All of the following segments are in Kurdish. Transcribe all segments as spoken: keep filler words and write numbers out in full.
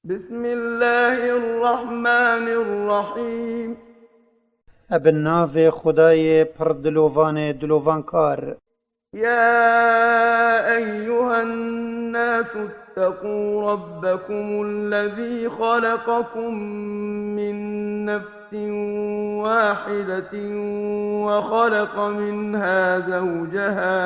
بسم الله الرحمن الرحيم. Eb navê Xwedayê pir dilovanê dilovankar. يا أيها الناس اتقوا ربكم الذي خلقكم من نفس واحدة وخلق منها زوجها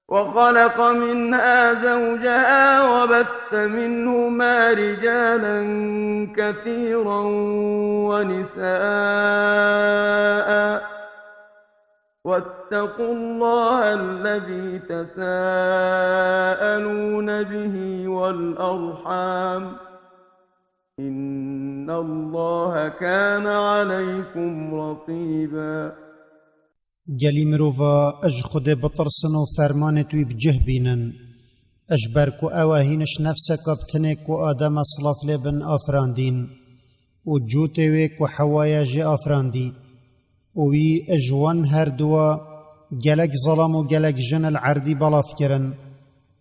وخلق منها زوجها وبث منهما رجالا كثيرا ونساء، واتقوا الله الذي تساءلون به والأرحام، إن الله كان عليكم رقيبا. Gelî mirova, ji Xwedê bitirsin û fermanê wî bi cih bînin. Ji ber ku ew e hîn ji nefseka bi tinê ku Adem e silav lê bin afirandîn û cûtê wê ku Hewa ye jê afirandî û wî ji wan her duwa gelek zelam û gelek jin li erdî belav kirin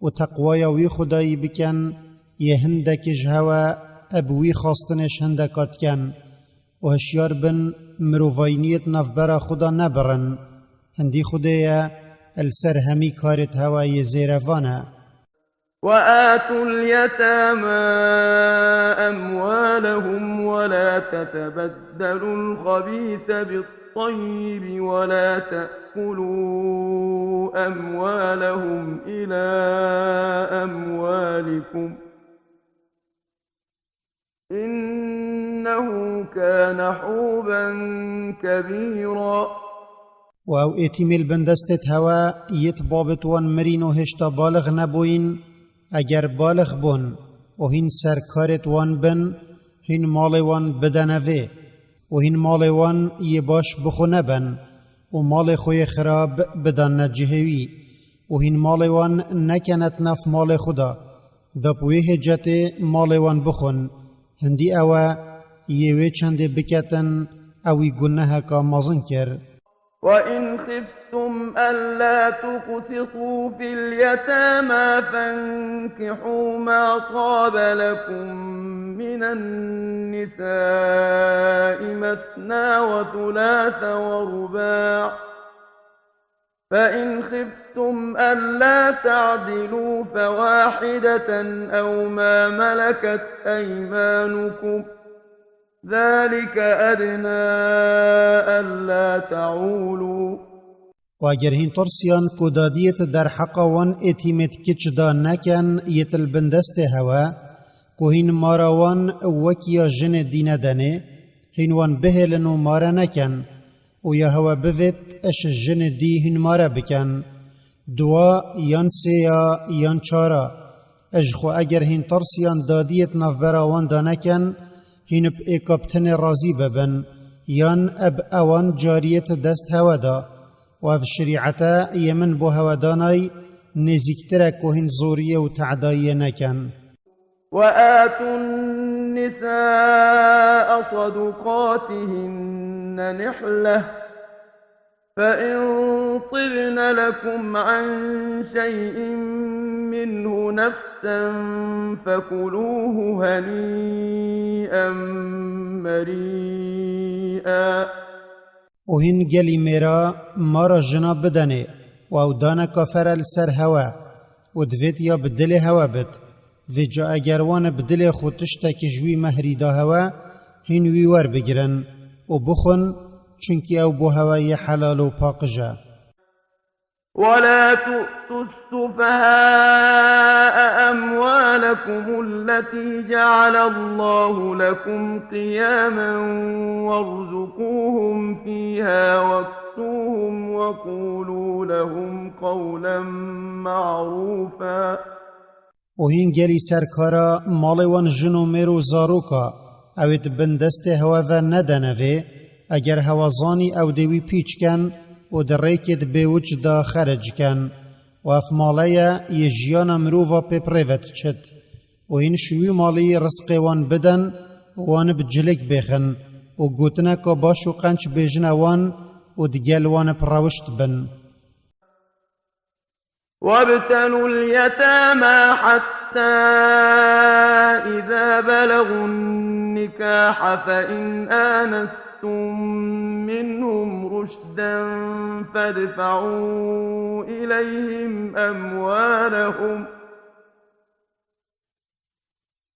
û teqwaya wî Xwedayî bikin, yê hindekê ji hewe eb wî xastinê ji hindeka dikin. û hişyar bin, mirovayîniyê di navbera xwe de nebirin. Hindî Xwedê ye, li ser hemî karê di hewa yê zêrevan e. وآتوا اليتامى أموالهم ولا تتبدلوا الخبيث بالطيب ولا تأكلوا أموالهم إلى أموالكم إنه كان حوبا كبيرا. û ew êtîmê li bin destê hewe yê di babê wan mirîn û hêşta balix nebûyîn, eger balix bûn û hîn ser karê wan bin, hîn malê wan bidene vê û hîn malê wan yê baş bi xwe nebin û malê xwe yê xirab bidanne cihê wî û hîn malê wan nekene di nav malê xwe de. Da bi wê hêcetê malê wan bixwin. Hindî ew e, yê wê çendê biketin, ewî guneheka mezin kir. وإن خفتم ألا تقسطوا في اليتامى فانكحوا ما طاب لكم من النساء مثنى وثلاث ورباع، فإن خفتم ألا تعدلوا فواحدة أو ما ملكت أيمانكم، ذلك أدنى ألا تعولوا. û eger hîn tirsiyan ku dadiyê derheqa wan êtîmê kiç da neken yê li bin destê hewe, ku hîn mara wan wek ya jinê dî nedenê, hîn wan bihêlin û mare neken. û ya hewe bivêt, eş jinê dî hîn mare bikin. Dua yan sêya yan çara. Ji xwe eger hîn tirsiyan dadiyê di navbera wan de nekin, hîn bi êka bi tenê razî bibin, yan eb ewan cariyê di dest hewe de. Û ev şerîete yê min bo hewe danay, nêzîktir e ku hîn zoriyê û te'dayiyê nekin. وآتوا النساء صدقاتهن نحلة، فإن طبن لكم عن شيء منه نفسا فكلوه هنيئا مريئا. û hîn gelî mêra mara jina bidenê û ew daneka fere li ser hewe û divêt ya bi dilê hewe bit. Vêca eger wan bi dilê xwe tiştekî ji wî mehrî da hewe, hîn wî werbigirin û bixwin, çunkî ew bo hewe yê helal û paqij e. ولا تؤتوا السفهاء أموالكم التي جعل الله لكم قياما وارزقوهم فيها واكسوهم وقولوا لهم قولا معروفا. û hîn gelî serkara malê wan jin û mêr û zaroka, ew ê di bin destê hewe ve nedene vê, eger hewe zanî ew dê wî pîç ken û di rêkê di bêwiç de xeric ken. Û ev male ye yê jiyana mirova pê bi rê ve diçit. Û hîn ji wî malî rizqê wan bidin û wan bi cilik bêxin û gotineka baş û qenc bêjine wan û digel wan bi rewişt bin. وابتلوا اليتامى حتى إذا بلغوا النكاح فإن آنستم منهم رشدا فادفعوا إليهم أموالهم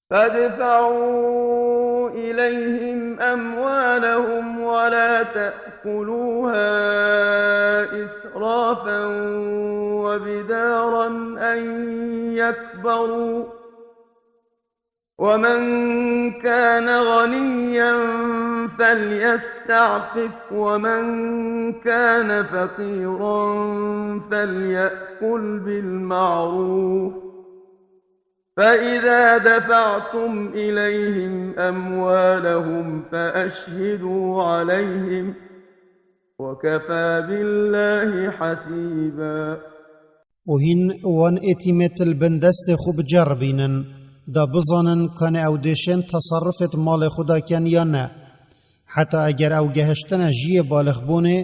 فادفعوا إليهم أموالهم ولا تأكلوها إسرافا وبدارا أن يكبروا، ومن كان غنيا فليستعفف ومن كان فقيرا فليأكل بالمعروف، فإذا دفعتم إليهم أموالهم فأشهدوا عليهم، وكفى بالله حسيبا. û hîn wan êtîmêt li bin destê xwe biceribînin, da bizanin kanê ew dêşên tesarrufêt malê xwe daken ya ne. Heta eger ew gehiştine jiyê balixbûnê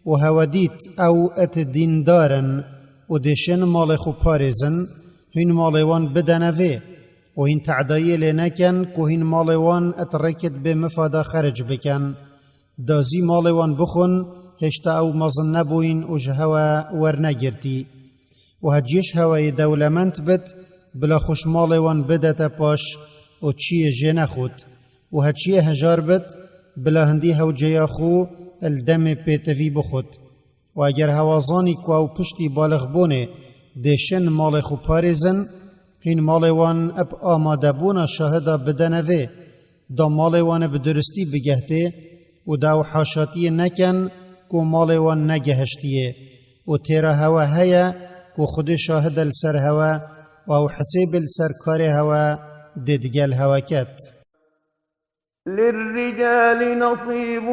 û hewe dît ew et dîndar in û dêşên malê xwe parêzin, hîn malê wan bidene vê û hîn te'dayiyê lê neken ku hîn malê wan et rêkêt bê mifada xeric biken. Da zî malê wan bixwin, hêşta ew mezin nebûyîn û ji hewe wernegirtî. û heciyê ji hewayê dewlemend bit, bila xwe ji malê wan bidete paş û çiyê jê nexwit. Û heciyê hejar bit, bila hindî hewceya xwe li demê pêtivî bixwit. Û eger hewa zanî ku ew piştî balixbûnê dêşên malê xwe parêzin, hîn malê wan eb amadebûna şahida bidene vê, da malê wan ê bi duristî bigehtê û da ew haşatiyê neken ku malê wan negehiştiye û têra hewe heye ku Xwedê şahid e li ser hewe û ew hisêbê li ser karê hewe dê digel hewe ket. للرجال نصيب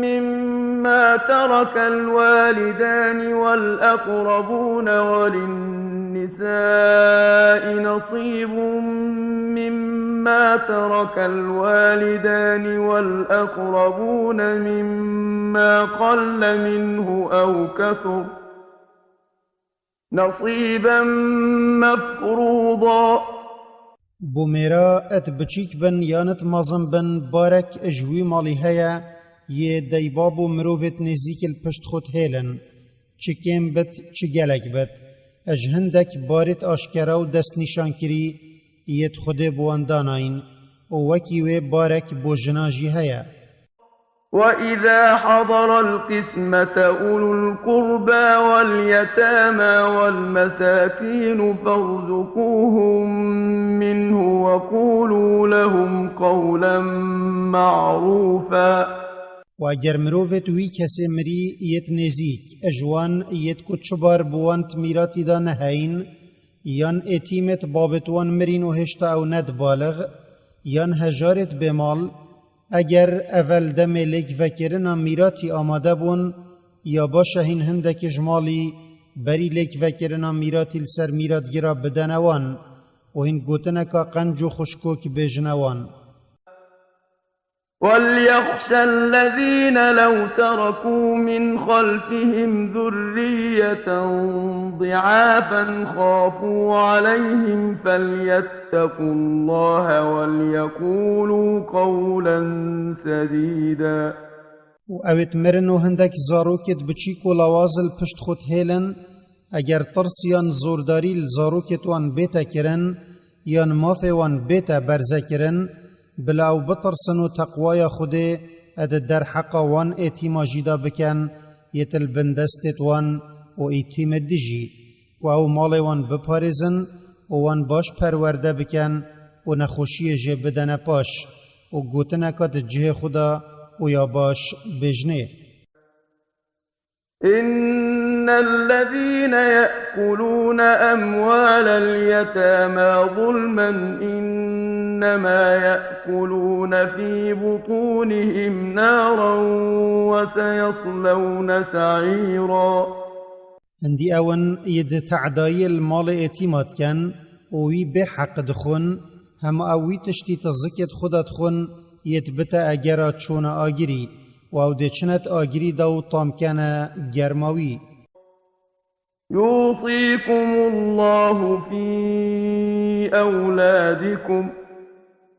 مما ترك الوالدان والأقربون وللنساء نصيب مما ترك الوالدان والأقربون مما قل منه أو كثر نصيبا مفروضا. Bo mêra et biçîk bin yan et mezin bin, barek ji wî malî heye, yê deybab û mirovêt nêzîk li pişt xwe dihêlin. Çi kêm bit, çi gelek bit. Ji hindek barêt aşkera û destnîşankirî yêt Xwedê bi wan danayîn û wekî wê barek bo jina jî heye. وإذا حضر القسمة أولو القربى واليتامى والمساكين فارزقوهم منه وقولوا لهم قولا معروفا. û eger mirovêt wî kesê mirî yêt nêzîk, ji wan yêt ku çi bar bi wan di mîratî de neheyîn, yan êtîmêt babêt wan mirîn û hêşta ew nedibalix, yan hejarêt bêmal, eger evel demê lêkvekirina mîratî amade bûn, ya baş e hîn hindekê ji malî berî lêkvekirina mîratî li ser mîratgira bidene wan û hîn gotineka qenc û xweşikokî bêjine wan. وليخش الذين لو تركوا من خلفهم ذرية ضعافا خافوا عليهم فليتقوا الله وليقولوا قولا سديدا. û ewêt mirin û hindek zarokêt biçîk û lawaz li pişt xwe dihêlin, eger tirs yan zordarî li zarokêt wan bête kirin, yan mafê wan bête berzekirin, bila ew bitirsin û teqwaya Xwedê di derheqa wan êtîma jî de biken, yêt li bin destêt wan û îtîmêt dijî, ku ew malê wan biparêzin û wan baş perwerde biken û nexweşiyê jê bidene paş û gotineka di cihê xwe de û ya baş bêjinê. إن الذين يأكلون أموال اليتامى ظلما إنما يأكلون في بطونهم نارا وسيصلون سعيرا. Hindî ew in yê di te'dayê li malê êtîma dikin û wî bê heq dixwin, hema ew wî tiştî di zikêt xwe de dixwin, yêt bite egera çûna agirî û ew dê çine di agirî de û tam kene germa wî. يوصيكم الله في أولادكم،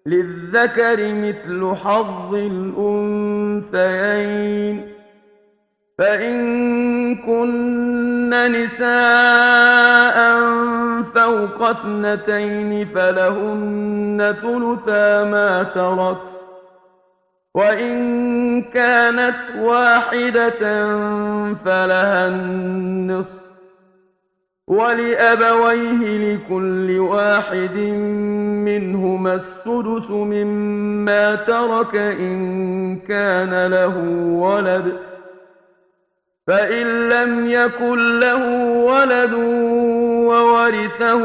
للذكر مثل حظ الأنثيين، فإن كن نساء فوق اثنتين فلهن ثلثا ما ترك، وإن كانت واحدة فلها النصف، ولأبويه لكل واحد منهما السدس مما ترك إن كان له ولد، فإن لم يكن له ولد وورثه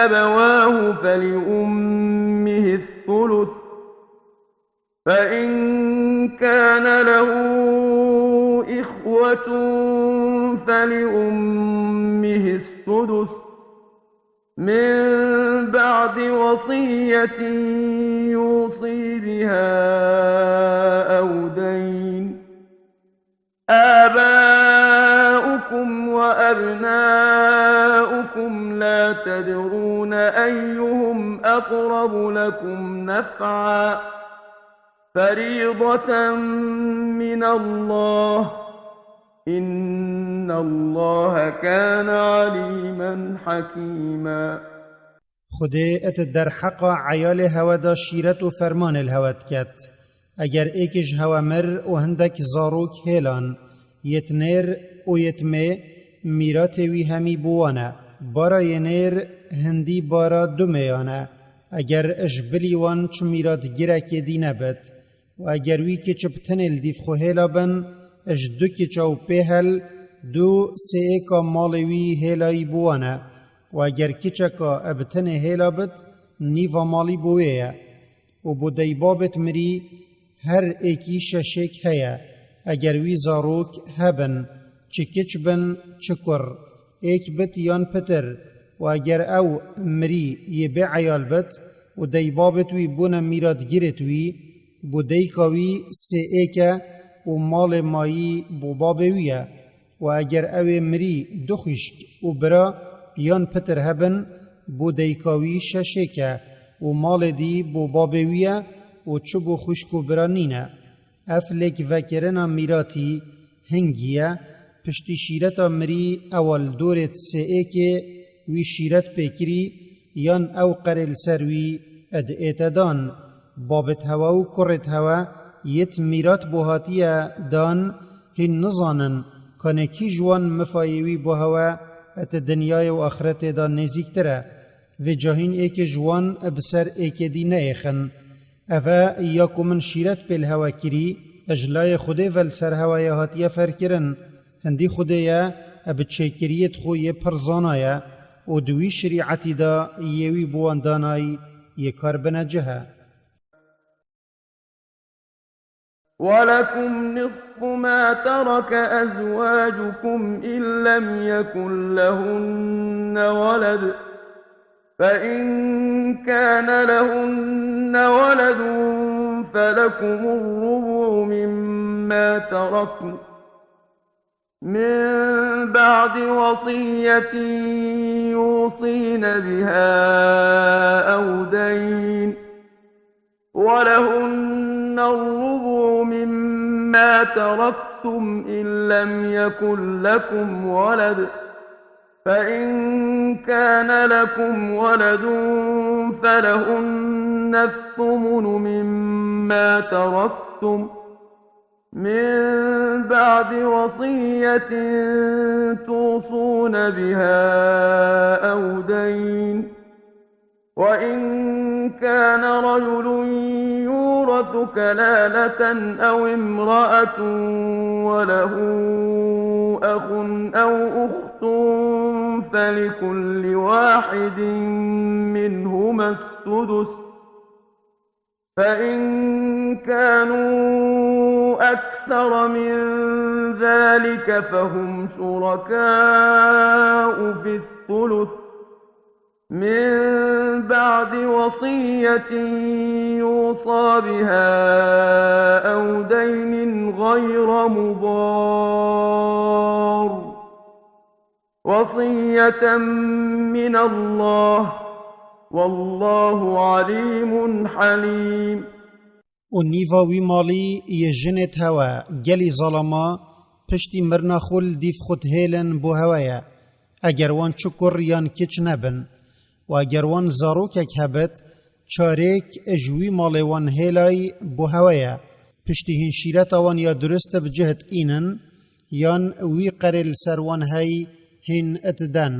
أبواه فلأمه الثلث، فإن كان له إخوة فلأمه السدس، من بعد وصية يوصي بها أو دين. آباؤكم وأبناؤكم لا تدرون أيهم أقرب لكم نفعا، فريضة من الله، إن الله كان عليما حكيما. Xwedê et derheqa eyalê hewe de şîret û fermanê li hewe diket. Eger êkê ji hewe mir û hindek zarok hêlan, yêt nêr û yêt mê, mîratê wî hemî bi wan e. Bara yê nêr hindî bara du mêyan e. Eger ji bilî wan çi mîratgirekê dî nebit, û eger wî kiç bi tenê li dîv xwe hêla bin, ji du kiça û pê hel du sêêka malê wî hêlayî bi wan e. Û eger kiçeka bi tenê hêla bit, nîva malî bo wê ye. Û bo deybabêt mirî her êkî şeşêk heye. Eger wî zarok hebin, çi kiç bin, çi kur, êk bit yan pitir, û eger ew mirî yê bê eyal bit û deybabêt wî bûne mîratgirêt wî, bo deyka wî sê êk e û malê mayî bo babê wî ye. Û eger ew ê mirî du xwişk û bira yan pitir hebin, bo deyka wî şeşêk e û malê dî bo babê wî ye û çi bo xwişk û bira nîne. Ev lêkvekirina mîratî hingî ye, piştî şîreta mirî ewa li dorê di sê êkê wî şîret pê kirî, yan ew qerê li ser wî diête dan. Babêt hewe û kurêt hewe yêt mîrat bo hatiye dan, hîn nizanin kanê kî ji wan mifayê wî bo hewe di dinyayê û axretê de nêzîktir e. Vêca hîn êkê ji wan bi ser êkê dî neyêxin. Ev e ya ku min şîret pê li hewe kirî, ji layê Xwedê ve li ser hewe ye hatiye ferkirin. Hindî Xwedê ye, bi çêkiriyêt xwe yê pir zana ye û di wî şerîetî de yê wî bi wan danayî yê kar bine cih e. ولكم نصف ما ترك أزواجكم إن لم يكن لهن ولد، فإن كان لهن ولد فلكم الربع مما تركن من بعد وصية يوصين بها أو دين، ولهن الربع مما تركتم إن لم يكن لكم ولد، فإن كان لكم ولد فلهن الثمن مما تركتم من بعد وصية توصون بها أو دين، وإن كان رجل يورث كلالة أو امرأة وله أخ أو أخت فلكل واحد منهما السدس، فإن كانوا أكثر من ذلك فهم شركاء في الثلث، من بعد وصية يوصى بها أو دين غير مضار، وصية من الله، والله عليم حليم. û nîva wî malî yê jinêd hewe gelî zalama piştî mirina xwe li dîv xwe dihêlin bo hewe ye, eger wan çi kur yan kiç nebin. Û eger wan zarokek hebit, çarêk ji wî malê wan hêlay bo hewe ye. Piştî hîn şîreta wan ya durist bi cih dînin, yan wî qerê li ser wan hey hîn diden.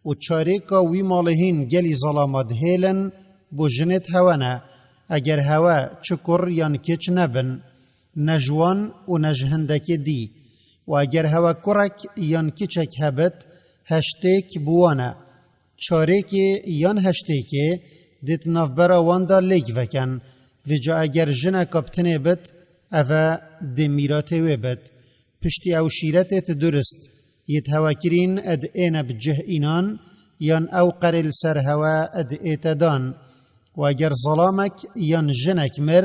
Û çarêka wî malê hîn gelî zalama dihêlin bo jinêd hewe ne, eger hewe çi kur yan kiç nebin, ne ji wan û ne ji hindekê dî. Û eger hewe kurek yan kiçek hebit, heştêk bi wan e. Çarêkê yan heştêkê dê di navbera wan de lêk veken. Vêca eger jineka bi tinê bit, eve dê mîratê wê bit. Piştî ew şîretêd durist yêd hewe kirîn ed êne bi cih înan, yan ew qerê li ser hewe ed ête dan. Û eger zalamek yan jinek mir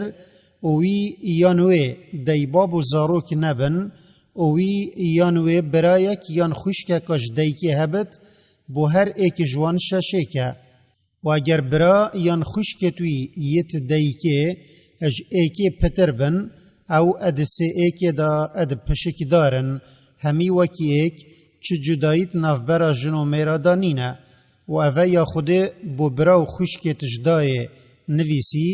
û wî yan wê deybab û zarok nebin û wî yan wê birayek yan xwişkeka ji deykê hebit, bo her êk ji wan şeşêk e. Û eger bira yan xwişkêd wî yêd deykê ji êkê pitir bin, ew ed sê êkê de ed pişikdar in, hemî wekî êk, çi cudayî di navbera jin û mêra de nîne. Û eve ya Xwedê bo bira û xwişkêd ji dayê nivîsî,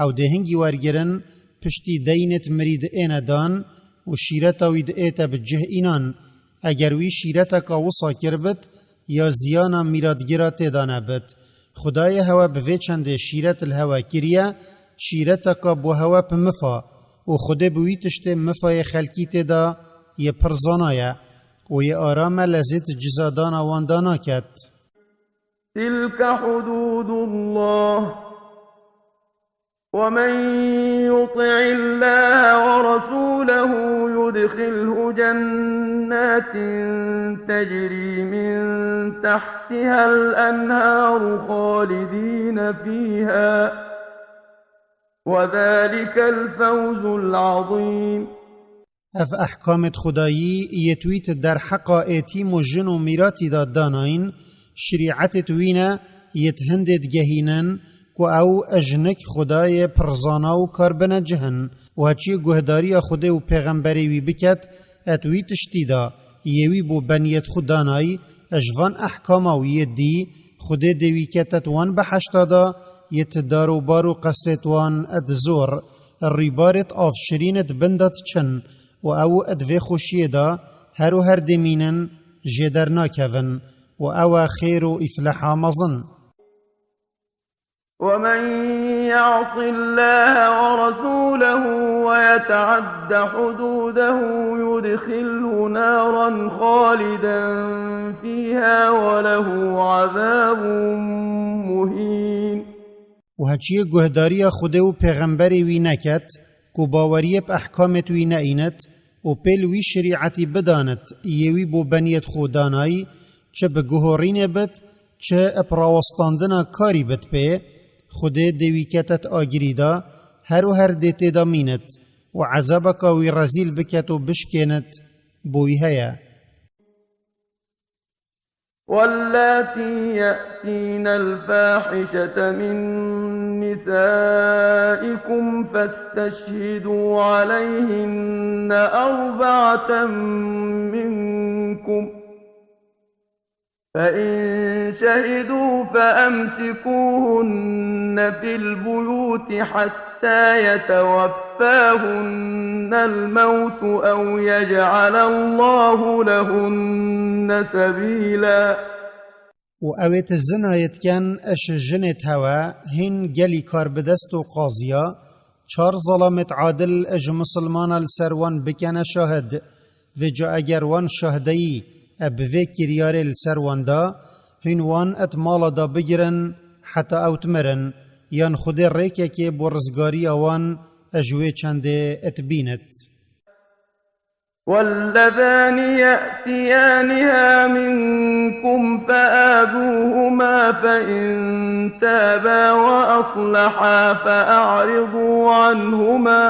ew dê hingî wergirin, piştî deynêd mirî diêne dan û şîreta wî diête bi cih înan. Eger wî şîreteka wisa kiribit, ya ziyana mîratgira tê de nebit. Xwedayê hewe bi vê çendê şîret li hewe kiriye, şîreteka bo hewe bi mifa, û Xwedê bi wî tiştê mifayê xelkî tê de yê pir zana ye, û yê aram e, lezêt cizadana wan de naket. تلك حدود الله، ومن يطع الله ورسوله يدخله جنات تجري من تحتها الأنهار خالدين فيها، وذلك الفوز العظيم. Ev ehkamêd Xwedayî yêd wî di derheqa êtîm û jin û mîratî de danayîn, şirîetêd wî ne yêd hindêd gehînin, ku ew ji nik Xwedayê pirzana û kar bine cih in. Û heçiyê guhdariya Xwedê û pêxemberê wî biket, ed wî tiştî de yê wî bo beniyêd xwe danayî, ji van ehkama û yêd dî, Xwedê dê wî ketet wan behişta de, yêd dar û bar û qesrêd wan ed zor, rîbarêd av şirîn ed bin de diçin, û ew ed vê xweşiyê de her û her dê mînin, jê dernakevin, û ew e xêr û îfleha mezin. ومن يعص الله ورسوله ويتعد حدوده يدخله نارا خالدا فيها وله عذاب مهين. û heçiyê guhdariya Xwedê û pêxemberê wî neket, ku baweriyê bi ehkamêd wî neînit û pêl wî şirîetî bidanit, yê wî bo beniyêd xwe danayî, çi bi guhorînê bit, çi bi rawestandina karî bit pê, Xwedê dê wî ketet agirî de, her û her dê tê de mînit û ezabeka wî rezîl biket û bişkênit, bo wî heye. واللاتي يأتين الفاحشة من نسائكم فاستشهدوا عليهن أربعة منكم، فإن شهدوا فأمسكوهن في البيوت حتى يتوفاهن الموت أو يجعل الله لهن سبيلا. û ewêd zinayê diken ji jinêd hewe hîn gelî karbidest û qaziya, çar zelamêd adil ji misilmana li ser wan bikene şahid. Vêca eger wan şahdeyî bi vê kiryarê li ser wan da, hîn wan ed mala da bigirin heta ew dimirin, yan Xwedê rêkekê bo rizgariya wan ji wê çendê ed bînit. واللذان يأتيانها منكم فآذوهما فإن تابا وأصلحا فأعرضوا عنهما،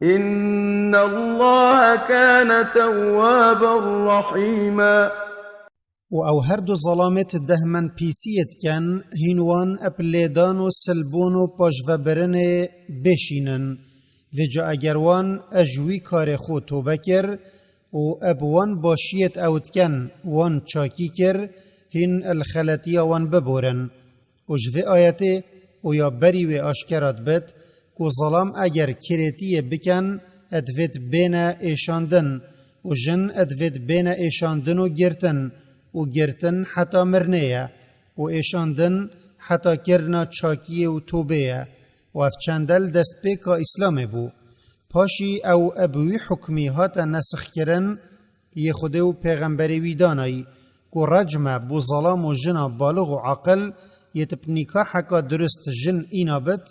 إن إن الله كان توابا رحيما. û ew her du zelamêt dehmenpîsiyê diken, hîn wan eb lêdan û silbûn û paşvebirinê bêşînin. Vêca eger wan ej wî karê xwe tobe kir û eb wan başiyêt ew diken wan çakî kir, hîn el xeletiya wan biborin. Û ji vê ayetê û ya berî wê aşkera dibit ku zelam eger kirêtiyê biken, divêt bêne êşandin û jin divêt bêne êşandin û girtin û girtin heta mirnê ye û êşandin heta kirina çakiyê û tobê ye û ev çende li destpêka Îslamê bû. Paşî ew eb wî hukmî hate nesixkirin, yê Xwedê û pêxemberê wî danayî, ku recme bo zelam û jina balix û aqil yê tip nîkaheka dirust jin îna bit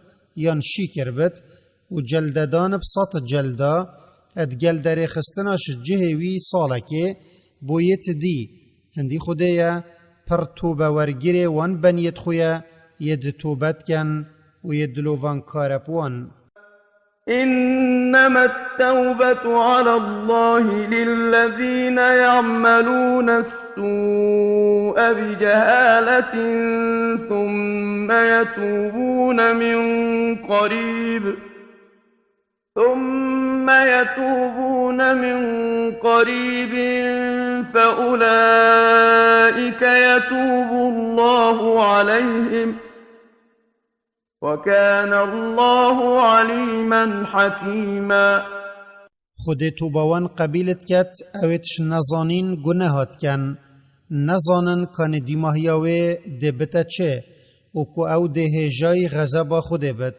yan şî kir bit û celdedan bi sed celda, ed gel derêxistina ji cihê wî salekê bo yê ti dî. Hindî Xwedê ye, pir tobewergirê wan beniyêt xwe ye, yê di tobe diken û yê dilovan kare bi wan. إنما التوبة على الله للذين يعملون السوء بجهالة ثم يتوبون من قريب، ثم يتوبون من قريب فأولئك يتوب الله عليهم، وكان الله عليما حكيما. Xwedê toba wan qebîl diket, ew ê tişt nezanîn guneha diken. Nezanin kanê dîmahiya wê dê bite çi û ku ew dê hêjayî xezeba Xwedê bit.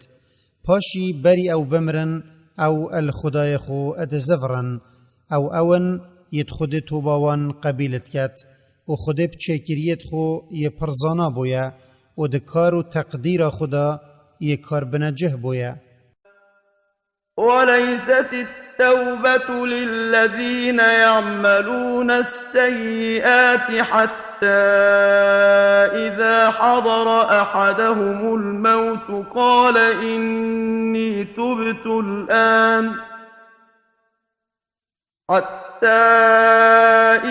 Paşî berî ew bimirin, ew el Xwedayê xwe dizivirin. Ew ew in yêt Xwedê toba wan qebîl diket û Xwedê bi çêkiriyêt xwe yê pir zana bûye û di kar û teqdîra xwe de yê karbinecih bûye. وليست التوبة للذين يعملون السيئات حتى إذا حضر أحدهم الموت قال إني تبت الآن، حتى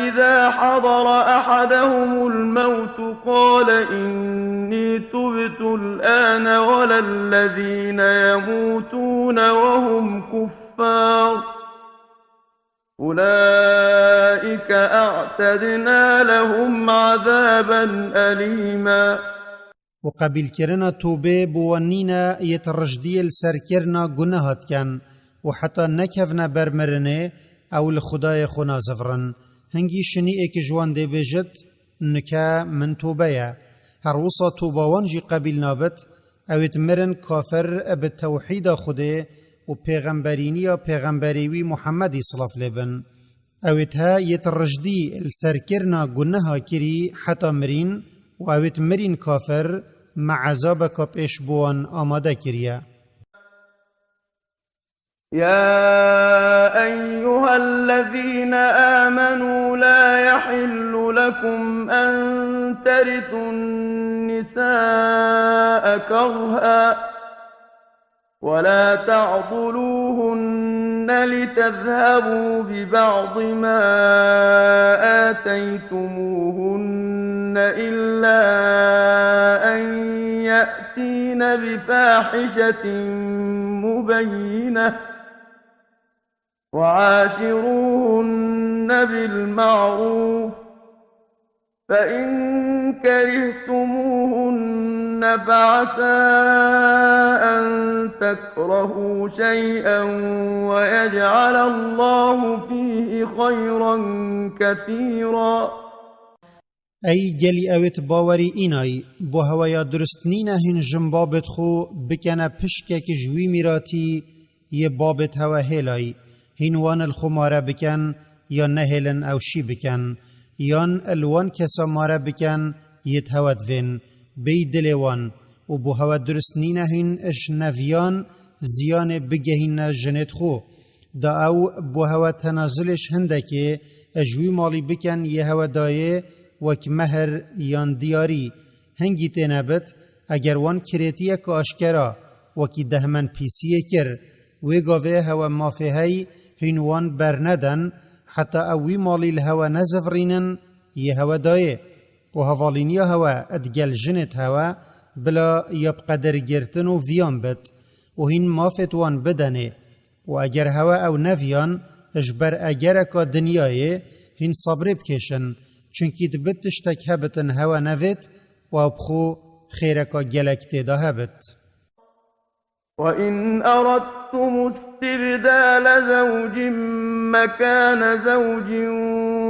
إذا حضر أحدهم الموت قال إني تبت الآن ولا الذين يموتون وهم كفار، أولئك أعتدنا لهم عذابا أليما. û qebîlkirina tobê bo wan nîne yêt rijdiyê li ser kirina guneha diken û heta nekevne ber mirinê ew li Xwedayê xwe nazivirin. Hingî şinî êk ji wan dê bêjit, nike min tobe ye. Her wisa toba wan jî qebîl nabit, ew êt mirin kafir bi tewhîda Xwedê û pêxemberîniya pêxemberê wî Muhemmedî silav lê bin. Ew ê te yêt rijdî li ser kirina guneha kirî heta mirîn û ew êt mirîn kafir, me ezabeka pêş bo wan amade kiriye. يا أيها الذين آمنوا لا يحل لكم أن ترثوا النساء كرها ولا تعضلوهن لتذهبوا ببعض ما آتيتموهن إلا أن يأتين بفاحشة مبينة وعاشروهن بالمعروف فإن كرهتموهن فعسى أن تكرهوا شيئا ويجعل الله فيه خيرا كثيرا. Ey gelî ew êt bawerî înay, bo heweya durust nîne hîn jin babêt xwe bikene pişkek ji wî mîratî yê babêt hewe hêlay, hîn wan li xwe mare biken ya nehêlin ew şî biken, yan li wan kesa mare biken yêt hewe divên, bêyî dilê wan û bo hewe durust nîne hîn ji neviyan ziyanê bigehîne jinêt xwe. Da ew bo hewe tenazilê ji hindekê ji wî malî biken yê hewe dayê wek mehr yan diyarî. Hingî têne bit, eger wan kirêtiyeke aşkera wekî dehmenpîsiyê kir, wê gavê hewe mafê hey Hîn wan berneden, heta ew wî malî li hewe nezivirînin, yê hewe dayê. Û hevalîniya hewe digel jinêd hewe, bila ya bi qedirgirtin û viyan bit, û hîn mafêd wan bidenê. Û eger hewe ew neviyan, ji ber egereka dinyayê, hîn sebrê bikêşin, çunkî dibit tiştek hebitin hewe nevêt, û ew bi xwe xêreka gelek têda hebit. وإن أردتم استبدال زوج مكان زوج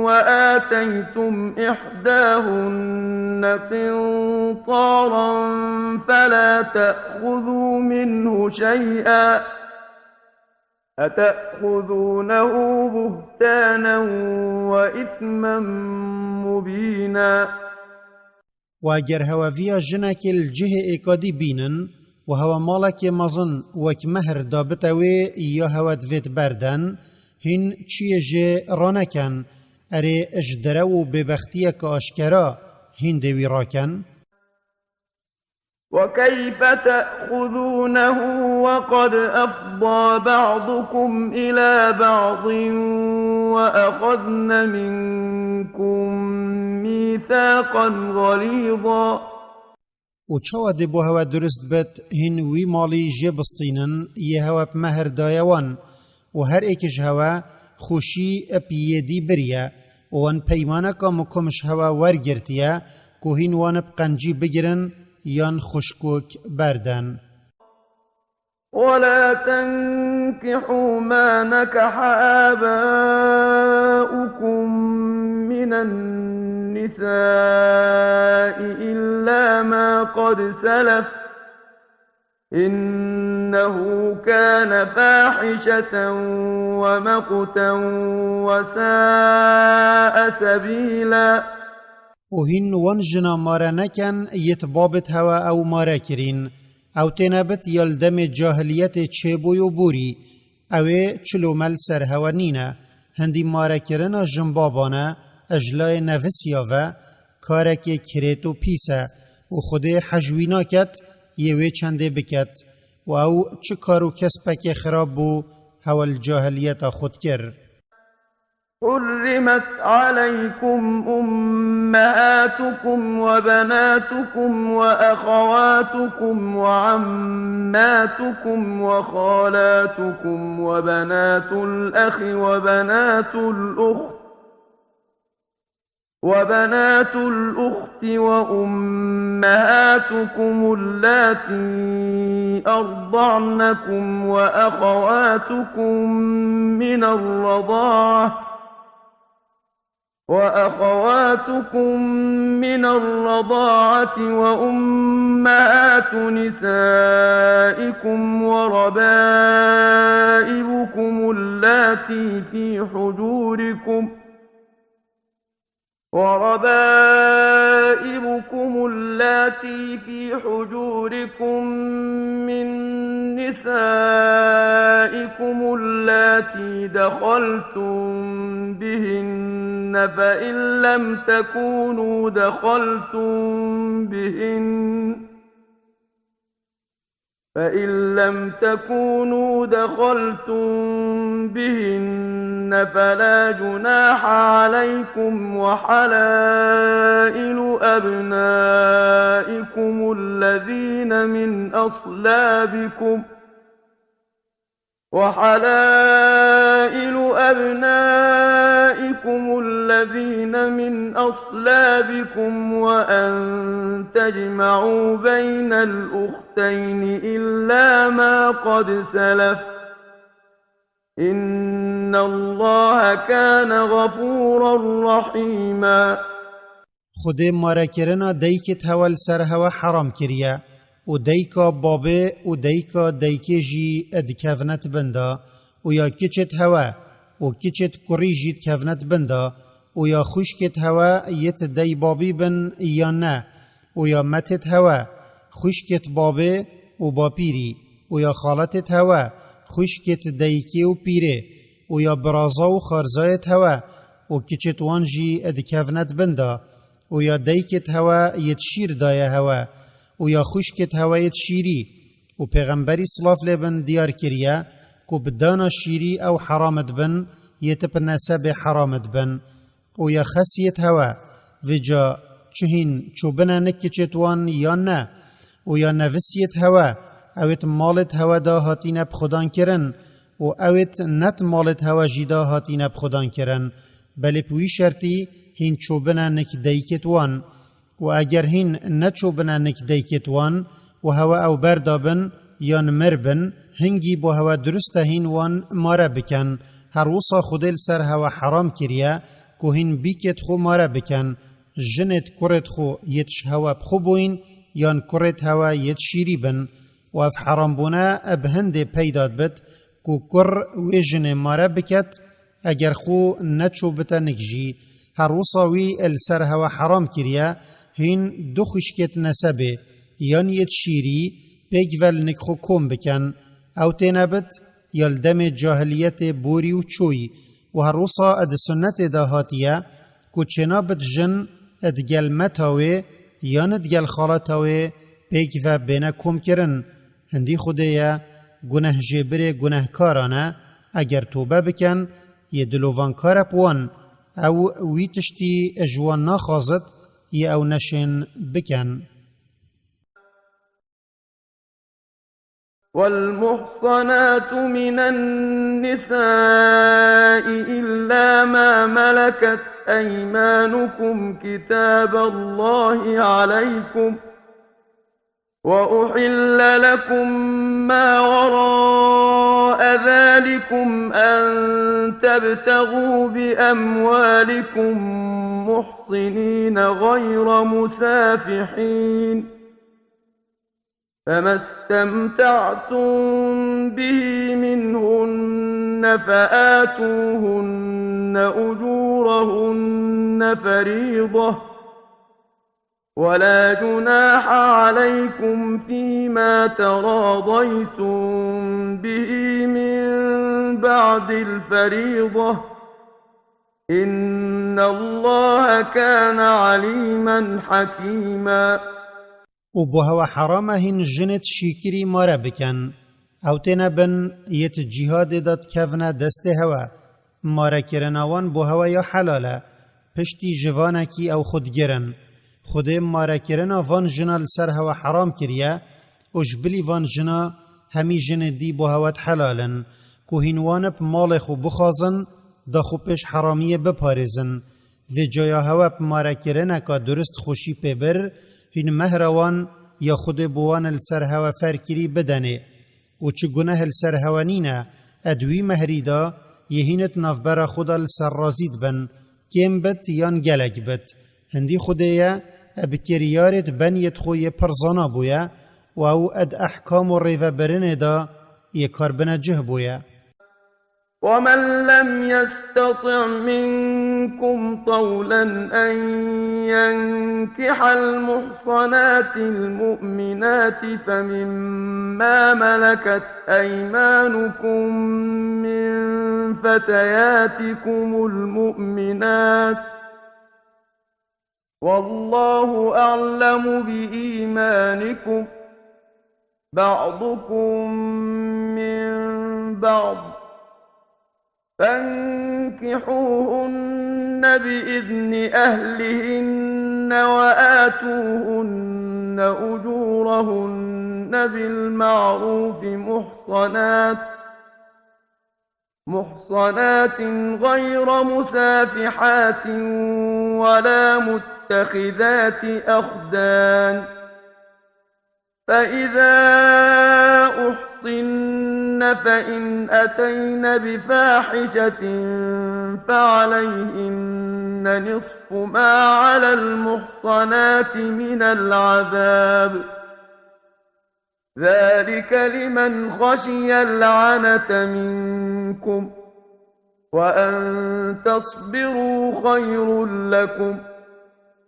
وآتيتم إحداهن قنطارا فلا تأخذوا منه شيئا أتأخذونه بهتانا وإثما مبينا. Û eger hewe viya jinekê li cihê êkadî bînin û hewe malekê mezin wek mehr dabite wê ya hewe divêt berden, hîn çiyê jê ranekin, erê ji derew û bêbextiyeke aşkera hîn dê wî rakin. وكيف تأخذونه وقد أفضى بعضكم إلى بعض وأخذن منكم ميثاقا غليظا. Û çawa dê bo hewe durist bit, hîn wî malî jê bistînin, yê hewe bi mehr daye wan, û her êk ji hewe xweşî bi yê dî biriye, û wan peymaneka mukum ji hewe wergirtiye, ku hîn wan bi qencî bigirin, yan xwişkok berden. ولا تنكحوا ما نكح آباؤكم من النساء إلا ما قد سلف، إنه كان فاحشة ومقتا وساء سبيلا. Û hîn wan jina mare neken, yêt babêt hewe ew mare kirîn. Ew têne bit ya li demê cahiliyetê çêbûy û bûrî. Ew ê çil û mel ser hewe nîne. Hindî marekirina jinbaban e, ji layê nevisiya ve, karekê kirêt û pîs e. Û Xwedê hej wî naket, yê wê çendê biket. Û ew çi kar û kespekê xirab bû, hewe li cahiliyeta xwe dikir. حرمت عليكم أمهاتكم وبناتكم وأخواتكم وعماتكم وخالاتكم وبنات الأخ وبنات الأخت وبنات الأخت وأمهاتكم اللاتي أرضعنكم وأخواتكم من الرضاعة وأخواتكم من الرضاعة وأمهات نسائكم وربائبكم اللاتي في حجوركم وربائبكم اللاتي في حجوركم من نسائكم اللاتي دخلتم بهن فإن لم تكونوا دخلتم بهن فإن لم تكونوا دخلتم بهن فلا جناح عليكم وحلائل أبنائكم الذين من أصلابكم وحلائل أبنائكم الذين من أصلابكم وأن تجمعوا بين الأختين إلا ما قد سلف إن الله كان غفورا رحيما. Xwedê marekirina deykêt hewe li ser hewe heram kiriye û deyka babê û deyka deykê jî dikevnet bin de û ya kiçêt hewe û kiçêt kurî jî dikevnet bin de û ya xwişkêt hewe yêt dey babî bin yan ne û ya metêt hewe, xwişkêt babê û bapîrî û ya xaletêt hewe, xwişkêt deykê û pîrê û ya biraza û xarzayêt hewe û kiçêt wan jî dikevnet bin de û ya deykêt hewe yêt şîr daye hewe û ya xwişkêt hewe yêt şîrî. Û Pêxemberî silav lê bin diyar kiriye, ku bi dana şîrî ew heram dibin, yê ti bi nesebê heram dibin. Û ya xesiyêt hewe, vêca çi hîn çûbine nik kiçêt wan yan ne? Û ya nevisiyêt hewe, ewêt malêt hewe da hatîne bi xudan kirin, û ewêt net malêt hewe jî da hatîne bi xudan kirin, belê bi wî şertî hîn çûbine nik deykêt wan. Û eger hîn neçûbine nik deykêt wan û hewe ew berdabin yan mir bin, hingî bo hewe dirust e hîn wan mare bikin. Her wisa Xwedê li ser hewe heram kiriye ku hîn bîkêt xwe mare bikin, jinêt kurêt xwe yêt ji hewe bi xwe bûyîn yan kurêt hewe yêt şîrî bin. Û ev herambûne bi hindê peyda dibit ku kur wê jinê mare biket, eger xwe neçûbite nik jî. Her wisa wî li ser hewe heram kiriye, hîn du xwişkêt nesebê, yan yêt şîrî, pêk ve li nik xwe kom bikin. Ew têne bit, ya li demê cahiliyetê borî û çûyî. Û her wisa di sunnetê de hatiye, ku çênabit jin digel meta wê, yan digel xaleta wê pêk ve bêne komkirin. Hindî Xwedê ye, gunehjêbirê gunehkaran e, eger tobe bikin, yê dilovankar e bi wan, ew wî tiştî ji wan naxwazit, yê ew neşên bikin. والمحصنات من النساء إلا ما ملكت أيمانكم كتاب الله عليكم، وأحل لكم ما وراء ذلكم أن تبتغوا بأموالكم محصنين غير مسافحين، فما استمتعتم به منهن فآتوهن أجورهن فريضة، ولا جناح عليكم فيما تراضيتم به من بعد الفريضة، إن الله كان عليما حكيما. û bo hewe heram e hîn jinêt şîkirî mare bikin. Ew têne bin yêt cîhadê de dikevine destê hewe. Marekirina wan bo hewe ya helal e. Piştî ji vanekî ew xwe digirin. Xwedê marekirina van jina li ser hewe heram kiriye û ji bilî van jina hemî jinê dî bo hewe helal in, ku hîn wan bi malê xwe bixwazin, da xwe pêş heramiyê biparêzin. Vê caya hewe bi marekirineka durist xweşî pê bir, hîn mehra wan ya Xwedê bo wan li ser hewe ferkirî bidenê. Û çi guneh li ser hewe nîne, e di wî mehrî de yê hîn di navbera xwe de li ser razî dibin, kêm bit yan gelek bit. Hindî Xwedê ye, e bi kiryarê di beniyêt xwe yê pir zana bûye û ew e di ehkam û rêvebirinê de yê kar bine cih bûye. ومن لم يستطع منكم طولا أن ينكح المحصنات المؤمنات فمما ملكت أيمانكم من فتياتكم المؤمنات، والله أعلم بإيمانكم، بعضكم من بعض، فانكحوهن بإذن أهلهن وآتوهن أجورهن بالمعروف محصنات، محصنات غير مسافحات ولا متخذات أخدان، فإذا أحصن فإن أتين بفاحشة فعليهن نصف ما على المحصنات من العذاب، ذلك لمن خشي العنة منكم، وأن تصبروا خير لكم،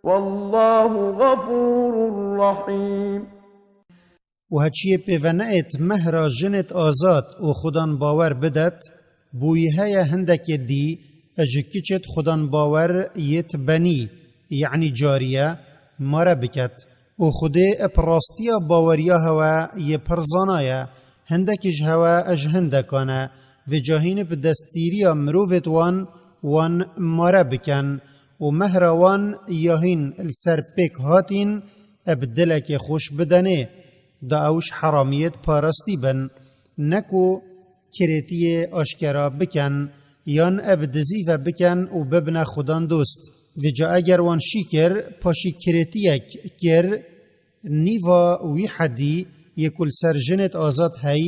والله غفور رحيم. û heçiyê pêve neêt mehra jinêt azad û xudan bawer bidet, bûyî heye hindekê dî ji kiçêt xudan bawer yêt benî, yanî cariye, mare biket. Û Xwedê bi rastiya baweriya hewe yê pir zana ye, Hindekî ji hewe ji hindekan e, vêca hîn bi destgîriya mirovêt wan, wan mare bikin û mehra wan ya hîn li ser pêk hatîn bi dilekê xweş bidenê, da ew ji heramiyêt parastî bin, ne ku kirêtiyê aşkera bikin, yan bi dizî ve bikin û bibine xudan dost. Vêca eger wan şî kir, paşî kirêtiyek kir, nîva wî hedî yê ku li ser jinêt azad hey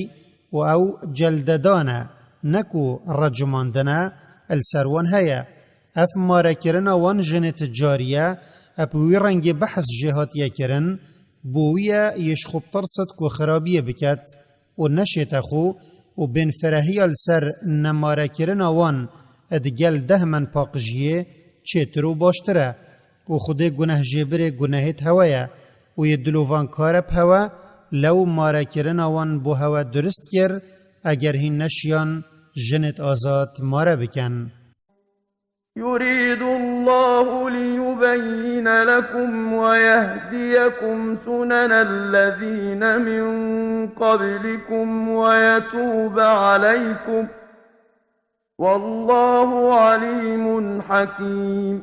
û ew celdedan e, ne ku recimandin e, li ser wan heye. Ev marekirina wan jinêt carî ye, bi wî rengê behs jê hatiye kirin, bo wî ye yê ji xwe bitirsit ku xirabiyê biket û neşête xwe û bênfirehiya li ser nemarekirina wan di gel deh men paqijiyê çêtir û baştir e. Û Xwedê gunehjêbirê gunehêt hewe ye û yê dilovankar e bi hewe, lew marekirina wan bo hewe durist kir, eger hîn neşiyan jinêt azad mare bikin. يريد الله ليبين لكم ويهديكم سنن الذين من قبلكم ويتوب عليكم، والله عليم حكيم.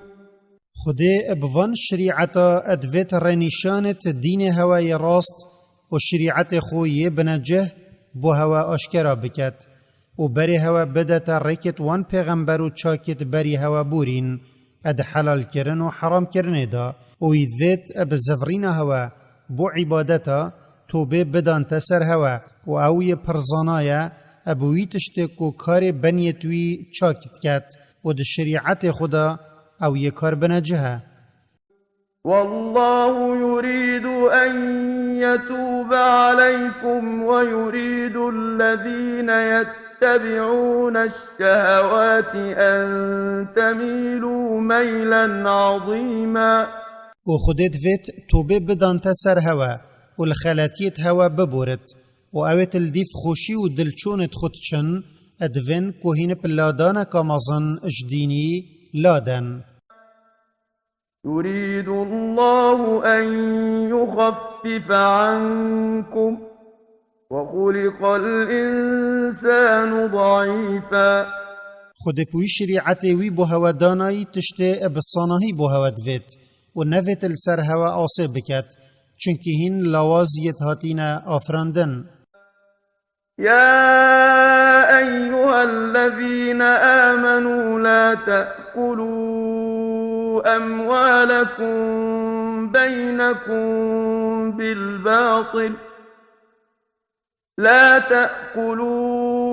Xwedê bi van şerîeta divêt rênîşanêt dînê hewe yê rast û şerîetê xwe yê binecih bo hewe aşkera biket û berê hewe bidete rêkêt wan pêxember û çakêt berî hewe borîn, di helalkirin û heramkirinê de û yî divêt bi zivirîna hewe bo îbadeta tobê bidante ser hewe û ew yê pir zana ye bi wî tiştê ku karê beniyêt wî çak diket û di şerîetê xwe de ew yê kar binecih e. والله يريد أن يتوب عليكم ويريد الذين يتبعون الشهوات أن تميلوا ميلا عظيما. û Xwedê divêt tobê bidante ser hewe û li xeletiyêt hewe biborit û ewêt li dîv xweşî û dilçûnêt xwe diçin, divên ku hîn bi ladaneka mezin ji dînî laden. يريد الله أن يخفف عنكم وخلق الإنسان ضعيفا. Xwedê bi wî şerîetê wî bo hewe danayî tiştê bi sanahî bo hewe divêt û nevêt li ser hewe asê biket, çunkî hîn lawaz yêt hatîne afirandin. يا أيها الذين آمنوا لا تأكلوا أموالكم بينكم بالباطل، لا تأكلوا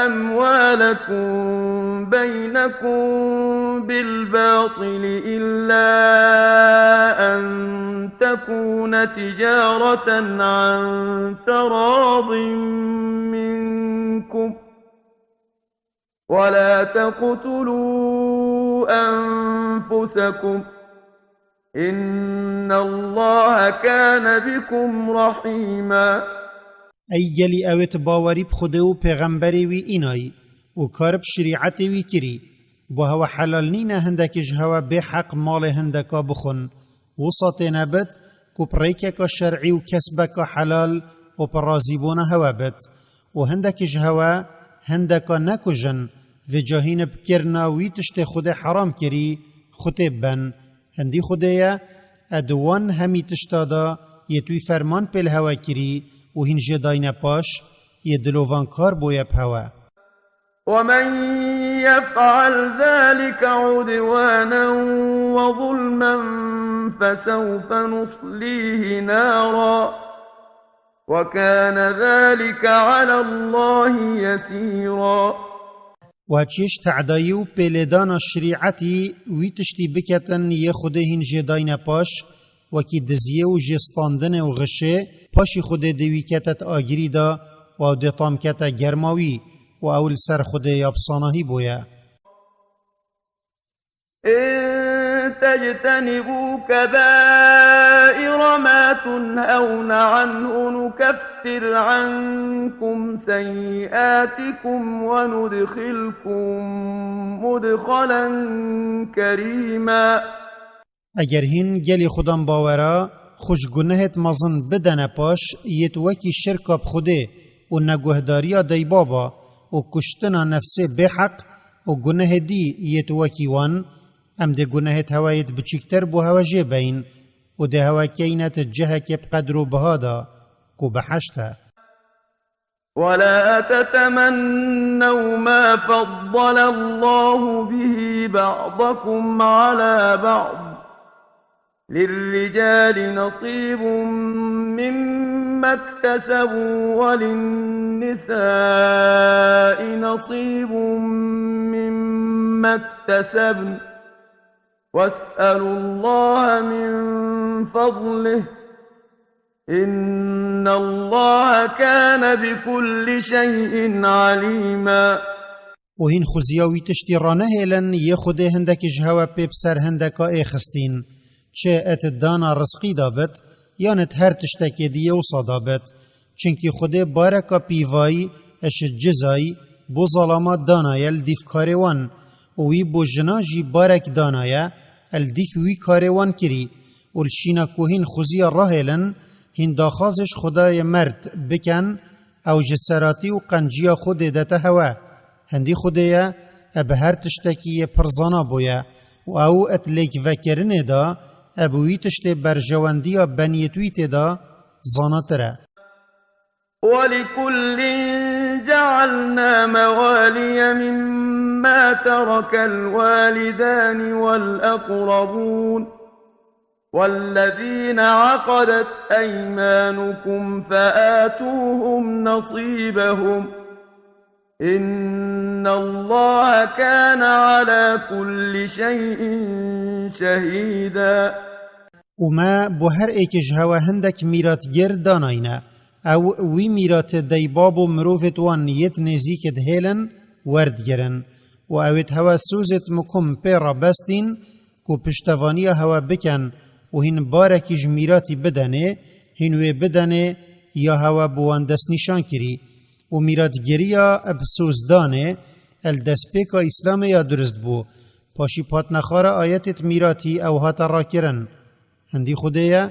أموالكم بينكم بالباطل إلا أن تكون تجارة عن تراض منكم، ولا تقتلوا أنفسكم، إن الله كان بكم رحيما. Ey gelî ewêt bawerî bi Xwedê û pêxemberê wî înayî û kar bi şerîetê wî kirî, bo hewe helal nîne hindekî ji hewe bê heq malê hindeka bixwin. Wisa têne bit ku bi rêkeka şer'î û kesbeka helal û bi razîbûna hewe bit. Û hindekî ji hewe hindeka nekujin, vêca hîn bi kirina wî tiştê Xwedê heram kirî, xutê ben. Hindî Xwedê ye, e di wan hemî tişta de yêt wî ferman pê li hewe kirî û hîn jê dayne paş, yê dilovankar bûye bi hewe. ومن يفعل ذلك عدوانا وظلما فسوف نصليه نارا، وكان ذلك على الله يسيرا. Û her çî ji tedayî û pêlêdana şerîetî wî tiştî biketin yê Xwedê hîn jê dayne paş, wekî diziyê û jê standinê û xişê, paşî Xwedê dê wî ketet agirî de û ew dê tam kete germa wî û ew li ser Xwedê ya bi sanahî bûye. إن تجتنبوا كبائر ما تنهون عنه نكفر عنكم سيئاتكم وندخلكم مدخلا كريما. Eger hîn gelî xudan bawera xwe ji gunehêt mezin bidene paş, yêt wekî şirka bi Xwedê û neguhdariya deybaba û kuştina nefsê bêheq û gunehê dî yêt wekî wan, em dê gunehêt hewe yêt biçîktir bo hewe jê beyin û dê hewe keynet cihekê bi qedr û biha da ku behişt e. ولا تتمنوا ما فضل الله به بعضكم على بعض، للرجال نصيب مما اكتسبوا وللنساء نصيب مما اكتسبن، واسألوا الله من فضله، إن الله كان بكل شيء عليما. û hîn xuziya wî tiştî ranehêlin, yê Xwedê hindekî ji hewe pê bi ser hindeka êxistîn, çi et dana rizqî da bit, yan et her tiştekê dî yê wisa da bit. Çimkî Xwedê bareka pîvayî, eş cizayî, bo zalama danaye li dîv karê wan û wî bo jina jî barek danaye, el dîv wî karê wan kirî û li şîna ku hîn xuziya rahêlin, hîn daxwazê ji Xwedayê merd biken, ew ji seratî û qenciya Xwedê dete hewe. Hindî Xwedê ye, e bi her tiştekî yê pir zana bûye û ew et lêk vekirinê de, e bi wî tiştê berjewendiya beniyêt wî tê de zanatir e. ولكل جعلنا موالي مما ترك الوالدان والأقربون والذين عقدت أيمانكم فآتوهم نصيبهم، إن الله كان على كل شيء شهيدا. û me bo her êkê ji hewe hindek mîratgir danayne. Ew wî mîratê deybab û mirovêt wan yêt nêzîkê dihêlin, werdigirin. Û ewêt hewe sozêt mikum pê re bestîn, ku piştevaniya hewe biken û hîn barekî ji mîratî bidenê, hîn wê bidenê ya hewe bi wan destnîşan kirî. Û mîratgiriya bi sozdanê, el destpêka Îslamê ya durist bû. Paşî patnexara ayetêt mîratî ew hate rakirin. Hindî Xwedê ye,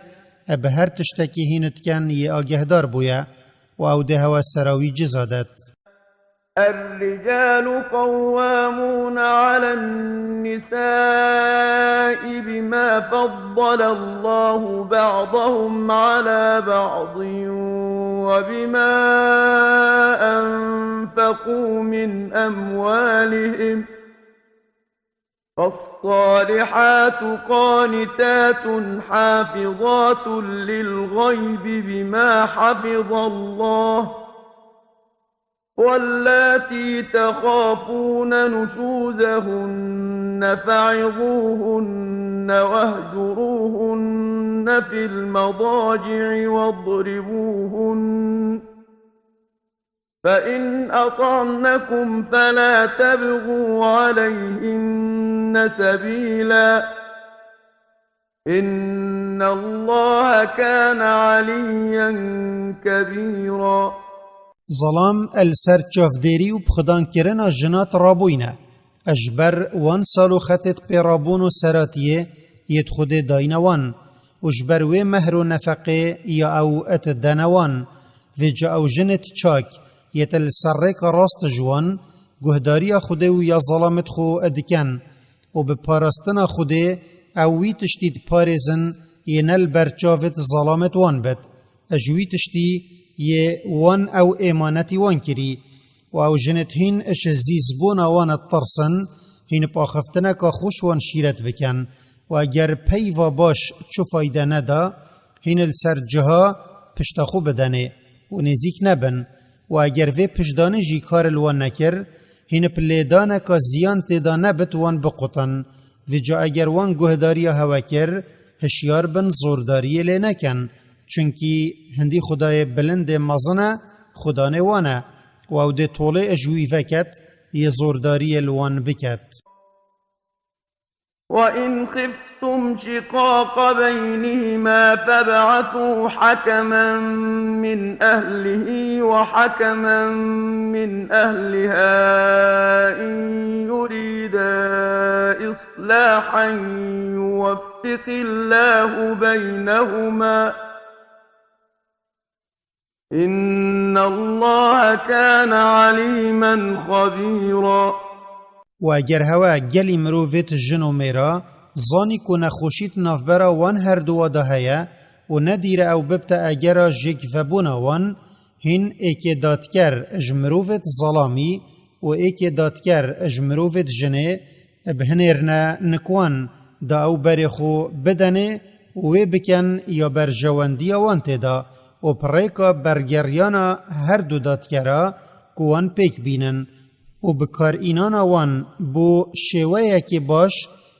e bi her tiştekî hîn diken yê agehdar bûye û ew dê hewe sera wî ciza det. الرجال قوامون على النساء بما فضل الله بعضهم على بعض وبما أنفقوا من أموالهم، فالصالحات قانتات حافظات للغيب بما حفظ الله، واللاتي تخافون نشوزهن فعظوهن واهجروهن في المضاجع واضربوهن، فإن أطعنكم فلا تبغوا عليهن سبيلا، إن الله كان عليا كبيرا. Zelam el ser çavdêrî û bixwedankirina jina rabûyne. Ez ji ber wan sal û xetêt pêrabûn û seratiyê yêt Xwedê dayne wan û ji ber wê mehr û nefeqê ya ew et dene wan. Vêca ew jinêt çak yêt li ser rêka rast ji wan guhdariya Xwedê û ya zelamêt xwe diken û bi parastina Xwedê ew wî tiştî diparêzin yê ne li ber çavêt zelamêt wan bit. Ez ji wî tiştî yê wan ew êmanetî wan kirî û ew jinêt hîn ji zîzbûna wan ditirsin, hîn bi axiftineka xweş wan şîret bikin û eger peyva baş çi fayde neda, hîn li ser ciha pişta xwe bidenê û nêzîk nebin û eger vê piştdanê jî kar li wan nekir, hîn bi lêdaneka ziyan tê de nebit wan biqutin. Vêca eger wan guhdariya hewe kir, hişyar bin zordariyê lê nekin. Çimkî hindî Xwedayê bilindê mezin e, Xudanê wan e. Û ew dê tolê ji wî veket, yê zordariyê li wan biket. وإن خفتم شقاق بينهما فابعثوا حكما من أهله وحكما من أهلها إن يريدا إصلاحا يوفق الله بينهما، إن إن الله كان عليما خبيرا. û eger hewe gelî mirovêt jin û mêra, zanî ku nexweşît navbera wan herduwa de heye û nedîre ew bibte egera jêkvebûna wan, hîn êkê dadker ji mirovêt zelamî û êkê dadker ji mirovêt jinê, bi hinêrne nikwan da ew berê xwe bidenê û wê biken ya berjewendiya wan tê de û pirêka bergeriyana her du dadkera ku wan pêk bînin û bi karînana wan bo şêweyekê baş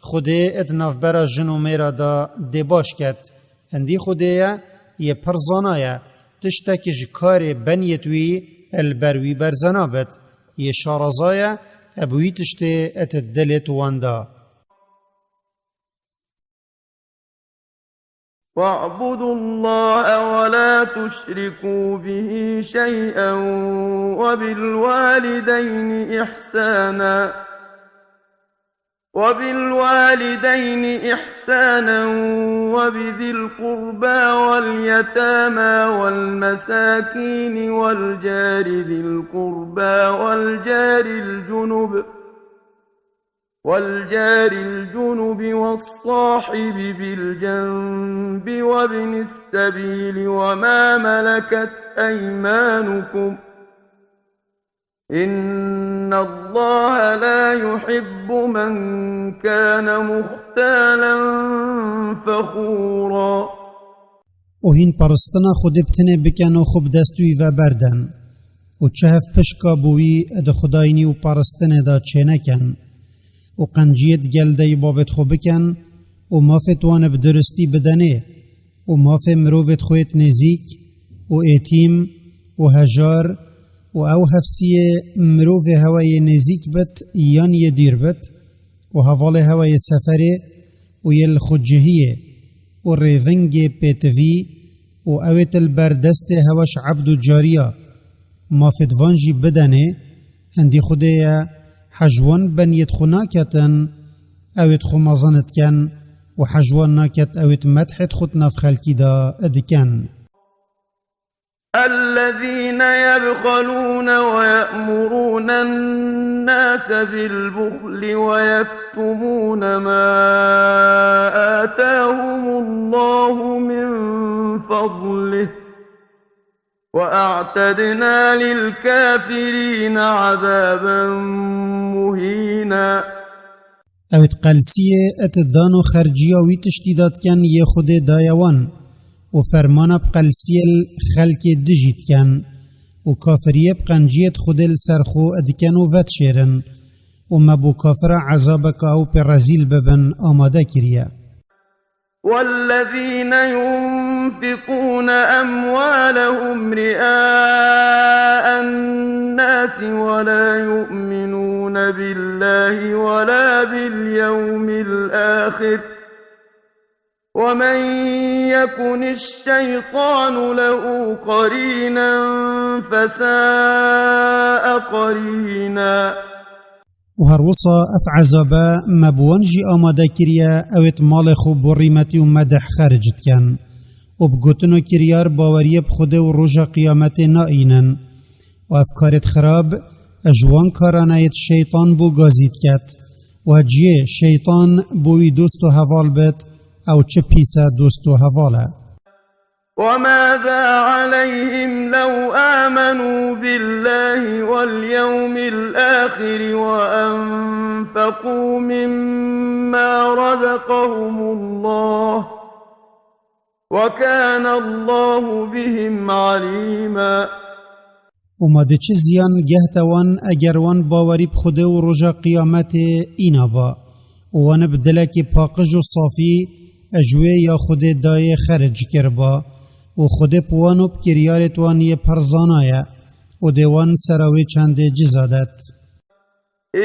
Xwedê di navbera jin û mêra de dê baş ket. Hindî Xwedê ye, yê pir zana ye, tiştek ji karê beniyêt wî li ber wî berze nabit. Yê şaraza ye, bi wî tiştê di dilêt wan de. واعبدوا الله ولا تشركوا به شيئا وبالوالدين إحسانا وبالوالدين إحسانا وبذي القربى واليتامى والمساكين والجار ذي القربى والجار الجنب والجار الجنب والصاحب بالجنب وابن السبيل وما ملكت أيمانكم إن الله لا يحب من كان مختالا فخورا. û hîn paristina Xwedê bi tinê bikin û xwe bi dest wî ve berden. û çi hevpişka bo wî di xwedayînî û paristinê de çênekin. û qenciyê di gel deyî babêt xwe bikin û mafêt wan bi duristî bidenê û mafê mirovêt xwêt nêzîk û êtîm û hejar û ew hefsiyê mirovê hewe yê nêzîk bit yan yê dîr bit û hevalê hewe yê seferê û yê li xwe cihiyê û rêvingê pêtivî û ewêt li ber destê hewe ji ebd û cariya mafêt van jî bidenê, hindî Xwedê ye, hej wan beniyêt xwe naketin, ewêt xwe mezin dikin û hej wan naket ewêt medhêt xwe di nav xelkî de dikin. الذين يبخلون ويأمرون الناس بالبخل ويكتمون ما آتاهم الله من فضله وأعتدنا للكافرين عذابا مهينا. Ew ê qelsiyê et dan û xerciya wî tiştî de dikin yê Xwedê daye wan û fermana bi qelsiyê li xelkê dijî dikin û kafiriyê bi qenciyê di Xwedê li ser xwe dikin û vedişêrin û me bo kafira ezabeka ew pê rezîl bibin amade kiriye. والذين ينفقون أموالهم رئاء الناس ولا يؤمنون بالله ولا باليوم الآخر ومن يكن الشيطان له قرينا فساء قرينا. û her wisa ev ezabe me bi wan jî amade kiriye, ew ê di malê xwe bo rîmetî û medih xeric dikin û bi gotin û kiryar baweriyê bi Xwedê û roja qiyametê naînin. Û ev karêt xirab ji wan karan e yêt şeytan bo gazî diket. Û heciyê şeytan bo wî dost û heval bit, ew çi pîs e dost û heval e. وماذا عليهم لو آمنوا بالله واليوم الآخر وأنفقوا مما رزقهم الله وكان الله بهم عليما. û ma dê çi ziyan gehte wan eger wan bawerî bi Xwedê û roja qiyametê îna ba û wan bi dilekî paqij û safî ji wê ya Xwedê dayê xeric kiriba û Xwedê bi wan û bi kiryarêt wan yê pir zana ye û dê wan sera wê çendê ciza det.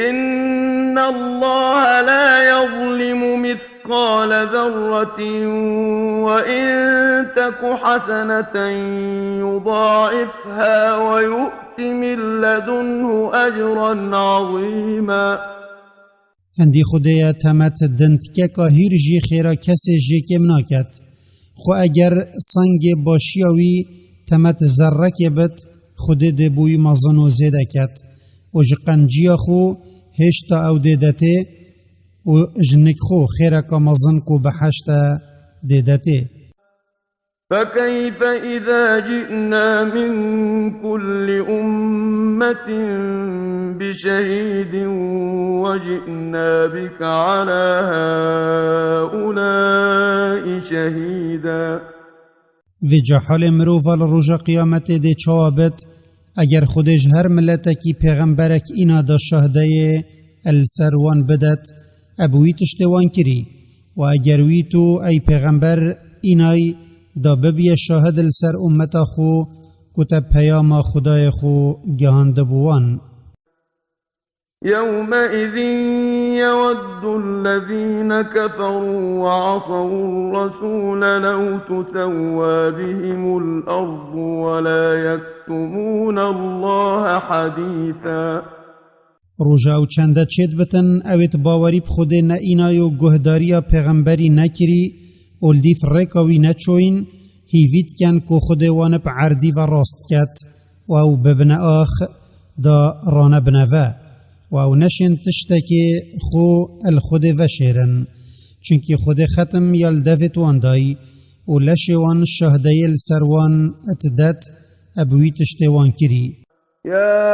إن الله لا يظلم مثقال ذرة وإن تك حسنة يضاعفها ويؤت من لدنه أجرا عظيما. Hindî Xwedê ye temet din tikeka hîr jî xêra kesê jê kêm naket. Xwe eger sengê başiya wî temet zerrekê bit, Xwedê dê bo wî mezin û zêde ket û ji qenciya xwe hêşta ew dê detê û ji nik xwe xêreka mezin ku behişt e dê detê. فكيف إذا جئنا من كل أمة بشهيد وجئنا بك على هؤلاء شهيدا. Vêca halê mirova li roja qiyametê dê çawa bit, eger Xwedê ji her miletekî pêxemberek îna da şahdeyê li ser wan bidet, eb wî tiştê wan kirî. Û eger wî tu, ey pêxember, înay da bibiye şahid li ser ummeta xwe ku te peyama Xwedayê xwe gihandibû wan. يومئذ يود الذين كفروا وعصوا الرسول لو تسوى بهم الأرض ولا يكتمون الله حديثا. Roja ew çende çêdibitin, ewêt bawerî bi Xwedê neînay û guhdariya pêxemberî nekirî û li dîf rêka wî neçoyîn, hîvî dikin ku Xwedê wan bi erdî ve rast ket û ew bibine ax da ranebine ve û ew neşên tiştekê xwe li Xwedê veşêrin. Çunkî Xwedê xetim ya li devêt wan dayî û leşê wan şahdeyê li ser wan didet, eb wî tiştê wan kirî. يا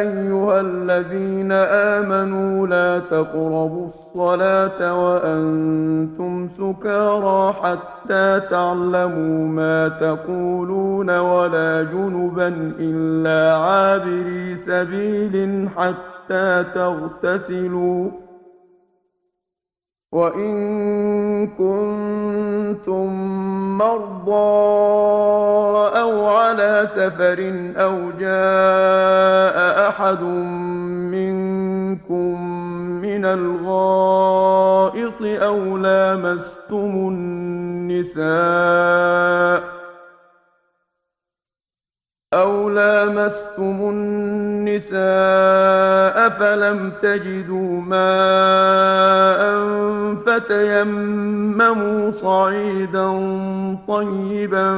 أيها الذين آمنوا لا تقربوا الصلاة وأنتم سكارى حتى تعلموا ما تقولون ولا جنبا إلا عابري سبيل حتى تغتسلوا وإن كنتم مرضى أو على سفر أو جاء أحد منكم من الغائط أو لامستم النساء أو لامستم النساء فلم تجدوا ماء فتيمموا صعيدا طيبا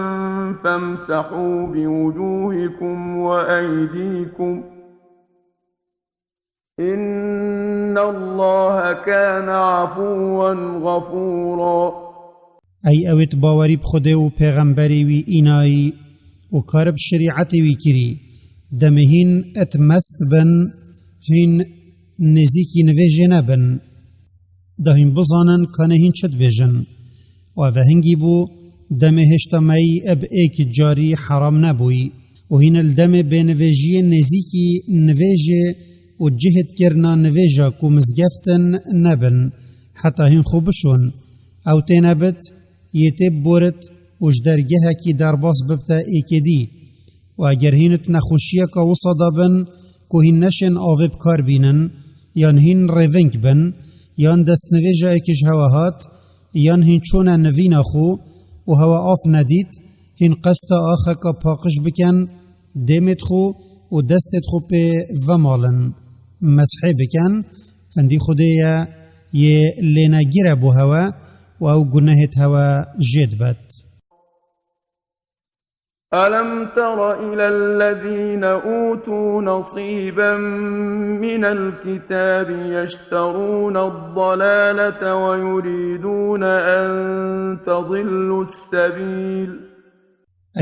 فامسحوا بوجوهكم وأيديكم إن الله كان عفوا غفورا. Ey ewêt bawerî bi Xwedê û pêxemberê wî înayî û kar bi şerîetê wî kirî, demê hîn et mest bin, hîn nêzîkî nivêjê nebin. Da hîn bizanin kanê hîn çi dibêjin. Û ev hingî bû, demê hêşta meyî eb êk carî heram nebûyî. Û hîn li demê bênivêjiyê nêzîkî nivêjê û cihêt kirina nivêja ku mizgeft in nebin, heta hîn xwe bişon. Ew têne bit, yê tê biborit û ji dergehekî derbas bibte êkê dî. Û eger hîn di nexweşiyeka wisa de bin ku hîn neşên avê bi kar bînin, yan hîn rêving bin, yan destnivêja êkê ji hewe hat, yan hîn çûne nivîna xwe û hewe av nedît, hîn qesta axeka paqij bikin dêmêt xwe û destêt xwe pê vemalin, meshê bikin, hindî Xwedê ye yê lênegîr e bo hewe û ew gunehêt hewe jê dibet. ألم تر إلى الذين أوتوا نصيبا من الكتاب يشترون الضلالة ويريدون أن تضلوا السبيل.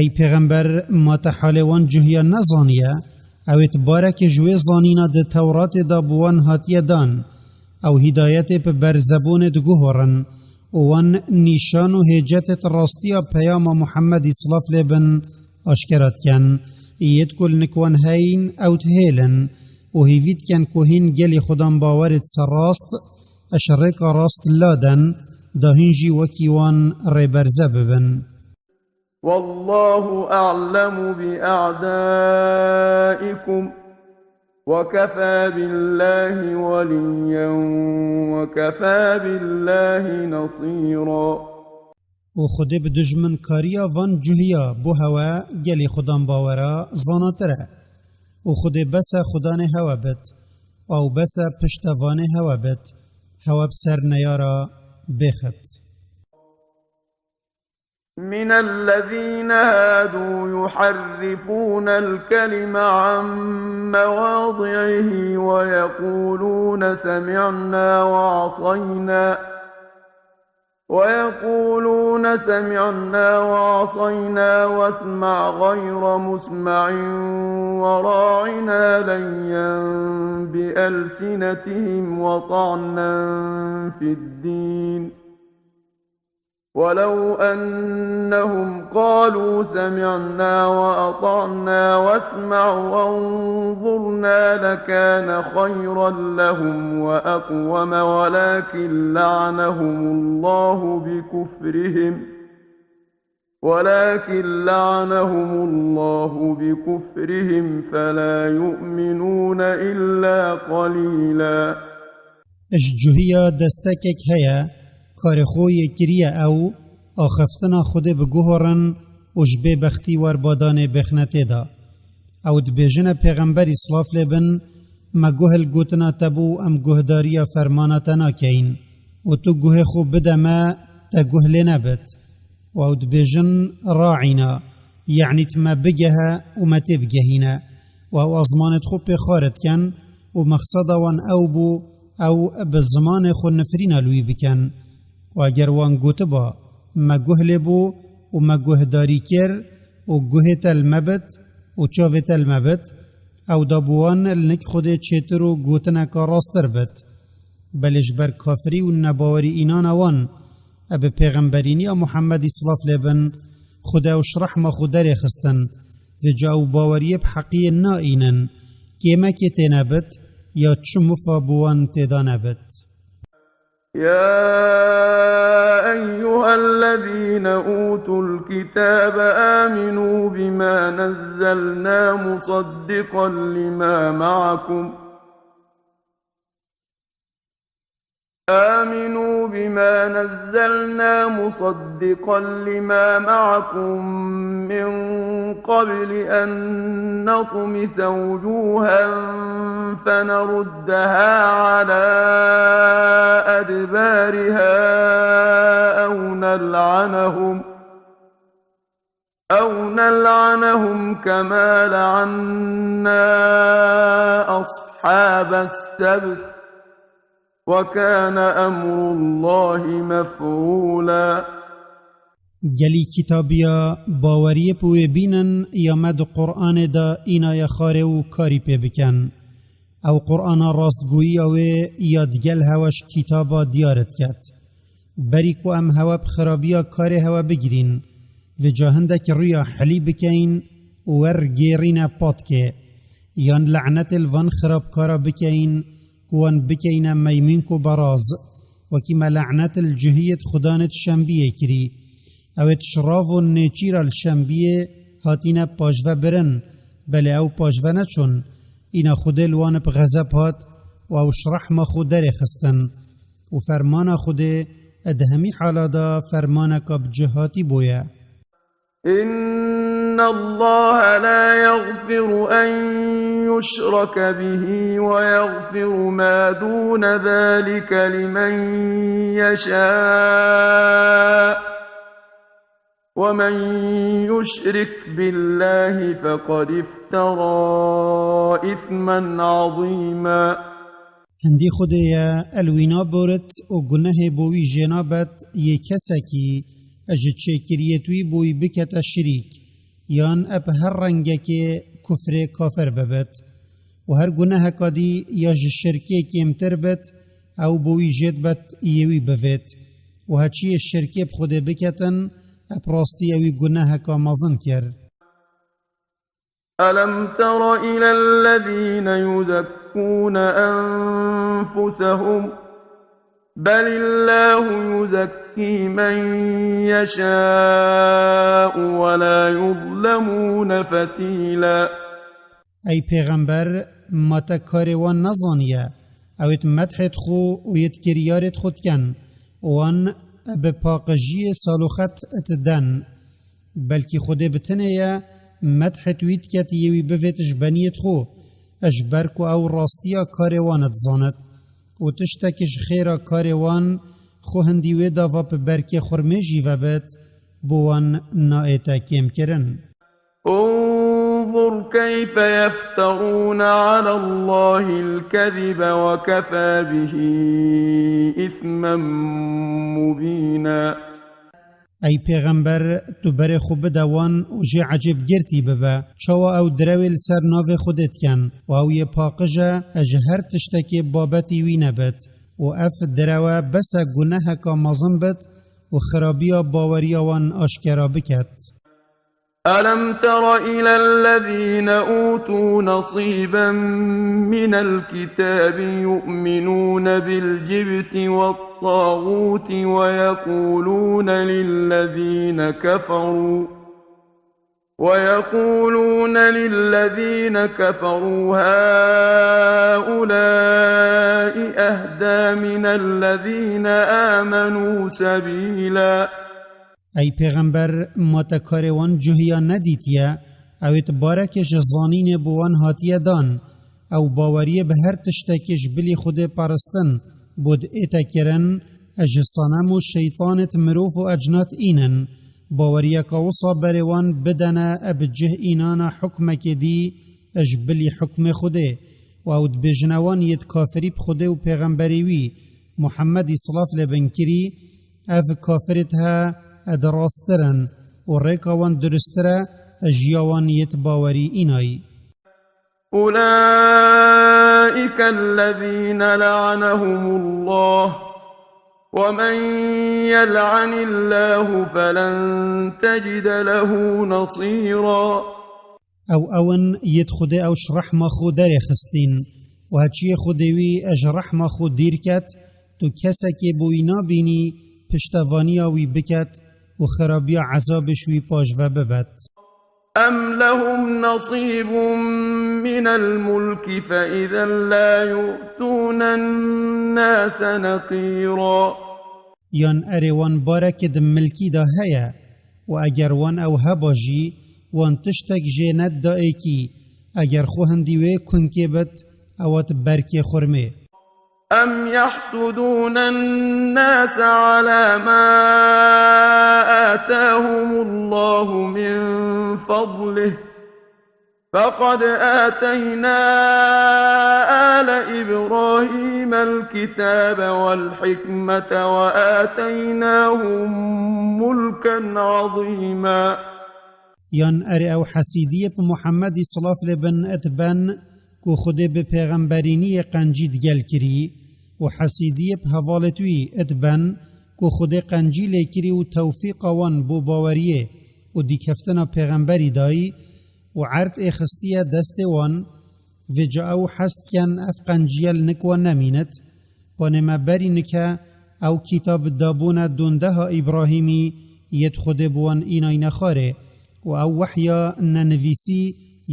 Ey pêxember, ma te halê wan cuhiya nezaniye? Ewêt barekê ji wê zanîna di Tewratê de bi wan hatiye dan. Ew hîdayetê bi berzebûnê diguhorin û wan nîşan û hêcetêt rastiya peyama Muhemmedî silav lê bin aşkera dikin. Yêt ku li nik wan heyîn ew dihêlin û hîvî dikin ku hîn gelî xudan bawerêt serrast, eş rêka rast laden, da hîn jî wekî wan rêberze bibin. والله أعلم بأعدائكم وكفى بالله وليا وكفى بالله نصيرا. Û Xwedê bi dijminkariya van cuhiya bo hewe gelî xudan bawera zanatir e. Û Xwedê bes e xudanê hewe bit. Û ew bes e piştevanê hewe bit. Hewe bi ser neyara bêxit. من الذين هادوا يحرفون الكلم عن مواضعه ويقولون سمعنا وعصينا، ويقولون سمعنا وعصينا واسمع غير مسمع وراعنا ليا بألسنتهم وطعنا في الدين. ولو أنهم قالوا سمعنا وأطعنا واسمع وانظرنا لكان خيرا لهم وأقوم ولكن لعنهم الله بكفرهم، ولكن لعنهم الله بكفرهم فلا يؤمنون إلا قليلا. Ji cuhiya destekek heye, karê xwe yê kiriye ew, axiftina Xwedê biguhorin û ji bêbextî werbadanê bêxne tê de. Ew dibêjine, Pêxemberî silav lê bin, me guh li gotina te bû, em guhdariya fermana te nakeyin. Û tu guhê xwe bide me, te guh lê nebit. Û ew dibêjin, Raîna, yanî tu me bigehe û me tê bigehîne. Û ew azmanê xwe pê xwarit ken û mexseda wan ew bû, ew bi zimanê xwe nifrîna li wî bikin. Û eger wan gotiba, me guh lê bû û me guhdarî kir û guhê te li me bit û çavê te li me bit, ew da bi wan li nik Xwedê çêtir û gotineka rastir bit. Belê ji ber kafirî û nebawerî înana wan, e bi pêxemberîniya Muhemmedî silav lê bin, Xwedê ew ji rehma xwe derê xistin, vêca ew baweriyê bi heqiyê naînin, kêmekê tê nebit, ya çi mifa bi wan tê da nebit. يا أيها الذين أوتوا الكتاب آمنوا بما نزلنا مصدقا لما معكم، آمنوا بما نزلنا مصدقا لما معكم من قبل أن نطمس وجوها فنردها على أدبارها أو نلعنهم، أو نلعنهم كما لعنا أصحاب السبت، وكان أمر الله مفعولا. Gelî kitabiya baweriyê bi wê bînin ya me di Qur'anê de înaye xwarê û karî pê bikin. Ew Qur'ana rastgoyiya wê ya digel hewe ji kitaba diyar diket. Berî ku em hewe bi xirabiya karê hewe bigirîn, vêca hindek rûya helî bikeyin û wer gêrîne patkê, yan lenetê li van xirabkara bikeyin ku wan bikeyne meymînk û beraz, wekî me lenet li cihiyê di xudanê di şembiyê kirî. Ew ê di şirav û nêçîra li şembiyê hatîne paşve birin, belê ew paşve neçûn. Îna Xwedê li wan bi xezeb hat û ew ji rehma xwe derê xistin. Û fermana Xwedê di hemî hala de fermaneka bi cih hatî bûye. إن الله لا يغفر أن يشرك به ويغفر ما دون ذلك لمن يشاء، ومن يشرك بالله فقد افترى إثما عظيما. Hindî Xwedê ye, el wî naborit û gunehê bo wî jê nabet yê kesekî ji çêkiriyê wî bo wî bikete şirîk, yan eb her rengekê kufrê kafir bibit. Û her guneheka dî ya ji şirkê kêmtir bit, ew bo wî jê dibet yê wî bivêt. Û heçiyê şirkê bi Xwedê biketin, eb rastî ewî guneheka mezin kir. ألم تر إلى الذين يزكون أنفسهم، بل الله يزكي من يشاء ولا يظلمون فتيلا. Ey pêxember, ma te karê wan nezaniye? Ew ê medhê xwe û yê kiryarê xwe dikin, wan bi paqijiyê saloxet diden. Belkî Xwedê bi tenê ye, medhê wî diket yê wî bivêt ji beniyê xwe, ji ber ku ew rastiya karê wan dizanit. Û tiştek ji xêra karê wan xwe hindî wê dava bi berkê xurmê jî vebit, بۆ wan نائێتە کێمکردن. انظر كيف يفترون على الله الكذب وكفى به إثما مبينا. ئەی پێغەمبەر، تو بەرێ خۆ بدە وان و jê ecêbgirtî bibe. Çawa ew direwê li ser navê Xwedê dikin û ew yê paqij e ji her tiştekê babetî wî nebit. Û ev direwe bes e guneheka mezin bit û xirabiya baweriya wan aşkera biket. ألم تر إلى الذين أوتوا نصيبا من الكتاب يؤمنون بالجبت والطاغوت ويقولون للذين كفروا ويقولون للذين كفروا هؤلاء أهدى من الذين آمنوا سبيلا. ئەی پێغەمبەر، ما te karê wan cuhiya nedîtiye؟ Ew ê barekê ji zanînê bo wan hatiye dan. Ew baweriyê bi her tiştekê ji bilî Xwedê paristin, bo diête kirin, ji sanem û şeytanêt mirov û ecnat înin. Baweriyeka wisa berê wan bidene e bi cih înana hukmekê dî ji bilî hukmê Xwedê. Û ew dibêjine wan yêt kafirî bi Xwedê û pêxemberê wî, Muhemmedî silav lê bin kirî, ev kafirêt he ed rasttir in û rêka wan durustir e ji ya wan yêt bawerî înayî. أولئك الذين لعنهم الله ومن يلعن الله فلن تجد له نصيرا. Ew ew in yêt Xwedê ew ji rehma xwe derê xistîn û heçiyê Xwedê wî ji rehma xwe dîr ket, tu kesekê bo wî nabînî piştevaniya wî biket û xirabiya ezabê ji wî paşve bibet. أم لهم نصيب من الملك فإذا لا يؤتون الناس نقيرا. Yan erê wan bareke di milkî de heye û eger wan ew heba jî, wan tiştek jê nedida êkî, eger xwe hindî wê kunkê bit, ewa di berkê xurmê. أم يحسدون الناس على ما آتاهم الله من فضله فقد آتينا آل إبراهيم الكتاب والحكمة وآتيناهم ملكا عظيما. Yan erê ew hesîdiyê bi Muhemmedî silav lê bin id ben ku Xwedê bi pêxemberîniyê qencî digel kirî û hesîdiyê bi hevalêt wî id ben ku Xwedê qencî lê kirî û tewfîqa wan bo baweriyê û dîkeftina pêxemberî dayî û erd ê xistiye destê wan, vêca ew hez diken ev qenciye li nik wan nemînit. Panê me berî nike ew kîtab dabûne dondeha Îbrahîmî yêt Xwedê bi wan înayne xwarê û ew wehya nenivîsî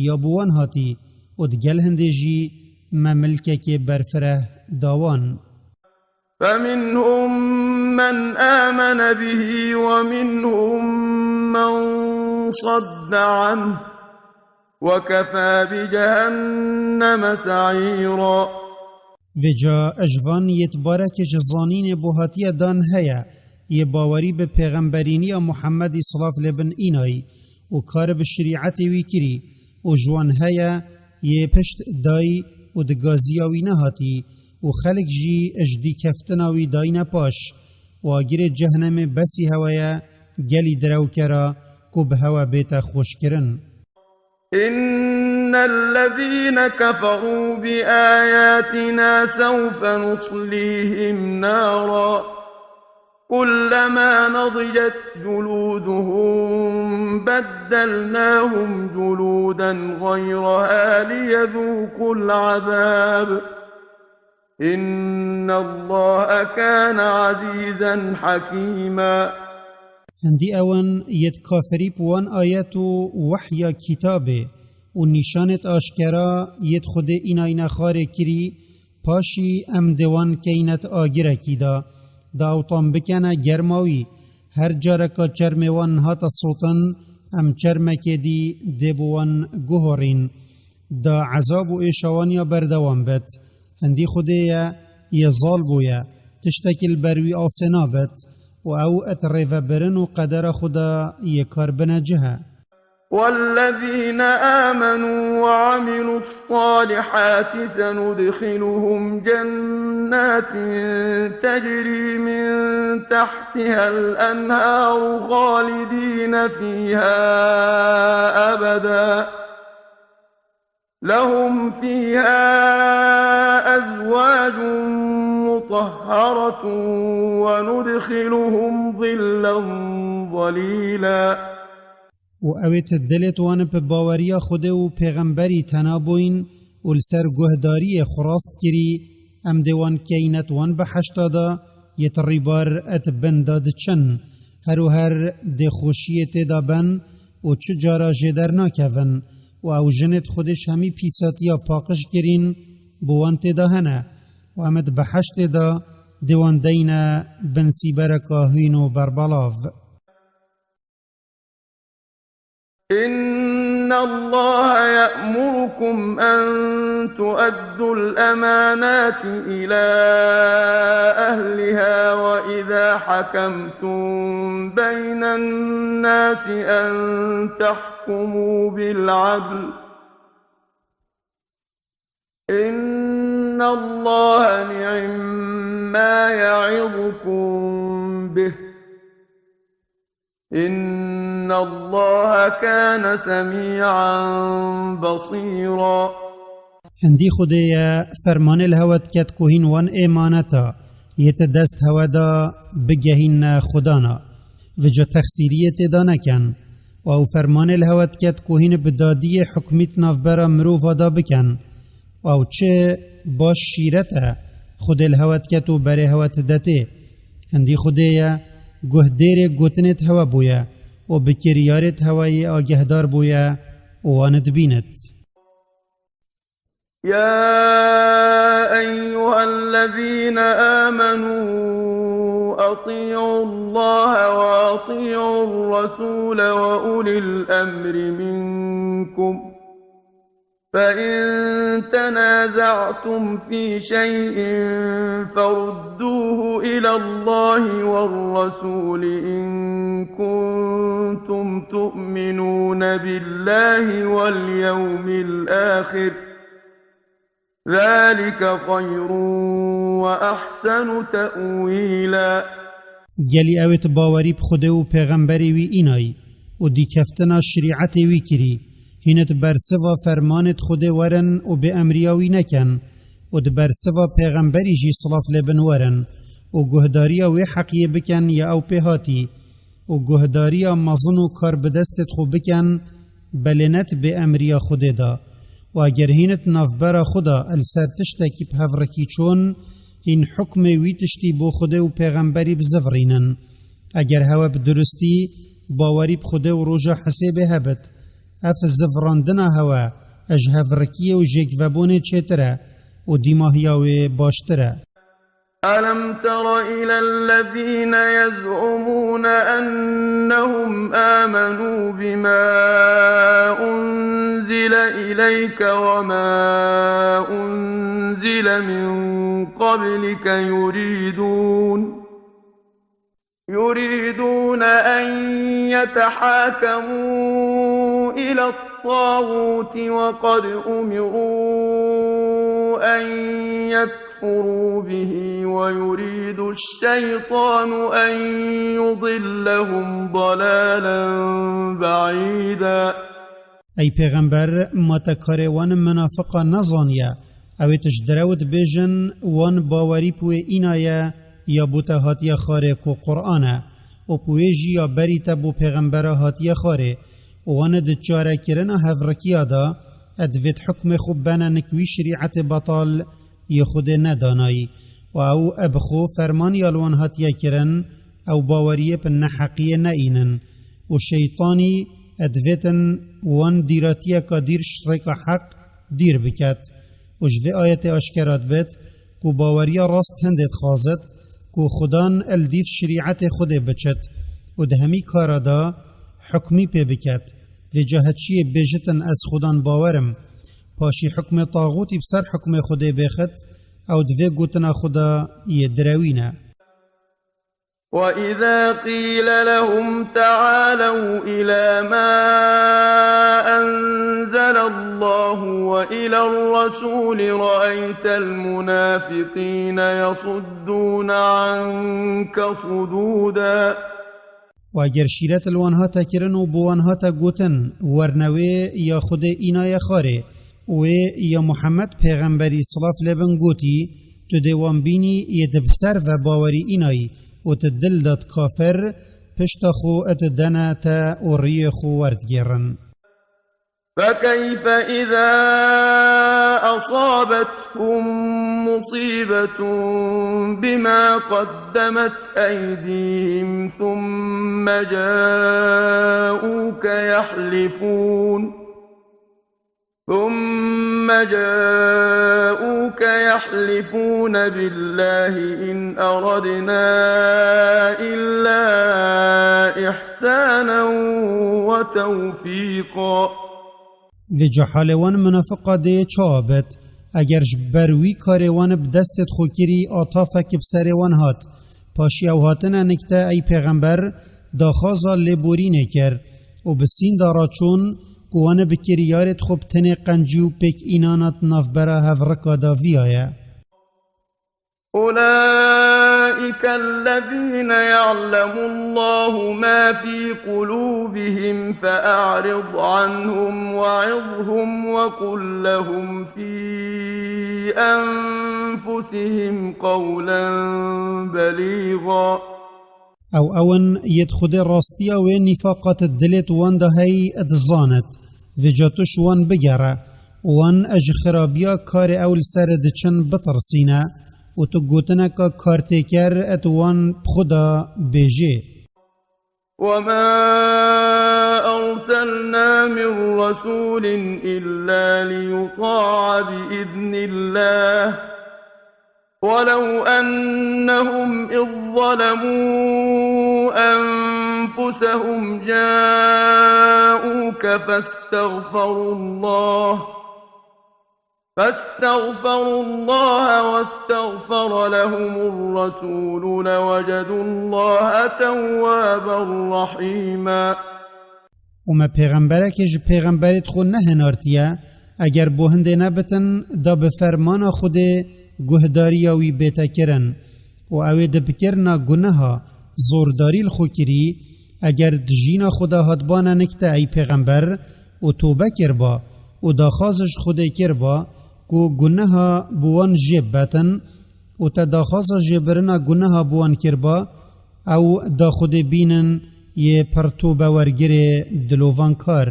ya bi wan hatî û di gel hindê jî me milkekê berfireh da wan. فمنهم من آمن به ومنهم من صد عنه وكفى بجهنم سعيرا. Vêca ji van yêt barekê ji zanînê bo hatiye dan heye, yê bawerî bi pêxemberîniya Muhemmedî silav lê bin înayî û kar bi şerîetê wî kirî û ji wan heye yê pişt dayî û di gaziya wî nehatî û xelk jî ji dîkeftina wî dayîne paş û agirê cehnemê besî hewe ye gelî direwkera ku bi hewe bête xweşkirin. إن الذين كفروا بآياتنا سوف نصليهم نارا كلما نضجت جلودهم بدلناهم جلودا غيرها ليذوقوا العذاب إن الله كان عزيزا حكيما. Hindî ew in yêt kafirî bi wan ayet û wehya kîtabê û nîşanêt aşkera yêt Xwedê înayne xwarê kirî, paşî em dê wan keynet agirekî de, da ew tam bikene germa wî. Her careka çermê wan hate sotin, em çermekê dî dê bi wan guhorîn. Da ezab û êşa wan ya berdewam bit. Hindî Xwedê ye, yê zal bûye, tiştekî li ber wî asê nabit. û ew et rêvebirin û qedera xwe de yê kar bine cih e. والذين آمنوا وعملوا الصالحات سندخلهم جنات تجري من تحتها الأنهار خالدين فيها أبدا لهم فيها أزواج مطهرة وندخلهم ظلا ظليلا. û ew ê ti dilêt wan bi baweriya Xwedê û pêxemberî tena bûyîn û li ser guhdariyê xwe rast kirî, em dê wan keynet wan behişta da, yê ti rîbar et bin da diçin. Her û her dê xweşiyê tê da ben û çi cara jê dernakevin. Û ew jinêt Xwedê ji hemî pîsatiya paqij kirîn, bo wan tê da hene. Û em et behiştê da dê wan deyne bin sîbereka hîn û berbelav. إن الله يأمركم أن تؤدوا الأمانات إلى أهلها وإذا حكمتم بين الناس أن تحكموا بالعدل إن الله نعم ما يعظكم به إن الله كان سميعا بصيرا. Hindî Xwedê ye fermanê li hewe diket ku hîn wan êmaneta yê te dest hewe da bigehîne Xwedana. Vêca texsîriyê tê da nekin. Û ew fermanê li hewe diket ku hîn bi dadiyê hukmî di navbera mirova da bikin. Ew çi baş şîret e, Xwedê li hewe diket û berê hewe didetê. Hindî Xwedê ye, guhdêrê gotinêt hewe bûye û bi kiryarêt hewe yê agehdar bûye û wan dibînit. يا أيها الذين آمنوا أطيعوا الله وأطيعوا الرسول وأولي الأمر منكم فإن تنازعتم في شيء فردوه إلى الله والرسول إن كنتم تؤمنون بالله واليوم الآخر ذلك خير وأحسن تأويلا. Gelî ew ê tu bawerî bi Xwedê û pêxemberê wî înayî û dîkeftina şerîetê wî kirî, hîn di bersiva fermanêt Xwedê werin û bêemriya wî nekin û di bersiva pêxemberî jî silav lê bin werin û guhdariya wê heqiyê bikin ya ew pê hatî û guhdariya mezin û karbidestêt xwe bikin, belê ne di bêemriya Xwedê de. Û eger hîn di navbera xwe de li ser tiştekî bi hev rikî çûn, hîn hukmê wî tiştî bo Xwedê û pêxemberî bizivirînin. Eger hewe bi durustî bawerî bi Xwedê û roja hesêbê hebit, ev zivirandina hewe ji hevrikiyê û jêkvebûnê çêtir e û dîmahiya wê baştir e. ألم تر إلى الذين يزعمون أنهم آمنوا بما أنزل إليك وما أنزل من قبلك يريدون يريدون أن يتحاكموا إلى الطاغوت وقد أمروا أن يكفروا به ويريد الشيطان أن يضلهم ضلالا بعيدا. Ey pêxember, ma te karê wan minafiqa nezaniye? Ew ê tu ji derew dibêjin, wan bawerî bi wê înaye ya bo te hatiye xwarê ku Quran e û bi wê jî ya berî te bo pêxembera hatiye xwarê û wan di çarekirina hevrikiya de, e divêt hukmê xwe bene nik wî şerîetê betal yê Xwedê nedanayî û ew e bi xwe ferman ya li wan hatiye kirin, ew baweriyê bi neheqiyê neînin û şeytanî e divêtin wan dîratiyeka dîr ji rêka heq dîr biket. Û ji vê ayetê aşkera dibêt ku baweriya rast hindê dixwazit ku Xudan el dîv şerîetê Xwedê biçit û di hemî kara de hukmî pê biket. Vêca heçiyê bêjitin ez Xudan bawer im, paşî hukmê taxûtî bi ser hukmê Xwedê bêxit, ew di vê gotina xwe de yê direwîne. وإذا قيل لهم تعالوا إلى ما أنزل الله وإلى الرسول رأيت المنافقين يصدون عنك صدودا. و ئەگەر شیرەت لە وان هاتە کرن و بۆ وان هاتە گوتن، وەرنەوێ یا خودێ ئینایە خارێ، وێ یا محەممەد پێغەمبەری سڵاف لێبن گوتی، تو دێ وان بینی یێ دە بسەر ڤە باوەری ئینایی و تە دل دات کافر، پشتا خو ئەت دەنە تە و ڕیێ خو وەردگێڕن. فكيف إذا أصابتهم مصيبة بما قدمت أيديهم ثم جاءوك يحلفون ثم جاءوك يحلفون بالله إن أردنا إلا إحسانا وتوفيقا. Vêca halê wan munafiqa dê çawa bet? Eger ji ber wî karê wan bi destê xwe kirî atafek bi serê wan hat, paşî ew hatine nikte ey pêxember daxwaza lêborînê kir û bi sînda raçûn ku wan bi kiryarê xwe bi tenê qencî û pêk înanat navbera hevrika da viyaye. أولئك الذين يعلم الله ما في قلوبهم فأعرض عنهم وعظهم وقل لهم في أنفسهم قولا بليغا. Ew ewin yêd Xwedê rastiya wê nîfaqat dilêt wan de hey dizanet. Vêca tu ji wan bigere û wan ji xirabiya karê ew li ser diçin bitirsîne û tu gotineka kartêker et wan bi xwe de bêjê. وما أرسلنا من رسول إلا ليطاع بإذن الله ولو أنهم إذ ظلموا أنفسهم جاءوك فاستغفروا الله فاستغفروا الله واستغفر لهم الرسول لوجدوا الله توابا رحيما. û me pêxemberekê ji pêxemberêt xwe nehinartiye, eger bo hindê nebitin, da bi fermana Xwedê guhdariya wî bête kirin. Û ew ê di bikirina guneha zordarî li xwe kirî, eger di jîna xwe de hatbane nikte ey pêxember û tobe kirba û daxwaz ji Xwedê kirba ku guneha bi wan jê betin û te daxwaza jêbirina guneha bi wan kirba, ew da Xwedê bînin yê pir tobewergirê dilovankar.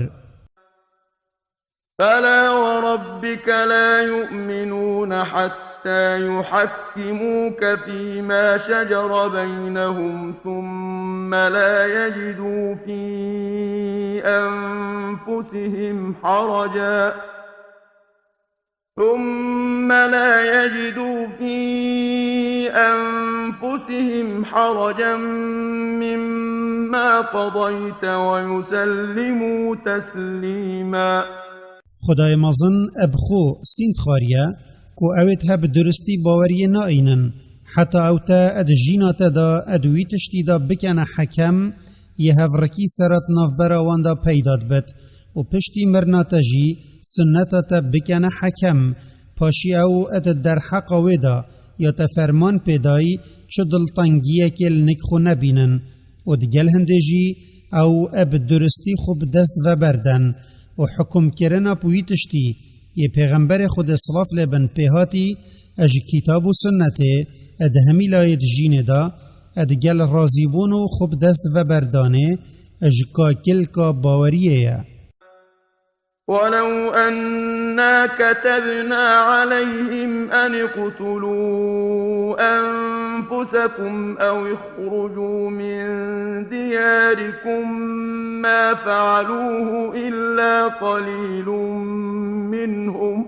فلا وربك لا يؤمنون حتى يحكموك فيما شجر بينهم ثم لا يجدوا في أنفسهم حرجا ثم لا يجدوا في أنفسهم حرجا مما قضيت ويسلموا تسليما. Xwedayê mezin eb xwe sînd xwariye ku ew ê te bi duristî baweriyê naînin, heta ew te ed jîna te de ed wî tiştî de bikene hekem, yê hevrikî serat navbera wan de peyda dibit û piştî mirina te jî sunneta te bikene hekem, paşî ew ed derheqa wê de ya te ferman pê dayî çi diltengiyekê li nik xwe nebînin û digel hindê jî ew eb duristî xwe bi dest veberden û hukumkirina bi wî tiştî yê pêxemberê Xwedê silav lê bin pê hatî, e ji kîtab û sunnetê, e di hemî layê dijînê de, e digel razîbûn û xwe bi dest veberdanê, e ji kakilka baweriyê ye. ولو أنا كتبنا عليهم أن اقتلوا أنفسكم أو اخرجوا من دياركم ما فعلوه إلا قليل منهم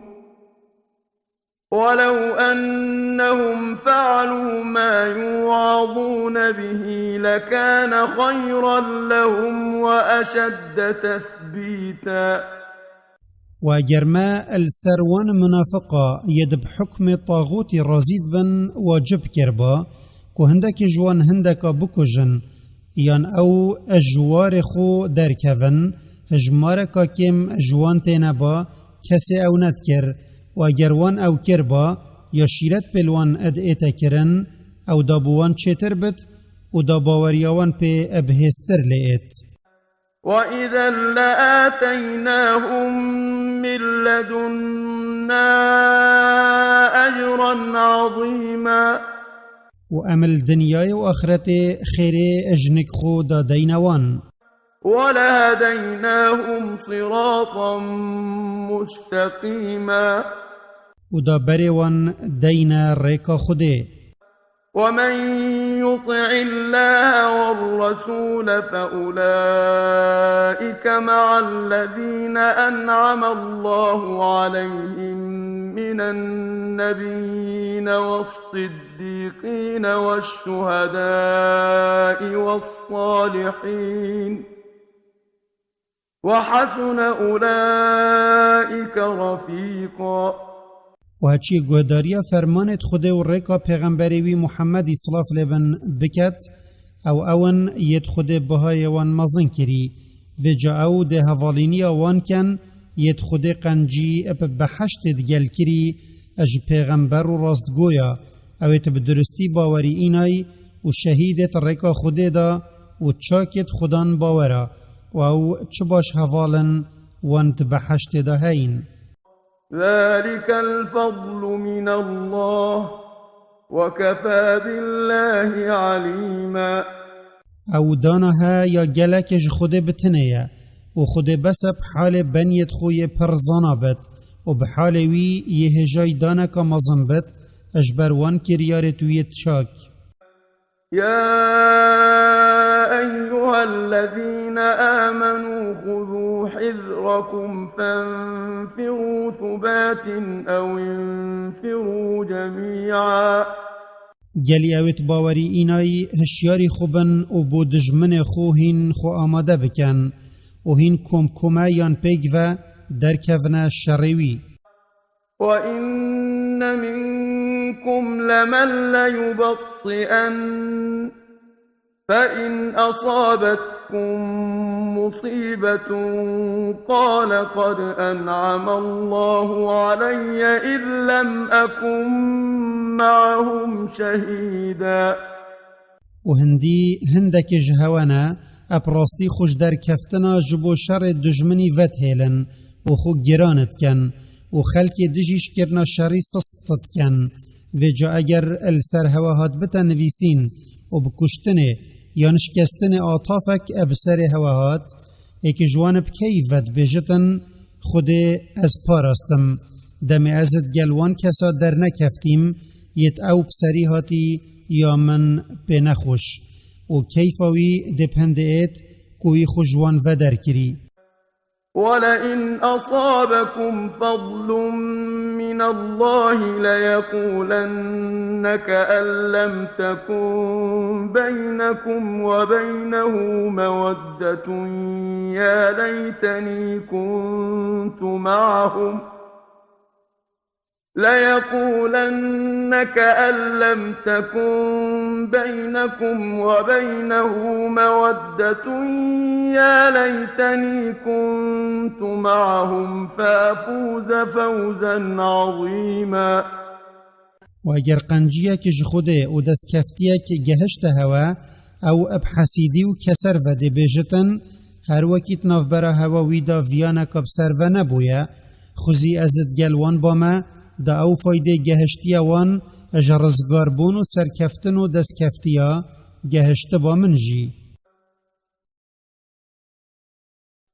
ولو أنهم فعلوا ما يوعظون به لكان خيرا لهم وأشد تثبيتا. و ger me li ser wan munafiqa yê di bi hukmê taxûtî razî dibin wacib kirba, Ku hindekî ji wan hindeka bikujin, yan ew ji warê xwe derkevin, hijmareka kêm ji wan têne ba, kesê ew nedikir, û eger wan ew kirba, ya şîret pê li wan ed ête kirin, ew da bi wan çêtir bit, û da baweriya wan pê bi hêztir lê êt. وإذا لآتيناهم من لدنا أجرا عظيما. Û em li dinyayê û axretê xêrê ji nik xwe da deyne wan. ولهديناهم صراطا مستقيما. Û da berê wan deyne rêka Xwedê. ومن يطع الله والرسول فأولئك مع الذين أنعم الله عليهم من النبيين والصديقين والشهداء والصالحين، وحسن أولئك رفيقا. Û heçî guhdariya fermanêt Xwedê û rêka pêxemberê wî Muhemmedî, silav lê bin, biket, ew ew in yêt Xwedê bihayê wan mezin kirî. Vêca ew dê hevalîniya wan ken, yêt Xwedê qencî bi behiştê digel kirî, ji pêxember û rastgoya, ew ê tu bi durustî bawerî înay û şehîdêt rêka Xwedê da û çakêt Xudan bawera û ew çi baş heval in wan di behiştê de heyin. ذلك الفضل من الله، وكفى بالله عليما. Ew dana he ya gelekê ji Xwedê bi tinê ye û Xwedê bes e bi halê beniyêt xwe yê pir zana bit û bi halê wî yê hêjayî daneka mezin bit, ji ber wan kiryarêt wî yêt çak. يا أيها الذين آمنوا خذوا حذركم فانفروا ثبات أو انفروا جميعا. Gelî ew êt bawerî înayî hişyarî xwe bin û bo dijminê xwe hîn xwe amade bikin û hîn komkome yan pêk ve derkevine şerê wî. وإن منكم لمن ليبطئن، فإن أصابتكم مصيبة قال قد أنعم الله علي إذ لم أكن معهم شهيدا. û hindî hindekê ji hewe ne, ep rastî xwe ji derkeftina ji bo şerê dijminî vedihêlin û xwe giran dikin û xelkê dijî ji kirina şerî sist dikin. Vêca eger li ser hewe hat bite nivîsîn û bi kuştinê yan şikestinê atafek bi serê hewe hat, êkî ji wan bi keyf ve dibêjitin, Xwedê ez parastim. Demê ez digel wan kesa dernekeftîm, yêt ew bi serî hatî ya min pê nexweş û keyfa wî dê bi hindê êt ku wî xwe ji wan vederkirî. ولئن أصابكم فضل من الله ليقولن كأن لم تكن بينكم وبينه مودة يا ليتني كنت معهم، ليقولن كأن لم تكن بينكم وبينه مودة يا ليتني كنت معهم فأفوز فوزا عظيما. û eger qenciyek ji Xwedê û destkeftiyek gehişte hewe, ew bi hesîdî û keser ve dê bêjitin, her wekî di navbera hewe wî de viyaneka bi ser ve nebûye, xwezî ez digel wan bame, da ew faydê gehiştiye wan, ji rizgarbûn û serkeftin û destkeftiya gehiştiba min jî.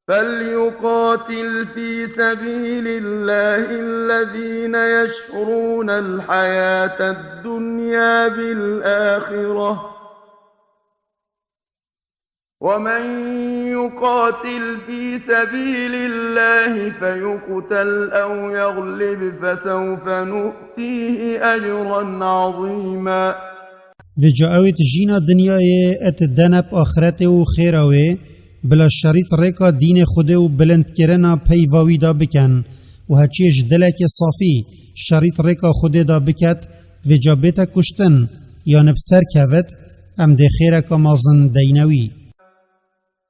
فليقاتل في سبيل الله الذين يشرون الحياة الدنيا بالآخرة، ومن يقاتل في سبيل الله فيقتل أو يغلب فسوف نؤتيه أجرا عظيما. Vêca ew ê di jîna dinyayê et deneb axretê û xêra wê, bila şerît rêka dînê Xwedê û bilindkirina peyva wî da bikin û heçiyê ji dilekê safî şerît rêka Xwedê da biket, vêca bête kuştin, Yan bi ser kevit, em dê xêreka mezin deyne wî.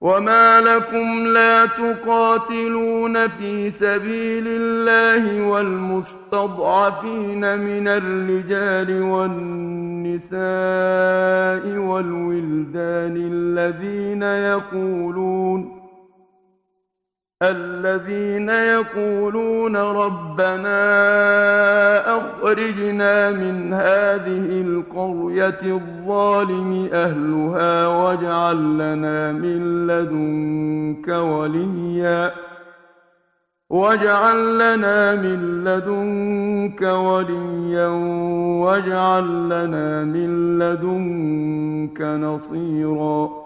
وما لكم لا تقاتلون في سبيل الله والمستضعفين من الرجال والنساء والولدان الذين يقولون الذين يقولون ربنا أخرجنا من هذه القرية الظالم أهلها واجعل لنا من لدنك وليا واجعل لنا من لدنك وليا واجعل لنا من لدنك نصيرا.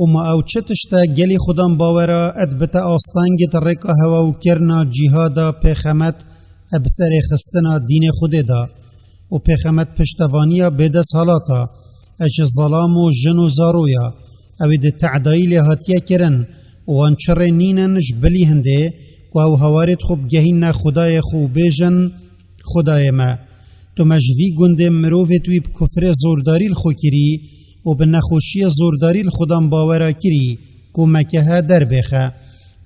Û ma ew çi tişt e gelî xudan bawera ed bite astengê di rêka hewa û kirina cîhada pêxemet e bi serê xistina dînê Xwedê de û pêxemet piştevaniya bêdesthalata e ji zelam û jin û zaroya ew ê di te'dayî lê hatiye kirin û wan çi rê nînin ji bilî hindê ku ew hewarêd xwe bigehînne Xwedayê xwe û bêjin, Xwedayê me, tu me ji vî gundê mirovêd wî bi kufrê zordarî li xwe kirî û bi nexweşiyê zordarî li xudan bawera kirî ku me kehe derbêxe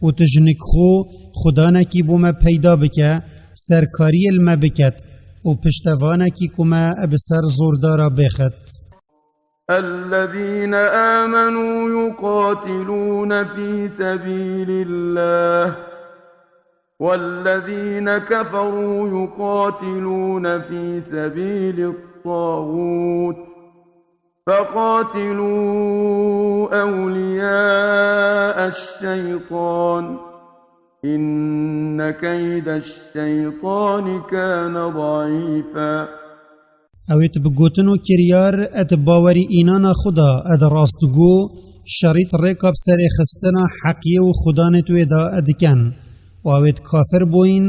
û tu jinik xwe xudanekî bo me peyda bike, serkariyê li me biket û piştevanekî ku me bi ser zordara bêxit. الذين آمنوا يقاتلون في سبيل الله والذين كفروا يقاتلون في سبيل الطاغوت فقاتلوا أولياء الشيطان إن كيد الشيطان كان ضعيفا. Ew ê tu bi gotin û kiryar, e di bawerî înana xwe de, e di rastgo, şerît rêka bi serê xistina heqiyê û xudanêt wê de, e diken. Û ew ê di kafir bûyîn,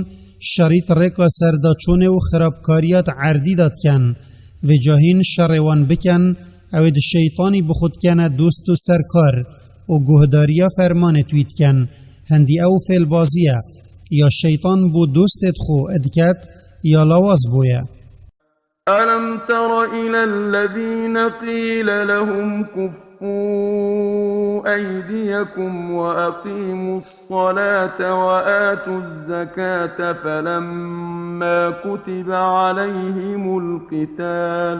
şerît rêka serdaçûnê û xirabkariya di erdî de diken. Vêca hîn şerê wan biken, ew ê di şeytanî bi xwe dikene dost û serkar û guhdariya fermanêt wî diken. Hindî ew fêlbazî ye, ya şeytan bo dostêt xwe diket, ya lawaz bûye. ألم تر إلى الذين قيل لهم كفوا أيديكم وأقيموا الصلاة وآتوا الزكاة فلما كتب عليهم القتال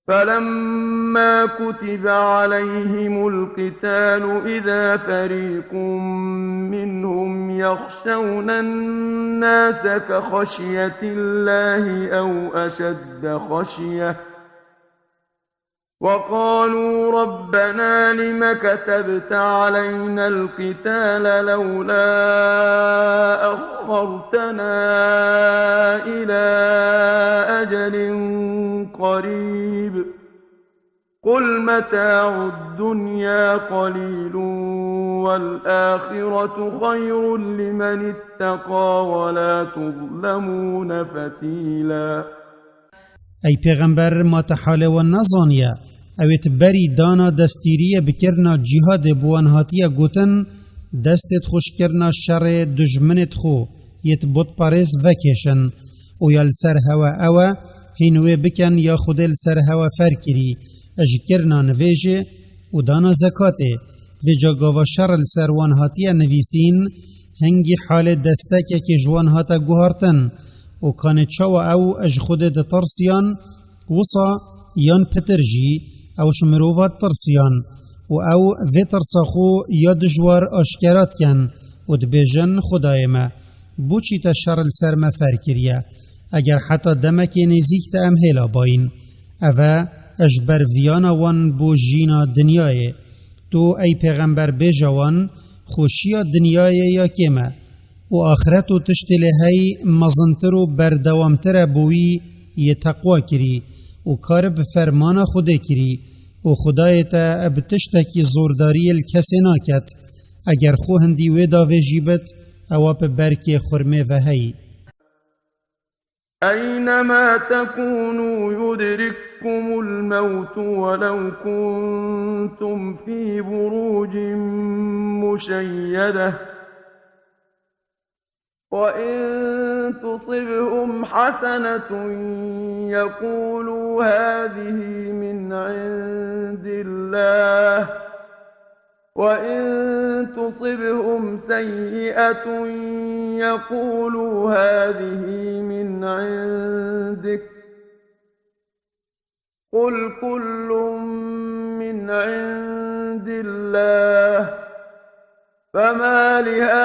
فلما كتب عليهم القتال إذا فريق منهم يخشون الناس كخشية الله أو أشد خشية وقالوا ربنا لم كتبت علينا القتال لولا أخرتنا إلى أجل قريب قل متاع الدنيا قليل والآخرة خير لمن اتقى ولا تظلمون فتيلا. Ey pêxember, ma te halê wan nezaniye? Ew ê ti berî dana destîriyê bikirina cîhadê bi wan hatiye gotin, destêt xweş kirina şerê dijminêt xwe, yêt butperêz vekêşin. Û ya li ser hewe ew e, hîn wê bikin ya Xwedê li ser hewe fer kirî, ji kirina nivêjê û dana zekatê. Vêca gava şer li ser wan hatiye nivîsîn, hingî halê destekekê ji wan hate guhartin û kanê çawa ew ji Xwedê ditirsiyan, wisa yan pitir jî ew ji mirova ditirsiyan û ew vê tirsa xwe ya dijwar aşkera dikin û dibêjin, Xwedayê me, boçî te şer li ser me fer kiriye? Eger heta demekê nêzîk te em hêla bayîn. Ev e, ji ber viyana wan bo jîna dinyayê. Tu, ey pêxember, bêje wan, xweşiya dinyayê ya kêm e û axiret û tiştê lê hey mezintir û berdewamtir e bo wî yê teqwa kirî û kar bi fermana Xwedê kirî û Xwedayê te bi tiştekî zordariyê li kesê naket. Eger xwe hindî wê davêjî bit, ewa bi berkê xurmê ve heyî. أينما تكونوا يدرككم الموت ولو كنتم في بروج مشيدة وإن تصبهم حسنة يقولوا هذه من عند الله، وإن تصبهم سيئة يقولوا هذه من عندك، قل كل من عند الله، فما لهؤلاء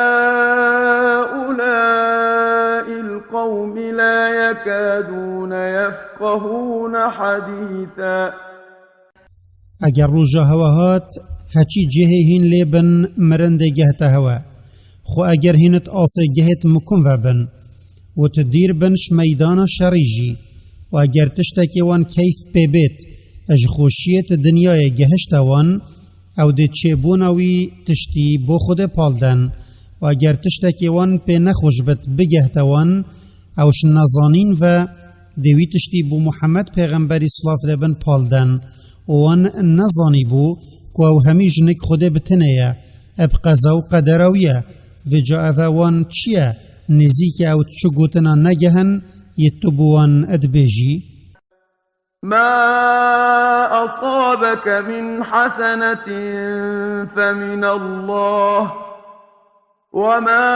القوم لا يكادون يفقهون حديثا. Eger roja hewa hat, heçî cihê hîn lê bin, mirin dê gehte hewe. Xwe eger hînit asê gehêt mikum ve bin, û tu dîr bin ji meydana şerî jî, û eger tiştekê wan keyf pê bêt, ji xweşiyê ti dinyayê gehişte wan, ew dê çêbûna wî tiştî bo Xwedê pal den, û eger tiştekê wan pê nexweş bit bigehte wan, ew ji nezanîn ve dê wî tiştî bo Muhammed pêxemberî silav lê bin pal den, û wan nezanîbû ku ew hemî jinik Xwedê bi tinê ye, bi qeza û qedera wî ye. Vêca ev e wan çi ye? Nêzîkî ew çi gotina negehin, yê tu bi wan dibêjî? ما أصابك من حسنة فمن الله، وما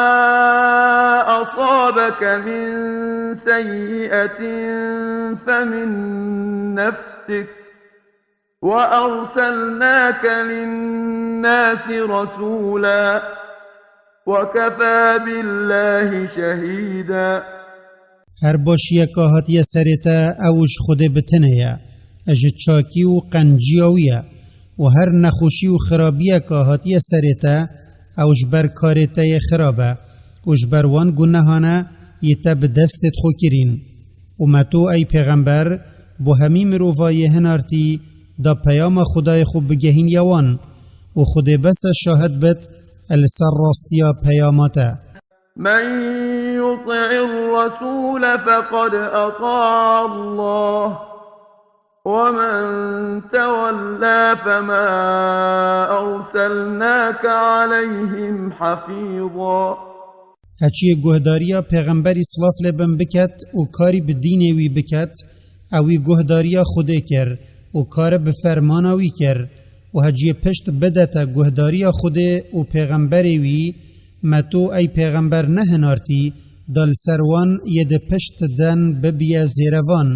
أصابك من سيئة فمن نفسك، وأرسلناك للناس رسولا، وكفى بالله شهيدا. Her başiyeka hatiye serê te, ew ji Xwedê bi tinê ye, ji çakî û qenciya wî ye, û her nexweşî û xirabiyeka hatiye serê te, ew ji ber karê te yê xirab e, û ji ber wan gunehan e yê te bi destê xwe kirîn. Û me tu, ey pêxember, bo hemî mirovayê hinartî da peyama Xwedayê xwe bigehîniye wan, û Xwedê bes e şahid bit li ser rastiya peyama te. من يطع الرسول فقد أطاع الله، ومن تولى فما أرسلناك عليهم حفيظا. Heçiyê guhdariya pêxemberî silav lê bin biket û karî bi dînê wî biket, ew wî guhdariya Xwedê kir û kari bi fermana wî kir, û heciyê pişt bidete guhdariya Xwedê û pêxemberê wî, me tu, ey pêxember, nehinartî da li ser wan yê di pişt den bibiye zêrevan,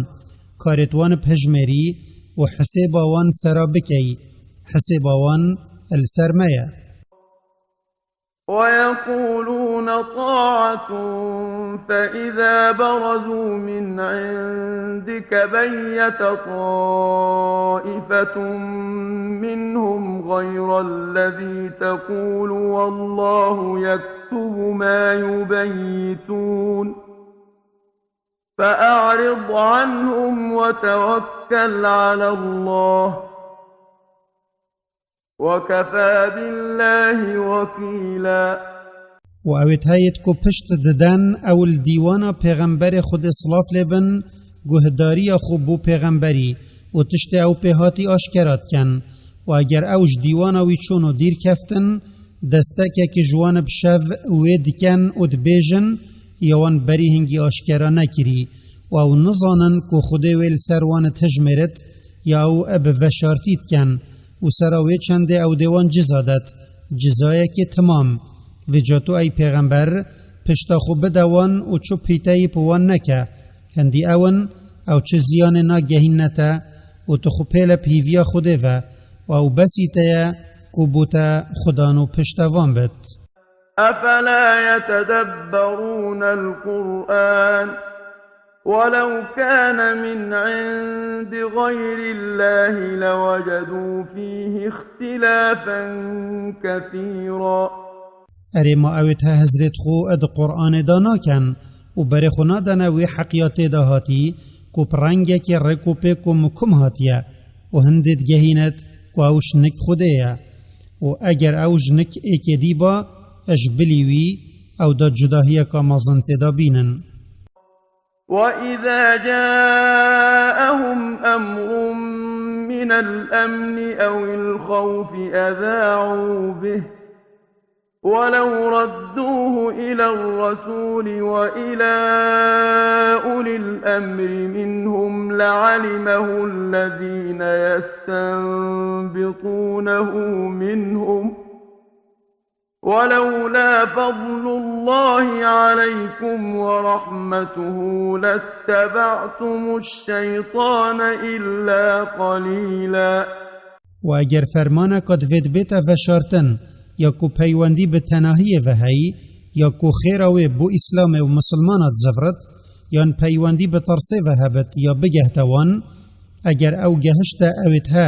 karêt wan bihijmêrî û hisêba wan sera bikey. Hisêba wan li ser me ye. ويقولون طاعة فإذا برزوا من عندك بيت طائفة منهم غير الذي تقول والله يكتب ما يبيتون، فأعرض عنهم وتوكل على الله، وكفى بالله وكيلا. û ew ê heyêt ku pişt diden, ew li dîwana pêxemberê Xwedê silav lê bin, guhdariya xwe bo pêxemberî û tiştê ew pê hatî aşkera dikin. Û eger ew ji dîwana wî çûn û dîr keftin, destekekî ji wan bi şev wê dikin û dibêjin, ya wan berî hingî aşkera nekirî û ew nizanin ku Xwedê wê li ser wan tijmêrit ya ew bi veşartî dikin û sera wê çendê ew dê wan ciza det, cizayekî timam. Vêca tu, ey pêxember, pişta xwe bide wan û çi pîteyî bi wan neke. Hindî ew in, ew çi ziyanê nagehînine te û tu xwe pêle bi hîviya Xwedê ve û ew besî te ye ku bo te Xudan û piştevan bit. أفلا يتدبرون القرآن ولو كان من عند غير الله لوجدوا فيه اختلافا كثيرا. Erê, ma ew ê te hizrêt xwe di Qur'anê de nakin û berê xwe nadene wê heqiyatê de hatî ku bi rengekê rêk û pêk û mikum hatiye û hindê digehînet ku ew ji nik Xwedê ye û eger ew ji nik êkê dî ba, ji bilî wî ew da cudahiyeka mezin tê de bînin. وإذا جاءهم أمر من الأمن أو الخوف أذاعوا به، ولو ردوه إلى الرسول وإلى أولي الأمر منهم لعلمه الذين يستنبطونه منهم، ولولا فضل الله عليكم ورحمته لاتبعتم الشيطان إلا قليلا. و ئەگەر فەرمانەکە divêt bête veşartin، یا ku peywendî bi tenahiyê ve heyî، یا ku xêra wê bo îslamê û misilmana dizivrit، yan peywendî bi tirsê ve hebit ya bigehte wan، ئەگەر ئەو گەهشتە ئەوێت هە،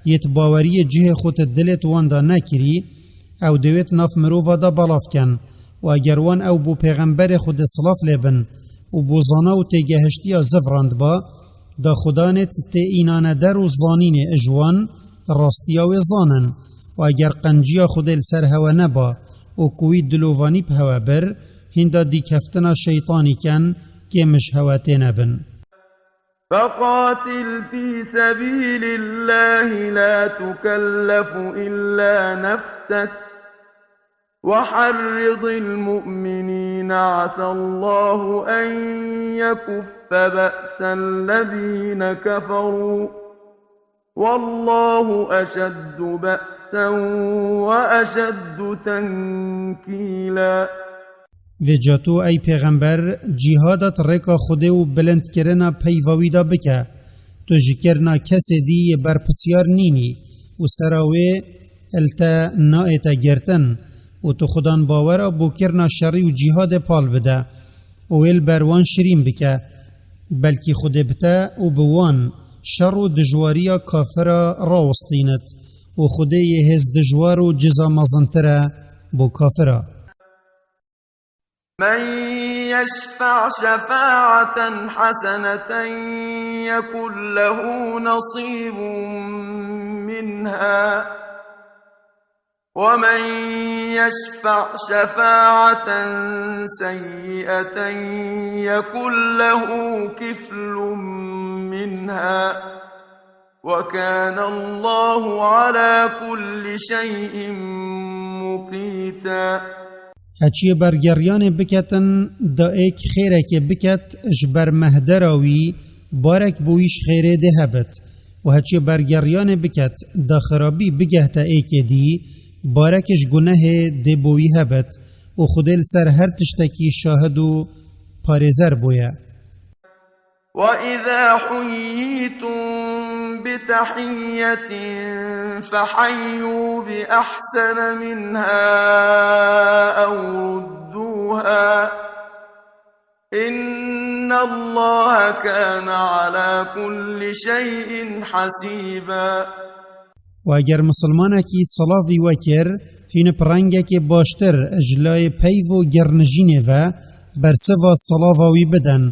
یێت باوەریە cihê xwe ti dilêt wan da nekirî، ئەو دەوێت nav mirova da belav ken، و ئەگەر wan ئەو bo pêxemberê xwe de silav lê bin، û bo zana û têgehiştiya zivrand ba، da xudanêt tê înane der û zanînê ij wan rastiya wê zanin. Û eger qenciya Xwedê li ser hewe neba û ku wî dilovanî bi hewe bir, hînda dîkeftina şeytanî ken kêm ij hewe têne bin. فقاتل في سبيل الله لا تكلف إلا نفسك وحرض المؤمنين عسى الله أن يكف بأس الذين كفروا والله أشد بأسا وأشد تنكيلا. Vêca tu ey pêxember cîhada di rêka Xwedê û bilindkirina peyva wî de bike. Tu ji kirina kesê dî yê berpisyar nînî û sera wê li te naête girtin û tu xudan bawera bo kirina şerî û cîhadê pal bide û wê li ber wan şirîn bike. Belkî Xwedê bi te û bi wan şer û dijwariya kafira rawistînit û Xwedê yê hêz dijwar û ciza mezintir e bo kafira. من يشفع شفاعة حسنة يكن له نصيب منها ومن يشفع شفاعة سيئة يكن له كفل منها وكان الله على كل شيء مقيتا. Heçiyê bergeriyanê biketin da êk xêrekê biket ji ber mehdera wî, barek bo wî ji xêrê dê hebit. Û heçiyê bergeriyanê biket da xirabî bigehte êkê dî, barek ji gunehê dê bo wî hebit. Û Xwedê li ser her tiştekî şahid û parêzer bûye. وإذا حييتم بتحية فحيوا بأحسن منها أو ردوها إن الله كان على كل شيء حسيبا. و ئەگەر مسلمانێکی سڵاوی وەکر، هینە پڕەنگێکی باشتر ji layê peyv û girnijînê ve bersiva silava wî bidin,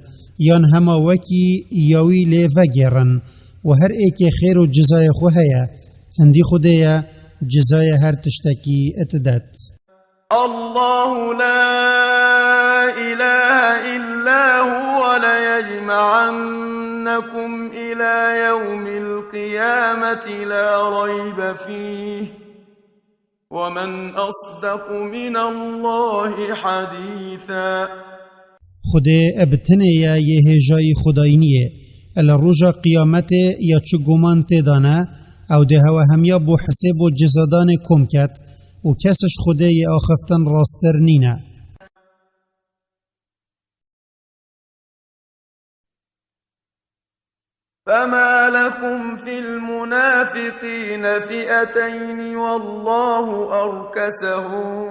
yan hema wekî ya wî lê vegêrin. Û her êkê xêr û cizayê xwe heye, hindî Xwedê ye, cizayê her tiştekî didet. الله لا إله إلا هو ليجمعنكم إلى يوم القيامة لا ريب فيه ومن أصدق من الله حديثا. Xwedê bi tinê ye yê hêjayî Xwedayî niyê. Li roja qiyametê ya çi guman tê de ne, ew dê hewe hemiya bo hisêb û cizadanê kom ket û kes ji Xwedê yê axiftin rasttir nîne. فما لكم في المنافقين فئتين والله أركسهم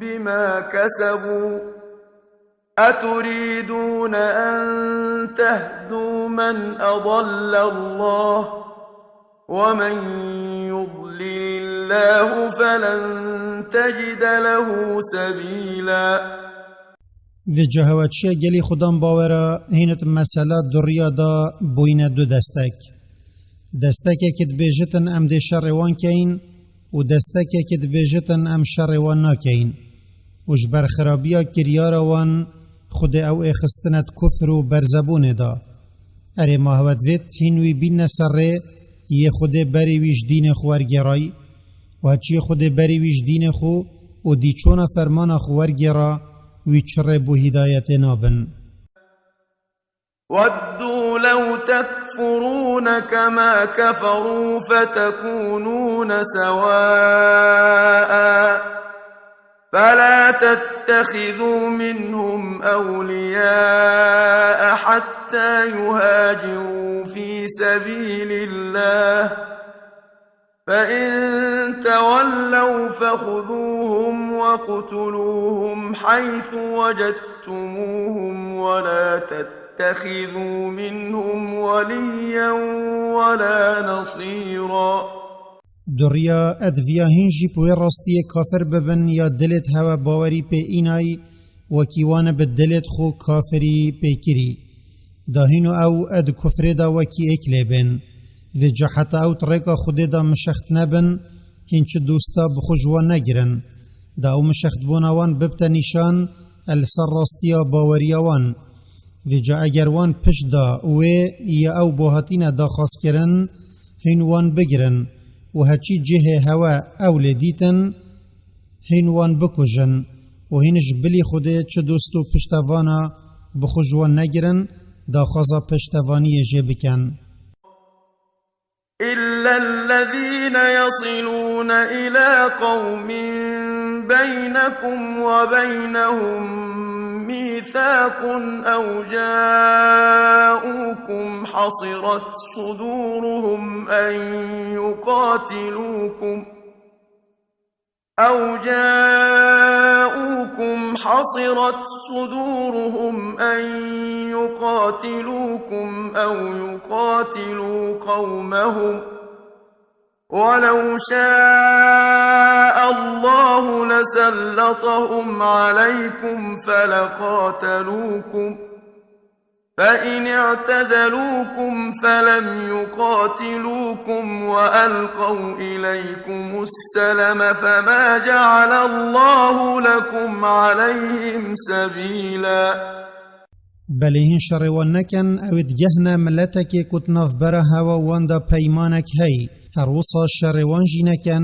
بما كسبوا أتريدون أن تهدوا من أضل الله ومن يضلل الله فلن تجد له سبيلا. Vêca hewe çiye gelî xudan bawera hînit mesela duriya da bûyne du destek. Destekekî dibêjitin em dê şerê wan keyin û destekekî dibêjitin em şerê wan nakeyin. Û ji ber xirabiya kiryara wan Xwedê ew ê xistine di kufr û berzebûnê da. Erê ma hewe divêt hîn wî bînne ser rê yê Xwedê berî wî ji dînê xwe wergêray? Û heçiyê Xwedê berî wî ji dînê xwe û dî çona fermana xwe wergêra, wî çi rê bo hîdayetê nabin. ودوا لو تكفرون كما كفروا فتكونون سواء فلا تتخذوا منهم أولياء حتى يهاجروا في سبيل الله فإن تولوا فخذوهم واقتلوهم حيث وجدتموهم ولا تتخذوا منهم وليا ولا نصيرا. Duriya ed viya hîn jî bi wê rastiyê kafir bibin ya dilêt hewe bawerî pê înay, wekî wan bi dilêt xwe kafirî pê kirî. Da hîn û ew ed kufrê de wekî êk lê bên. Vêca heta ew di rêka Xwedê de mişext nebin, hîn çi dosta bi xwe ji wan negirin. Da ew mişextbûna wan bibte nîşan, el ser rastiya baweriya wan. Vêca eger wan pişt da wê ya ew bo hatîne daxwazkirin, hîn wan bigirin û heçî cihê hewe ew lê dîtin, hîn wan bikujin û hîn ji bilî Xwedê çi dost û piştevana bi xwe ji wan negirin, daxwaza piştevaniyê jê bikin. إلا الذين يصلون إلى قوم بينكم وبينهم ميثاق أو جاءوكم حصرت صدورهم أن يقاتلوكم أو جاءوكم حصرت صدورهم أن يقاتلوكم أو يقاتلوا قومهم ولو شاء الله لسلطهم عليكم فلقاتلوكم فإن اعتزلوكم فلم يقاتلوكم وألقوا إليكم السلم فما جعل الله لكم عليهم سبيلا. Belê hîn şerê wan nekin, ew ê digehne miletekê ku di navbera hewa wan de peymanek hey. Her wisa şerê wan jî nekin,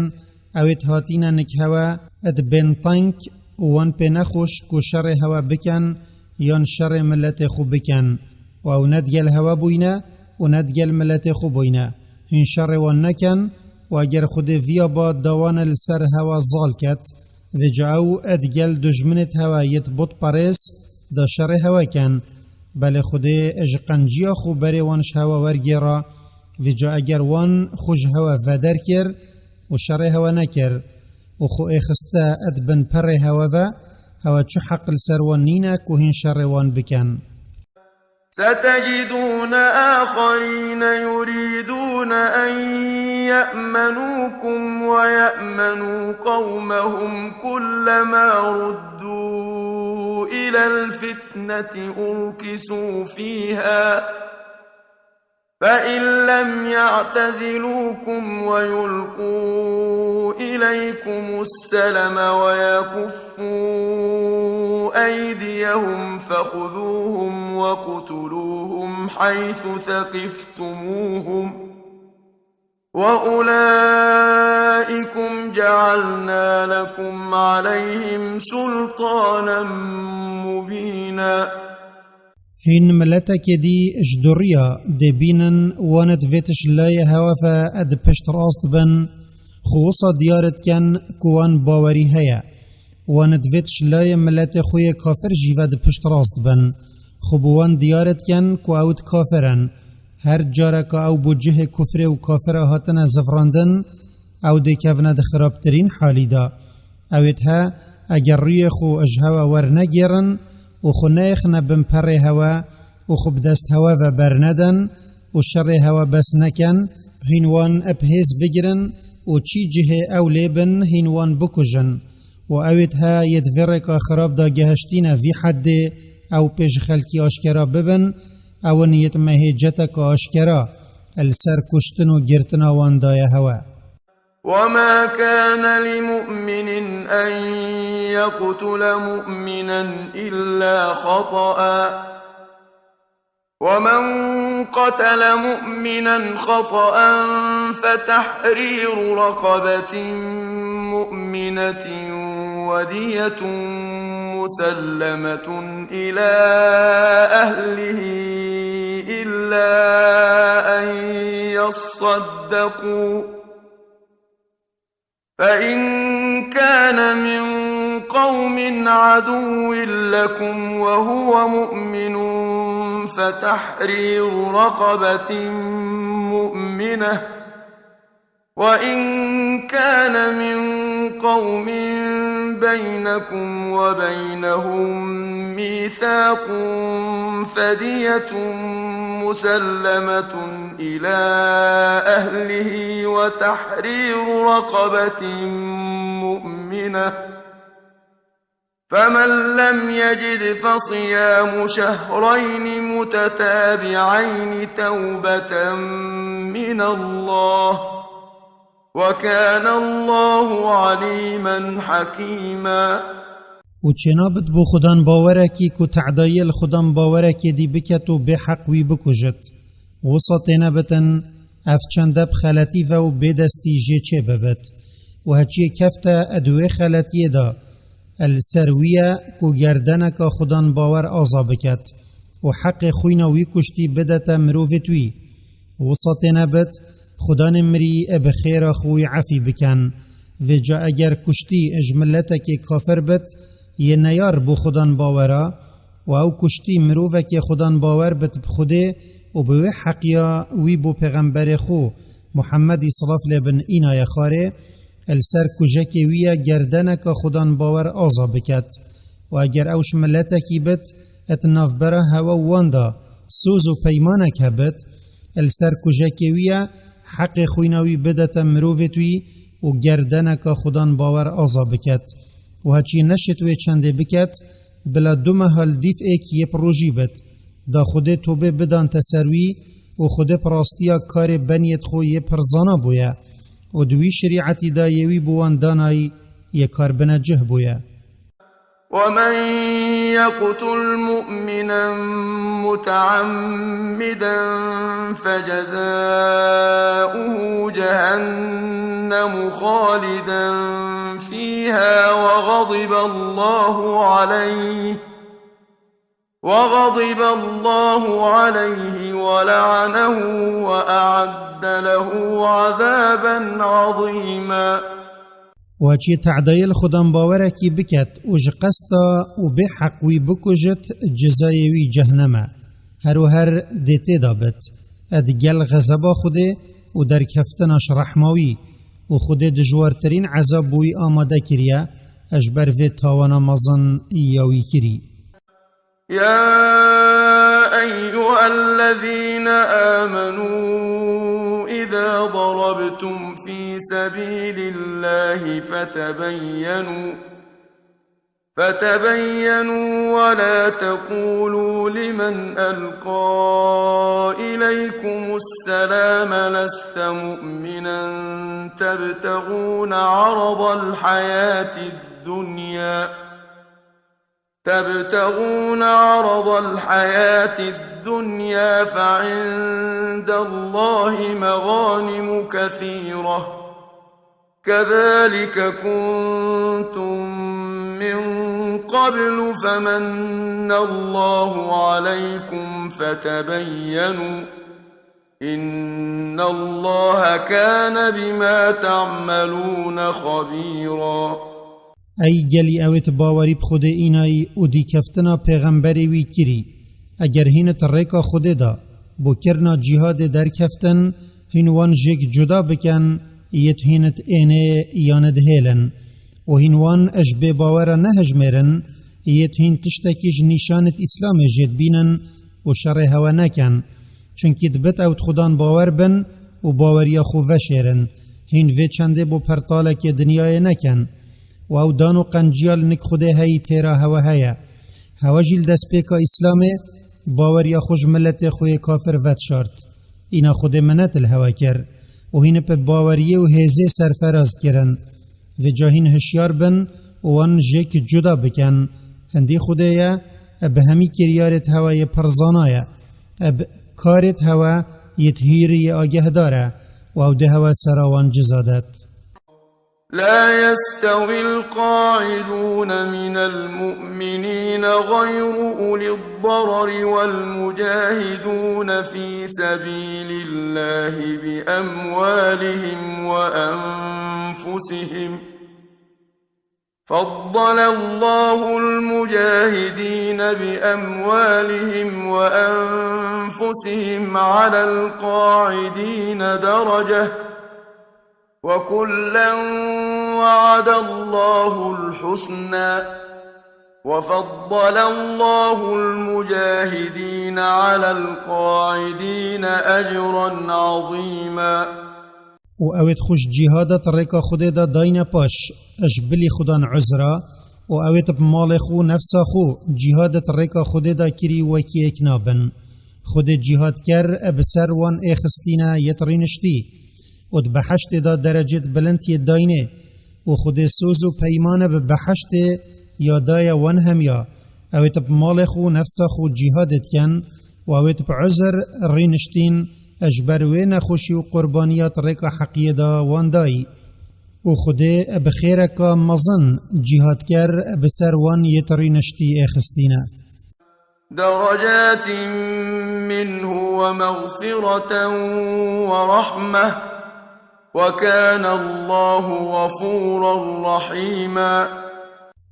ew ê hatîne nik hewe, ed bên teng û wan pê nexweş ku şerê hewe bikin yan şerê miletê xwe bikin. Û ew ne digel hewe bûyne û ne digel miletê xwe bûyne. Hîn şerê wan nekin û eger Xwedê viya ba da wan li ser hewe zal ket, vêca ew ed gel dujminêt hewe yêt butperêz da şerê hewe ken. Belê Xwedê ji qenciya xwe berê wan ji hewe wergêra, vêca eger wan xwe ji hewe veder kir û şerê hewe nekir û xwe êxiste ed bin perê hewe ve, hewe çi heq li ser wan nîne ku hîn şerê wan bikin. ستجدون آخرين يريدون أن يأمنوكم ويأمنوا قومهم كلما ردوا إلى الفتنة أركسوا فيها فإن لم يعتزلوكم ويلقوا إليكم السلم ويكفوا أيديهم فخذوهم واقتلوهم حيث ثقفتموهم وأولئكم جعلنا لكم عليهم سلطانا مبينا. Hîn miletekê dî ji duriya dê bînin wan divêt ji layê hewe ve ed pişt rast bin, xwe wisa diyar dikin ku wan bawerî heye. Wan divêt ji layê miletê xwe yê kafir jî ve di pişt rast bin. Xwe bi wan diyar dikin ku ew di kafir in. Her careka ew bo cihê kufrê û kafira hatine zivrandin, ew dê kevine di xirabtirîn halî de. Ew ê dihe, eger rûyê xwe ji hewe wernegêrin û xwe neyêxine bin perê hewe û xwe bi dest hewe ve bernedin û şerê hewe bes nekin, hîn wan bi hêz bigirin û çî cihê ew lê bin hîn wan bikujin. Û ew ê dihe yê di vê rêka xirab de gehiştîne vî heddê ew pê ji xelkî aşkera bibin, ew in yê di mehê ceteka aşkera li ser kuştin û girtina wan daye hewe. وما كان لمؤمن أن يقتل مؤمنا إلا خطأ ومن قتل مؤمنا خطأ فتحرير رقبة مؤمنة ودية مسلمة إلى أهله إلا أن يصدقوا، فإن كان من قوم عدو لكم وهو مؤمن فتحرير رقبة مؤمنة، وإن كان من قوم بينكم وبينهم ميثاق فدية مسلمة إلى أهله وتحرير رقبة مؤمنة، فمن لم يجد فصيام شهرين متتابعين توبة من الله، وكان الله عليما حكيما. û çênabit bo xudan bawerekî ku te'dayê li xudan bawerekê dî biket û bê heq wî bikujit. Wisa têne bitin, ev çende bi xeletî ve û bêdestî jê çê bibit. Û heçiyê kefte di wê xeletiyê de, li ser wî ye ku gerdeneka xudan bawer aza biket û heqê xwîna wî kuştî bidete mirovêt wî. Wisa têne bit, xudanê mirî bi xêra xwe wî efî biken. Vêca eger kuştî ji miletekê kafir bit, yê neyar bo xudan bawera, û ew kuştî mirovekê xudan bawer bit bi Xwedê û bi wê heqiya wî bo pêxemberê xwe, Muhemmedî silav lê bin înaye xwarê, li ser kujekê wî ye gerdeneka xudan bawer aza biket. Û eger ew ji miletekî bit, et navbera hewe û wan de soz û peymanek hebit, li ser kujekê wî ye heqê xwîna wî bidete mirovêt wî û gerdeneka xudan bawer aza biket. Û heçî neşit wê çendê biket, bila du meha li dîf êk yê pirojî bit. Da Xwedê tobê bidante ser wî û Xwedê bi rastiya karê beniyêt xwe yê pir zana bûye û di wî şerîetî de yê wî bi wan danayî yê kar binecih bûye. ومن يقتل مؤمنا متعمدا فجزاؤه جهنم خالدا فيها وغضب الله عليه، وغضب الله عليه ولعنه وأعد له عذابا عظيما. Wa çê te'dayê li xudan bawerekî biket û ji qesta û bê heq wî bikujit, cezayê wî cehnem e. Her û her dê tê de bit. Ed gel xezeba Xwedê û derkeftina ji rehma wî û Xwedê dijwartirîn ezab bo wî amade kiriye, ji ber vê tawana mezin ya wî kirî. يا أيها الذين آمنوا إذا ضربتم في سبيل الله فتبينوا، فتبينوا ولا تقولوا لمن ألقى إليكم السلام لست مؤمنا تبتغون عرض الحياة الدنيا، تبتغون عرض الحياة الدنيا فعند الله مغانم كثيرة، كذلك كنتم من قبل فمن الله عليكم فتبينوا، إن الله كان بما تعملون خبيرا. Ey gelî ew ê tu bawerî bi Xwedê înayî û dîkeftina pêxemberê wî kirî. Eger hîn it rêka Xwedê de bo kirina cîhadê derkeftin, hîn wan jêk cuda bikin, yêt hîn it ênê yan id hêlin. Û hîn wan ji bê bawera nehijmêrin, yêt hîn tiştekî ji nîşanêt Îslamê jêt bînin û şerê hewe nekin. Çunkî dibit ew di Xudan bawer bin û baweriya xwe veşêrin. Hîn vê çendê bo pertalekê dinyayê nekin. Û ew dan û qenciya li nik Xwedê heyî têra hewe heye. Hewe jî li destpêka Îslamê baweriya xwe ji miletê xwe yê kafir vedişart. Îna Xwedê minet li hewe kir û hîn bi baweriyê û hêzê serferaz kirin. Vêca hîn hişyar bin û wan jêk cuda bikin. Hindî Xwedê ye, bi hemî kiryarêt hewe yê pir zana ye. Bi karêt hewe yê hîrî yê agehdar e û ew dê hewe sera wan ciza det. لا يستوي القاعدون من المؤمنين غير أولي الضرر والمجاهدون في سبيل الله بأموالهم وأنفسهم، فضل الله المجاهدين بأموالهم وأنفسهم على القاعدين درجة، وكلا وعد الله الحسنى، وفضل الله المجاهدين على القاعدين أجرا عظيما. û ew ê xwe ji cîhada di rêka Xwedê de dayne paş, ji bilî xwe dan uzra, û ew ê bi malê xwe û nefsa xwe cîhada di rêka Xwedê de kirî wekî yek nabin. Xwedê cîhadker bi ser wan êxistîne yê rîniştî, û di behiştê de derecêt bilind yê daynê, û Xwedê soz û peymane bi behiştê ya daye wan hemiya. Ew ê bi malê xwe û nefsa xwe cîhadê dikin, û ew ê bi uzr rîniştîn, ji ber wê nexweşî û qurbaniya di rêka heqiyê de wan dayî. û Xwedê bi xêreka mezin cîhadker bi ser wan yê rîniştî êxistîne. درجات منه ومغفرة ورحمة، وكان الله غفورا رحيما.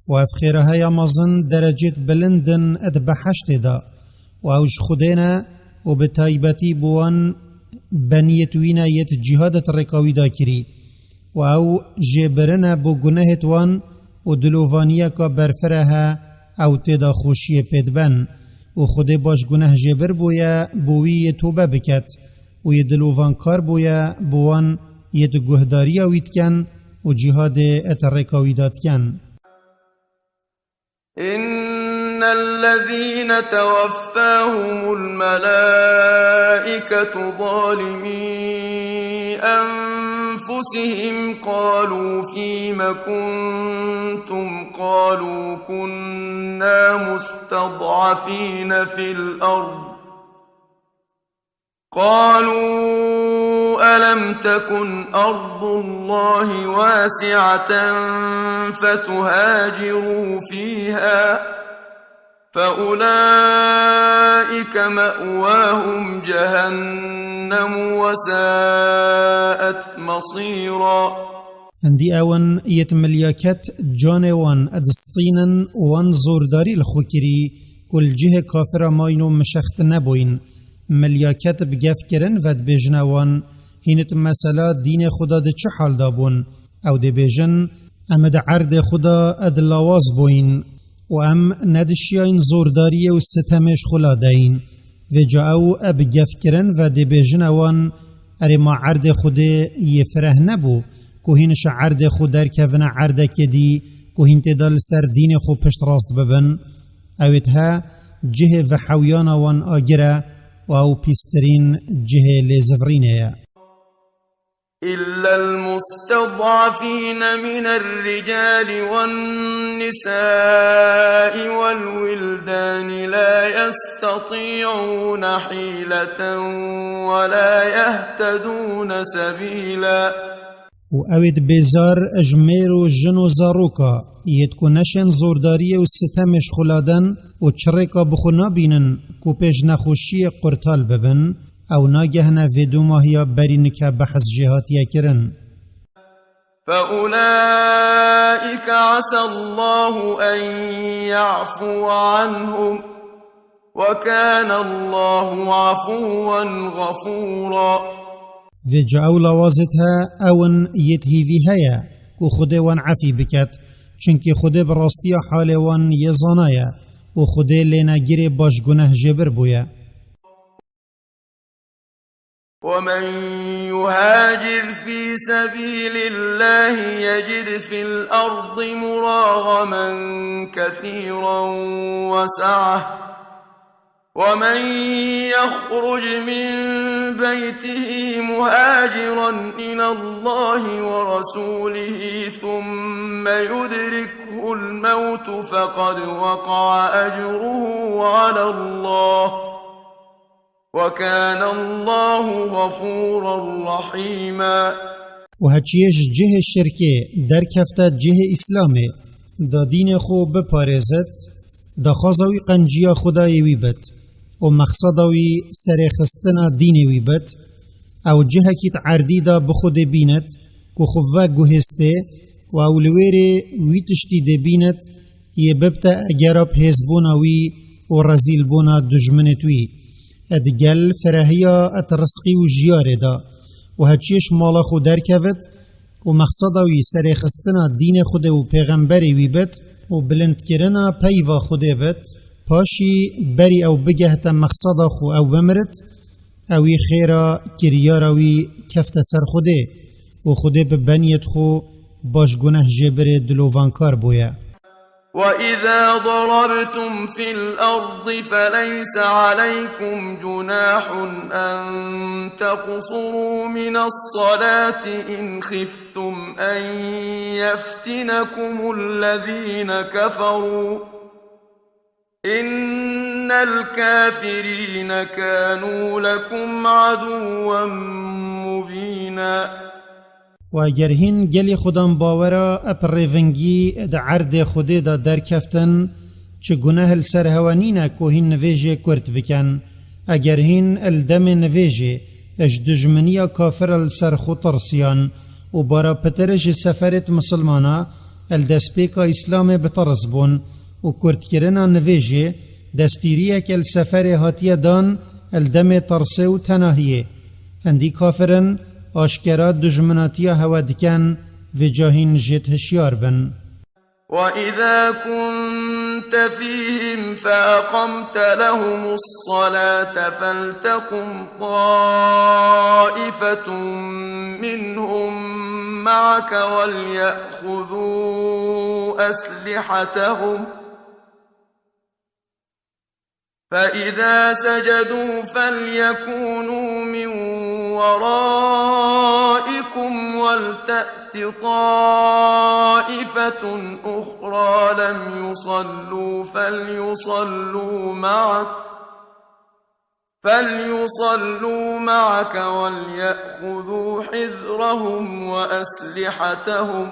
û ev xêra heya mezin derecêt bilind in di behiştê de, û ew ji Xwedê ne, û bi taybetî bi wan beniyêt wî ne yêt cîhadê di rêka wî de kirî, û ew jêbirin e bo gunehêt wan, û dilovaniyeka berfireh e, ew tê de xweşiyê pê diben. Û Xwedê baş guneh jêbir bûye bo wî yê tobe biket, û yê dilovankar bûye bo wan yêt guhdariya wî diken û cîhadê di rêka wî de diken. إن الذين توفاهم الملائكة ظالمي أنفسهم قالوا فيم كنتم قالوا كنا مستضعفين في الأرض قالوا ألم تكن أرض الله واسعة فتهاجروا فيها فأولئك مأواهم جهنم وساءت مصيرا. Hindî ew in yêt milyaket canê wan distînin û wan zordarî li xwe kirî ku li cihê kafira mayîn û mişext nebûyîn. Milyaket bi gef kirin ve dibêjine wan, hînit mesela dînê xwe de di çi hal de bûn? Ew dê bêjin, em di erdê xwe de di lawaz bûyîn û em nedişiyayîn zordariyê û sitemê ji xwe la deyîn. Vêca ew bi gef kirin ve dê bêjine wan, erê ma erdê Xwedê yê fireh nebû, ku hîn ji erdê xwe derkevine erdekê dî, ku hîn tê de li ser dînê xwe piştrast bibin? Ew ê dihe cihê vehewiyana wan agir e û ew pîstirîn cihê lêzivirînê ye. إلا المستضعفين من الرجال والنساء والولدان لا يستطيعون حيلة ولا يهتدون سبيلا. û ew ê di bêzar ji mêr û jin û zaroka, yêt ku neşên zordariyê û sitemê ji xwe laden û çi rêka bi xwe nabînin ku pê ji nexweşiyê qurtal bibin, ew nagehine vê domahiya berî nike behs jê hatiye kirin. فأولئك عسى الله أن يعفو عنهم، وكان الله عفوا غفورا. Vêca ew lawazêt he, ew in yêt hîvî heye ku Xwedê wan efî biket, çunkî Xwedê bi rastiya halê wan yê zana ye û Xwedê lênegirê baş guneh jêbir bûye. ومن يهاجر في سبيل الله يجد في الأرض مراغما كثيرا وسعة، ومن يخرج من بيته مهاجرا إلى الله ورسوله ثم يدركه الموت فقد وقع أجره على الله، وكان الله غفورا رحيما. Û heçiyê ji cihê şirkê derkefte cihê Îslamê, da dînê xwe biparêzit, daxwaza wî qenciya Xwedayê wî bit û mexseda wî serêxistina dînê wî bit, ew cihekî di erdî de bi Xwedê bînit ku xwe veguhêstê û ew li wêrê wî tiştî dê bînit, yê bibte egera bihêzbûna wî û rezîlbûna dijminêt wî. Ed gel firehiya ed rizqî û jiyarê da û heçiyê ji mala xwe derkevit û mexseda wî serêxistina dînê Xwedê û pêxemberê wî bit û bilindkirina peyva Xwedê bit, paşî berî ew bigehte mexseda xwe ew bimirit, ewî xêra kiryara wî kefte ser Xwedê û Xwedê bi beniyêt xwe baş guneh jêbirê dilovankar bûye. وإذا ضربتم في الأرض فليس عليكم جناح أن تقصروا من الصلاة إن خفتم أن يفتنكم الذين كفروا، إن الكافرين كانوا لكم عدوا مبينا. Û eger hîn gelê xudan bawera ep rêvingî di erdê Xwedê de derkeftin, çi guneh li ser hewe nîne ku hîn nivêjê kurt bikin. Eger hîn li demê nivêjê ji dijminiya kafira li ser xwe tirsiyan û bara pitir ji seferêt misilmana li destpêka Îslamê bi tirs bûn û kurtkirina nivêjê destîriyeke li seferê hatiye dan li demê tirsê û tenahiyê. Hindî kafirin aşkera dijminatiya hewe dikin, vêca hîn jêd hişyar bin. وإذا كنت فيهم فأقمت لهم الصلاة فلتقم طائفة منهم معك وليأخذوا أسلحتهم، فإذا سجدوا فليكونوا من ورائكم ولتأت طائفة أخرى لم يصلوا فليصلوا معك، فليصلوا معك وليأخذوا حذرهم وأسلحتهم،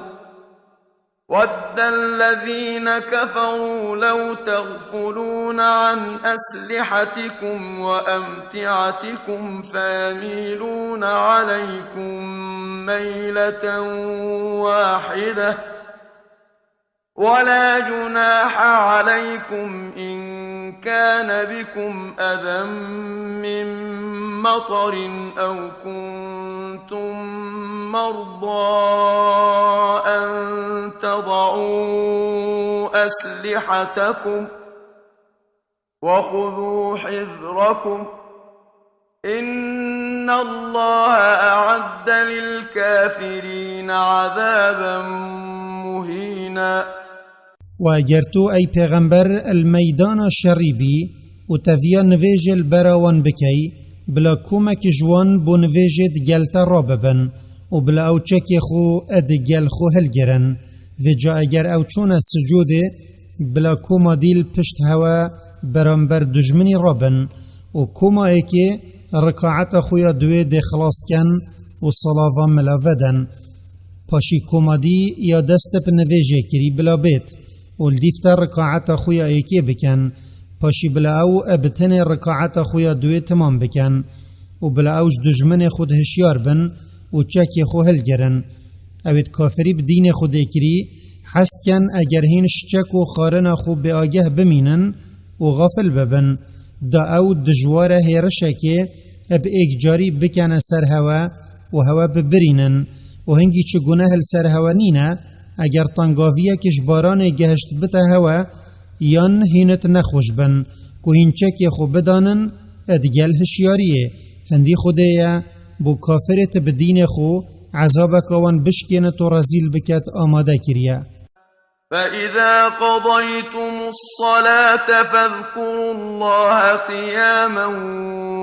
ود الذين كفروا لو تغفلون عن أسلحتكم وأمتعتكم فيميلون عليكم ميلة واحدة، ولا جناح عليكم إن كان بكم أذى من مطر أو كنتم مرضى أن تضعوا أسلحتكم، وخذوا حذركم، إن الله أعد للكافرين عذابا مهينا. Û eger tu, ey pêxember, li meydana şerî bî û teviya nivêjê li bera wan bikey, bila komek ji wan bo nivêjê di gel te rabibin û bila ew çekê xwe di gel xwe hilgirin. Vêca eger ew çûne sicûdê, bila koma dî li pişt hewe beramber dijminî rabin û koma êkê rikaeta xwe ya duwê dê xilas ken û salava mila veden. Paşî koma dî ya dest bi nivêjê kirî bila bêt û li dîv te rikaeta xwe ya êkê bikin. Paşî bila ew bi tenê rikaeta xwe ya duwê timam bikin û bila ew ji dijminê xwe de hişyar bin û çekê xwe hilgirin. Ew ê kafirî bi dînê xwe dê kirî, hez dikin eger hîn ji çek û xarina xwe bêageh bimînin û xafil bibin, da ew dijware hêrişekê bi êkcarî bikene ser hewe û hewe bibirînin û hingî çi guneh li ser hewe nîne, eger tengaviyekî ji baranê gehişt bite hewe, yan hînit nexweş bin, ku hîn çekê xwe bidanin, digel hişyariyê, hindî Xwedê ye, bo kafirê ti bi dînê xwe, ezabeke wan bişkênit û rezîl biket, amade kiriye. فإذا قضيتم الصلاة فاذكروا الله قياما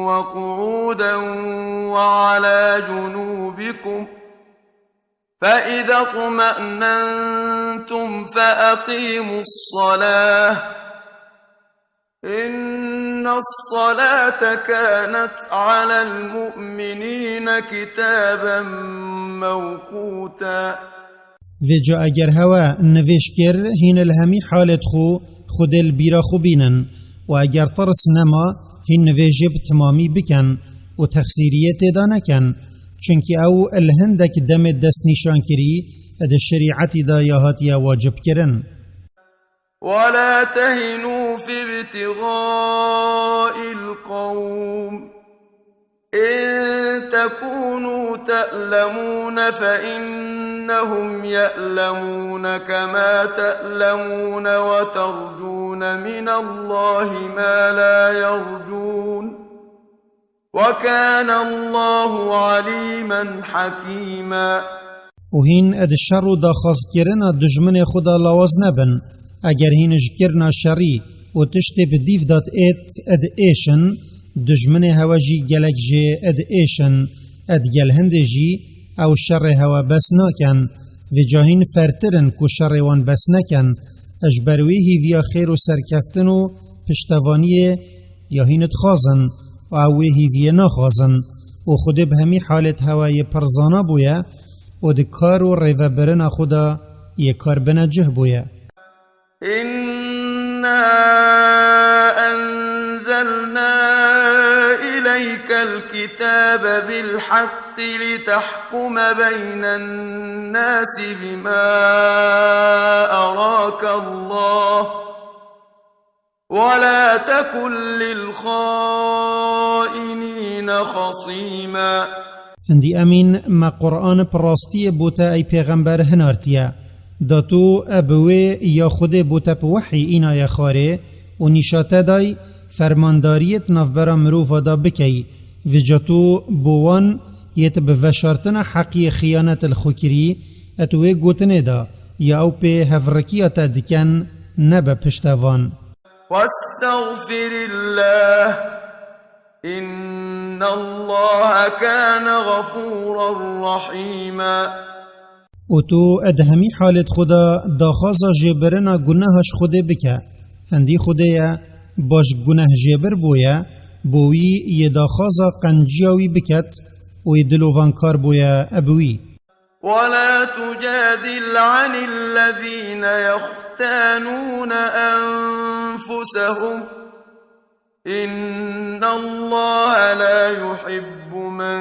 وقعودا وعلى جنوبكم، فإذا اطمأننتم فأقيموا الصلاة، إن الصلاة كانت على المؤمنين كتابا موقوتا. Vêca eger hewe nivêj kir, hîn li hemî halêt xwe Xwedê li bîra xwe bînin û eger tirs nema, hîn nivêjê bi timamî bikin û texsîriyê tê de nekin. Çunkî ew li hindek demê destnîşan kirî, di şerîetî de ya hatiye wacib kirin. ولا تهنوا في ابتغاء القوم. إن تكونوا تألمون فإنهم يألمون كما تألمون وترجون من الله ما لا يرجون. وكان الله عليما حكيما. û hîn di şer û daxwazkirina dijminê xwe de lawaz nebin. Eger hîn ji kirina şerî û tiştê bi dîv de diêt diêşin, dijminê hewe jî gelek jê diêşin. Digel hindê jî ew şerê hewe bes nakin. Vêca hîn fertir in ku şerê wan bes nekin. Ji ber wê hîviya xêr û serkeftin û piştevaniyê ya hîn dixwazin û ew wê hîviyê naxwazin. Û Xwedê bi hemî halêt hewe yê pir zana bûye û di kar û rêvebirina xwe de yê kar binecih bûye. إنا أنزلنا إليك الكتاب بالحق لتحكم بين الناس بما أراك الله ولا تكن للخائنين خصيما. Hindî emîn me Quran bi rastiyê bo te ey pêxember hinartiye. Da tu e bi wê ya Xwedê bo te bi wehî înaye xwarê û nîşa te day fermandariyê di navbera mirova de bikey. Vêca tu bo wan yê tu bi veşartina heqiyê xiyanet li xwe kirî, et wê gotinê de ya ew pê hevrikiya te dikin nebe piştevan. واستغفر الله، إن الله كان غفورا رحيما. Û tu di hemî halêt xwe de daxwaza jêbirina guneha ji Xwedê bike. Hindî Xwedê ye baş guneh jêbir bûye, bo wî yê daxwaza qenciya wî biket û yê dilovankar bûye bi wî. ولا تجادل عن الذين يختانون أنفسهم، إن الله لا يحب من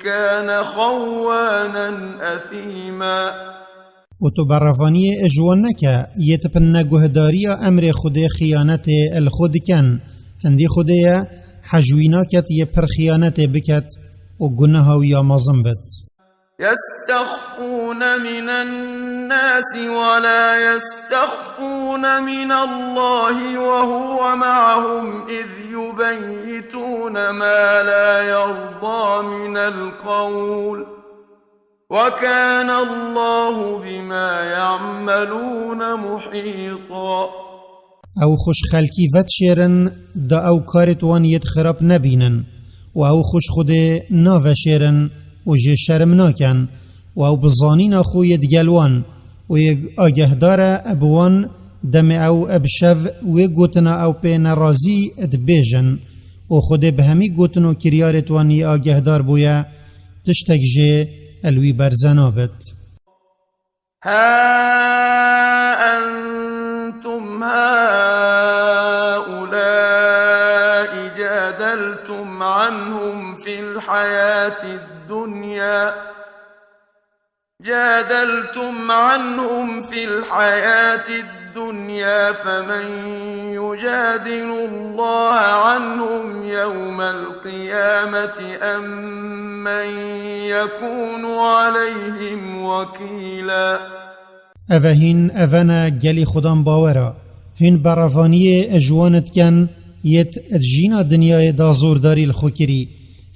كان خوانا أثيما. û tu berevaniyê ji wan neke, yê tu bi neguhdariya emrê Xwedê xiyanetê li xwe dikin. Hindî Xwedê ye, hej wî naket yê pir xiyanetê biket û guneha wî ya mezin bit. يستخفون من الناس ولا يستخفون من الله وهو معهم إذ يبيتون ما لا يرضى من القول، وكان الله بما يعملون محيطا. Ew xwe ji xelkî vedişêrin, da ew karêt wan yêt xirab nebînin, û ew xwe ji Xwedê naveşêrin û jê şerm nakin, û ew bi zanîna xwe yê digel wan, û yê agehdar e bi wan, demê ew bi şev wê gotina ew pê nerazî dibêjin, û Xwedê bi hemî gotin û kiryarêt wan yê agehdar bûye, tiştek jê li wî berze nabit. ها أنتم هؤلاء جادلتم عنهم في الحياة الدنيا، جادلتم عنهم في الحياة الدنيا، فمن يجادل الله عنهم يوم القيامة أم من يكون عليهم وكيلا. Eve hîn, eve ne gelî Xudan bawera. Hîn berevaniyê ji wan dikin, yêt di jîna dinyayê da zordarî li xwe kirî.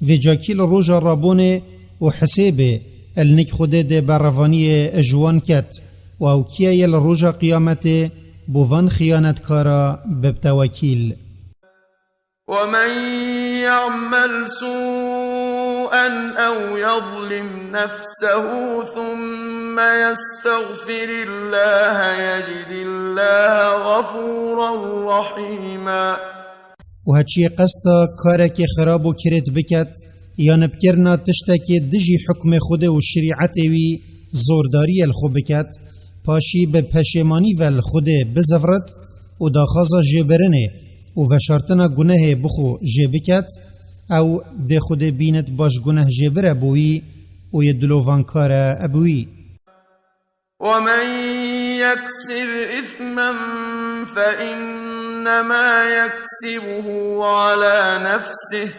Vêca kî li roja rabûnê û hisêbê, li nik Xwedê dê berevaniyê ji wan ket, û ew kî ye yê li roja qiyametê bo van xiyanetkara bibte wekîl. ومن يعمل سوءا أو يظلم نفسه ثم يستغفر الله يجد الله غفورا رحيما. û heçiyê qesta karekê xirab û kirêt biket, yan bi kirina tiştekê dijî hukmê Xwedê û şerîetê wî zordariyê li xwe biket, paşî bi peşêmanî ve li Xwedê bizivrit û daxwaza jêbirinê û veşartina gunehê bi xwe jê biket, ew dê Xwedê bînit baş guneh jêbire bo wî û yê dilovankar e bi wî. ومن يكسب إثما فإنما يكسبه على نفسه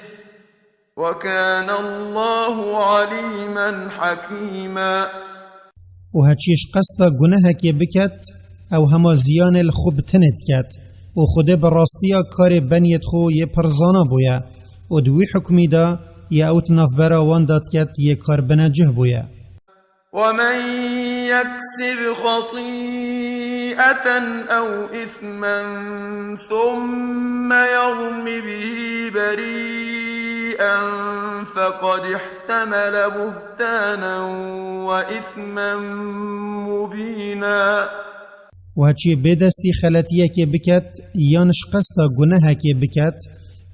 وكان الله عليما حكيما. û heçî ji qesta gunehekê biket, ew hema ziyanê li xwe bi tenê diket û Xwedê bi rastiya karê beniyêt xwe yê pir zana bûye û di wî hukmî de yê ew di navbera wan de diket yê kar binecih bûye. ومن يكسب خطيئة أو إثما ثم يرم به بريئا فقد احتمل بهتانا وإثما مبينا. û heçî bêdestî xeletiyekê biket yan ji qesta gunehekê biket,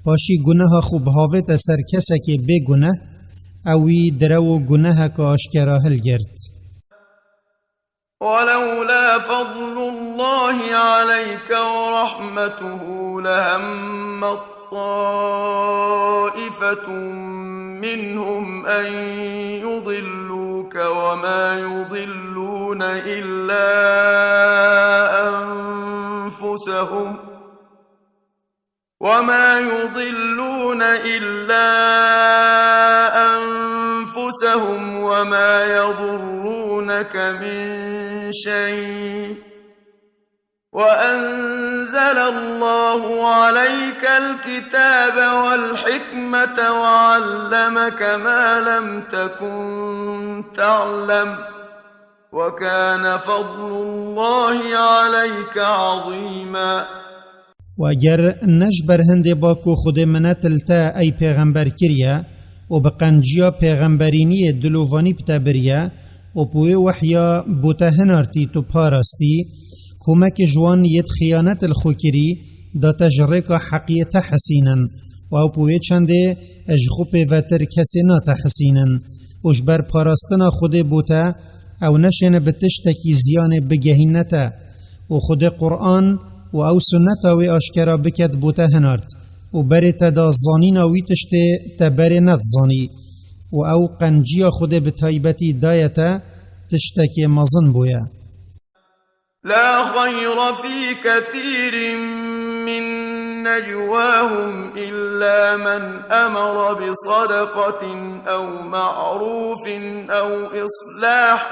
paşî guneha xwe bihavête ser kesekê bêguneh, ew wî direw û guneheke aşkera hilgirt. ولولا فضل الله عليك ورحمته لهمت طائفة منهم أن يضلوك وما يضلون إلا أنفسهم وما يضلون إلا أنفسهم وما يضرونك من شيء وأنزل الله عليك الكتاب والحكمة وعلمك ما لم تكن تعلم وكان فضل الله عليك عظيما. û eger ne ji ber hindê ba ku Xwedê minet li te ey pêxember kiriye û bi qenciya pêxemberîniyê dilovanî bi te biriye û bi wê wehya bo te hinartî tu parastî, komekê ji wan yê di xiyanet li xwe kirî, da te ji rêka heqiyê te hesînin û ew bi wê çendê ji xwe pêvetir kesê nate hesînin û ji ber parastina Xwedê bo te ew neşêne bi tiştekî ziyanê bigehîne te. û Xwedê Quran û ew sunneta wê aşkera biket bo te hinart û berê te da zanîna wî tiştê te berê nedizanî û ew qenciya Xwedê bi taybetî daye te tiştekê mezin bûye. لا خير في كثير من نجواهم إلا من أمر بصدقة أو معروف أو إصلاح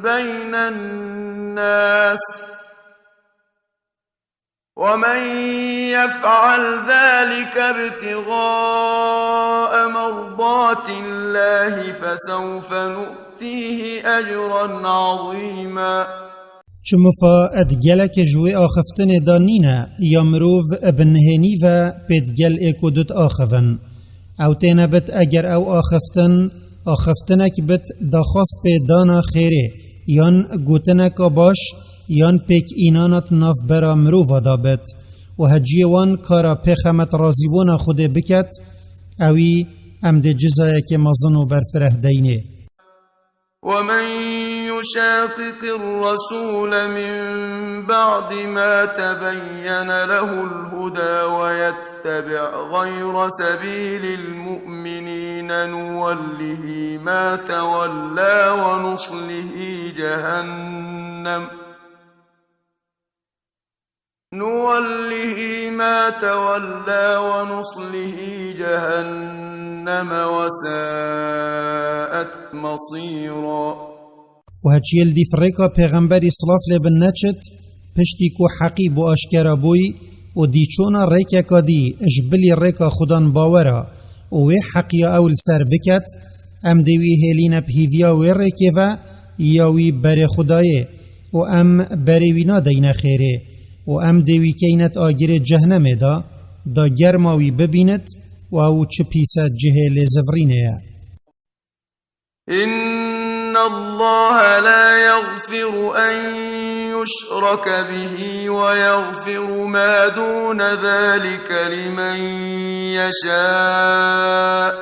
بين الناس ومن يفعل ذلك ابتغاء مرضات الله فسوف نؤتيه أجرا عظيما. Çi mifa di gelekê ji wê axiftinê de nîne ya mirov bi nihênî ve pê di gel ê ku dit axivin. Ew têne bit eger ew axiftin, axiftinek bit daxwaz pê dana xêrê, yan gotineka baş, yan pêk înana di navbera mirova de bit û heciyê wan kara pêxemet razîbûna Xwedê biket, ewî em dê cizayekê mezin û berfireh deynê. ومن يشاقق الرسول من بعد ما تبين له الهدى ويتبع غير سبيل المؤمنين نوله ما تولى ونصله جهنم نوله ما تولى ونصله جهنم وساءت مصيرا. û heçiyê li dîf rêka pêxemberî silav lê bin neçit, piştî ku heqî bo aşkera bûy û dî çûna rêkeka dî ji bilî rêka Xudan bawera û wê heqiya ew li ser biket, em dê wî hêlîne bi hîviya wê rêkê ve ya wî berê Xwedayê û em berê wî nadeyne xêrê û em dê wî keyne di agirê cehnemê de, da germa wî bibînit û ew çi pîse cihê lêzivrînê ye. إن الله لا يغفر أن يشرك به ويغفر ما دون ذلك لمن يشاء،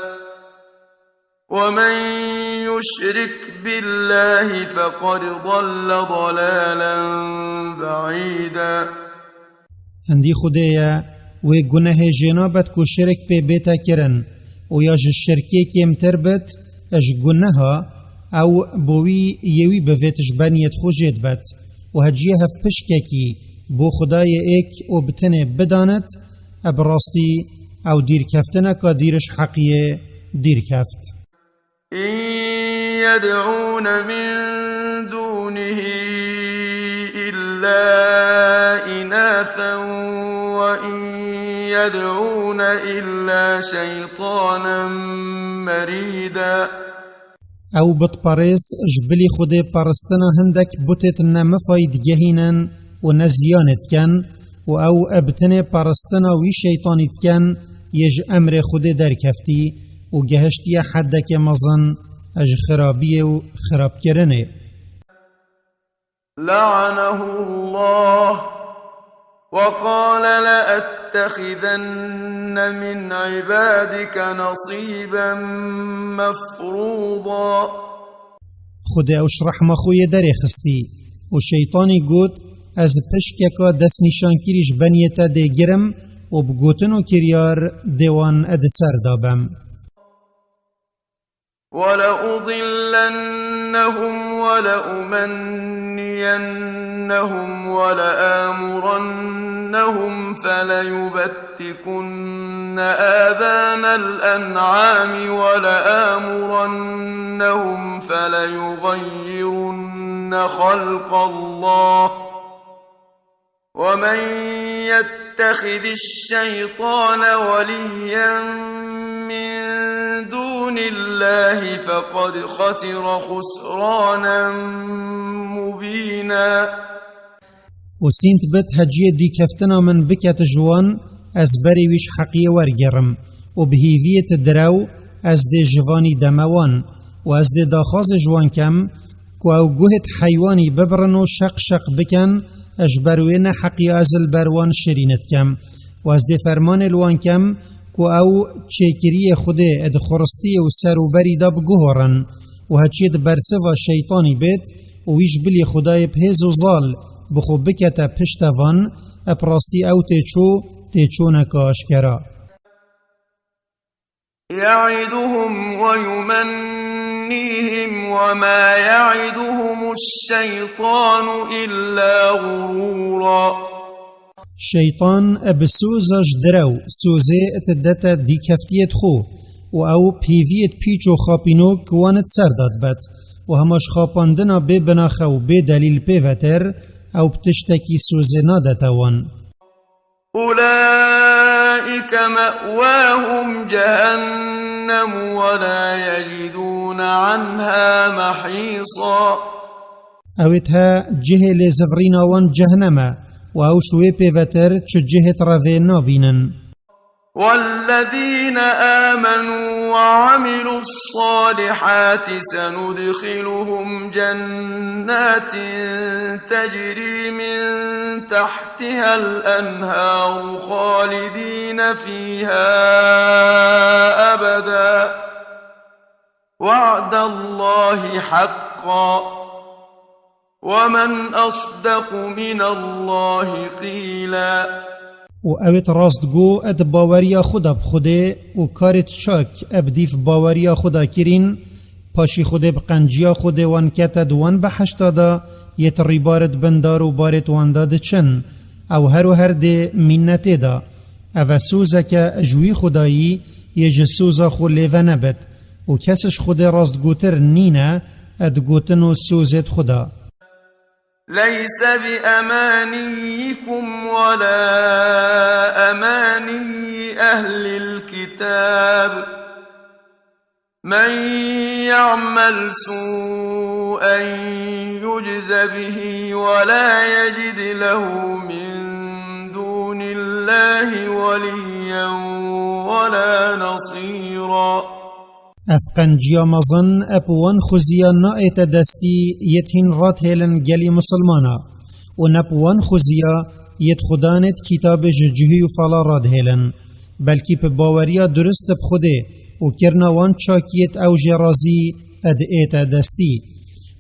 ومن يشرك بالله فقد ضل ضلالا بعيدا. Hindî Xwedê ye, wê gunehê jê nabet ku şirk pê bête kirin û ya ji şirkê kêmtir bit, ji guneha ew bo wî yê wî bivêt ji beniyêt xwe jê dibet û heciye hevpişkekî bo Xwedayê êk û bi tenê bidanit, e bi rastî ew dîrkeftineka dîr ji heqiyê dîr keft. إن يدعون من دونه إلا إناثا وإن يدعون إلا شيطانا مريدا. Ew bitperêz ji bilî Xwedê peristina hindek butêt ne mifayî digehînin û ne ziyanê dikin û ew bi tenê peristina wî şeytanî dikin yê ji emrê Xwedê derkeftî û gehiştiye heddekê mezin ji xirabiyê û xirabkirinê. لعنه الله وقال لأتخذن من عبادك نصيبا مفروضا. Xwedê ew ji rehma xwe yê derê xistî û şeytanî got, ez pişkeka destnîşankirî ji beniyê te dê girim û bi gotin û kiryar dê wan di ser de bim. ولأضلنهم ولأمنينهم ولآمرنهم فليبتكن آذان الأنعام ولآمرنهم فليغيرن خلق الله ومن يتخذ الشيطان وليا من دون الله فقد خسر خسرانا مبينا. û sînt bit heciyê dîkeftina min biket ji wan, ez berê wî ji heqiyê wergerim û bi hîviyê ti direw ez dê ji vanî deme wan û ez dê daxwazê ji wan kem, ku ew guhêt heywanî bibirin û şeq şeq bikin, ji ber wê neheqiya ez li ber wan şirîne dikem. Û ez dê fermanê li wan kem, ku ew çêkiriyê Xwedê di xuristiyê û ser û berî de biguhorin û heçiyê di bersiva şeytanî bêt û wî ji bilî Xwedayê bi hêz û zal bi xwe bikete piştevan, bi rastî ew têçû, têçûneke aşkera. يعدهم ويمنيهم وما يعدهم الشيطان إلا غرورا. Şeytan bi soza ji direw, sozê ti dete dîkeftiyê xwe û ew pêviyê pîç û xapînok wan di ser de dibet û hema ji xapandina bê binaxe û bê delîl pê vetir, ew bi tiştekî sozê nadete wan. أولئك مأواهم جهنم ولا يجدون عنها محيصا. Ew ê te cihê lêzivrîna wan cehnem e û ew ji wê pê vetir çi cihêt revê nabînin. والذين آمنوا وعملوا الصالحات سندخلهم جنات تجري من تحتها الأنهار خالدين فيها أبدا وعد الله حقا ومن أصدق من الله قيلا. û ew ê rastgo di baweriya xwe de bi Xwedê û karê çak bi dîv baweriya xwe de kirîn, paşî Xwedê bi qenciya Xwedê wan kete di wan behişta de yê ti rîbaret bin dar û barêt wan de diçin, ew her û her dê mînetê de. Ev e sozeke ji wî Xwedayî yê ji soza xwe lêve nebit û kes ji Xwedê rastgotir nîne di gotin û sozêt xwe de. ليس بأمانيكم ولا أماني أهل الكتاب، من يعمل سوءا يجز به ولا يجد له من دون الله وليا نصيرا. Ev qenciya mezin eb wan xuziya naête destî yêt hîn radhêlin gelî misilmana û neb wan xuziya yêt xudanêt kitabê ji cihî û fala radhêlin. Belkî bi baweriya durist bi Xwedê û kirina wan çakiyêt ew jê razî ed ête destî.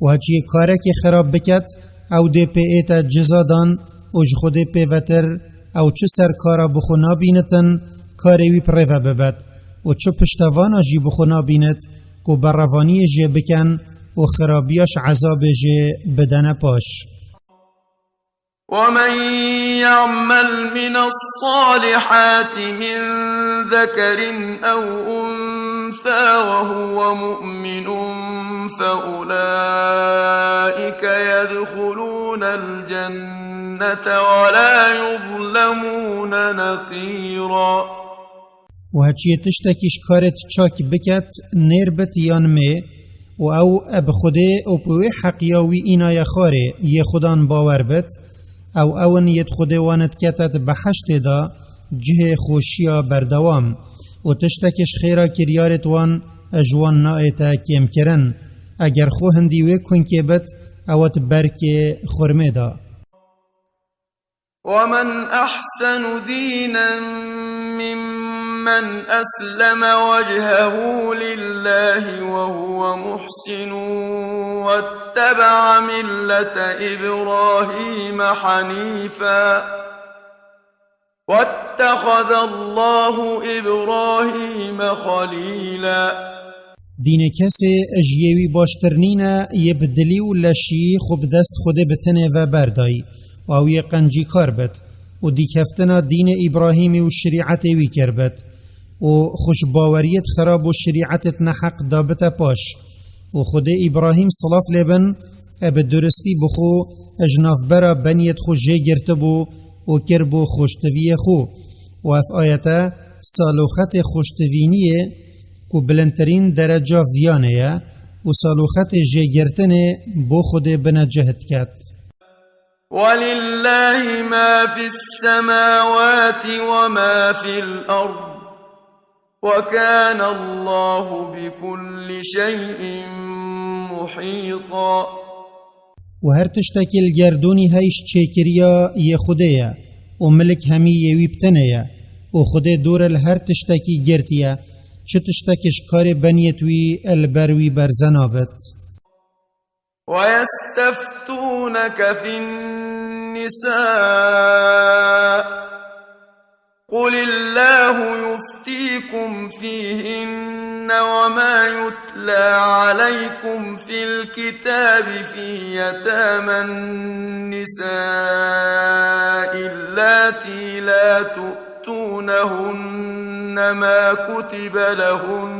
Û heciyê karekê xirab biket, ew dê pê ête ciza dan û ji Xwedê pêvetir ew çi ser kara bi xwe nabînitin, karê wî bi rê ve bibet û çi piştevana jî bi xwe nabînit ku berevaniyê jê bikin û xirabiya ji ezabê jê bidene paş. ومن يعمل من الصالحات من ذكر أو أنثى وهو مؤمن فأولئك يدخلون الجنة ولا يظلمون نقيرا. Û heciyê tiştekî ji karêt çak biket, nêr bit yan mê, û ew bi Xwedê û bi wê heqiya wî înaye xwarê yê Xudan bawer bit, ew ewin yêt Xwedê wan diketet beheştê de cihê xweşiya berdewam, û tiştekî ji xêra kiryarêt wan ji wan naête kêmkirin, eger xwe hindî wê kunkê bit, ewet berkê xurmê de. ومن أحسن دينا ممن أسلم وجهه لله وهو محسن واتبع ملة إبراهيم حنيفا واتخذ الله إبراهيم خليلا. Dînê kesê ji yê wî baştir nîne, yê bi dilî û leşî xwe bi dest Xwedê bi tenê ve berdayî û ew yê qencîkar bit û dîkeftina dînê Îbrahîmî û şirîetê wî kirbit û xwe ji baweriyêt xirab û şirîetêt neheq dabite paş. Û Xwedê Îbrahîm silav lê bin, e bi duristî bi xwe ji navbera beniyêt xwe jê girtibû û kiribû xweştiviyê xwe. Û ev ayete saloxetê xweştivîniyê ku bilindtirîn dereca viyanê ye û saloxetê jêgirtinê bo Xwedê binecih diket. ولله ما في السماوات وما في الأرض وكان الله بكل شيء محيطا. Û her tiştekî li gerdûnî heyş çêkiriya yê Xwedê ye û milik hemî yê wî bi tenê ye û Xwedê dûr li her tiştekî girtî ye, çi tiştekî ji karê beniyêt wî li ber wî berze nabit. ويستفتونك في النساء قل الله يفتيكم فيهن وما يتلى عليكم في الكتاب في يتامى النساء اللاتي لا تؤتونهن ما كتب لهن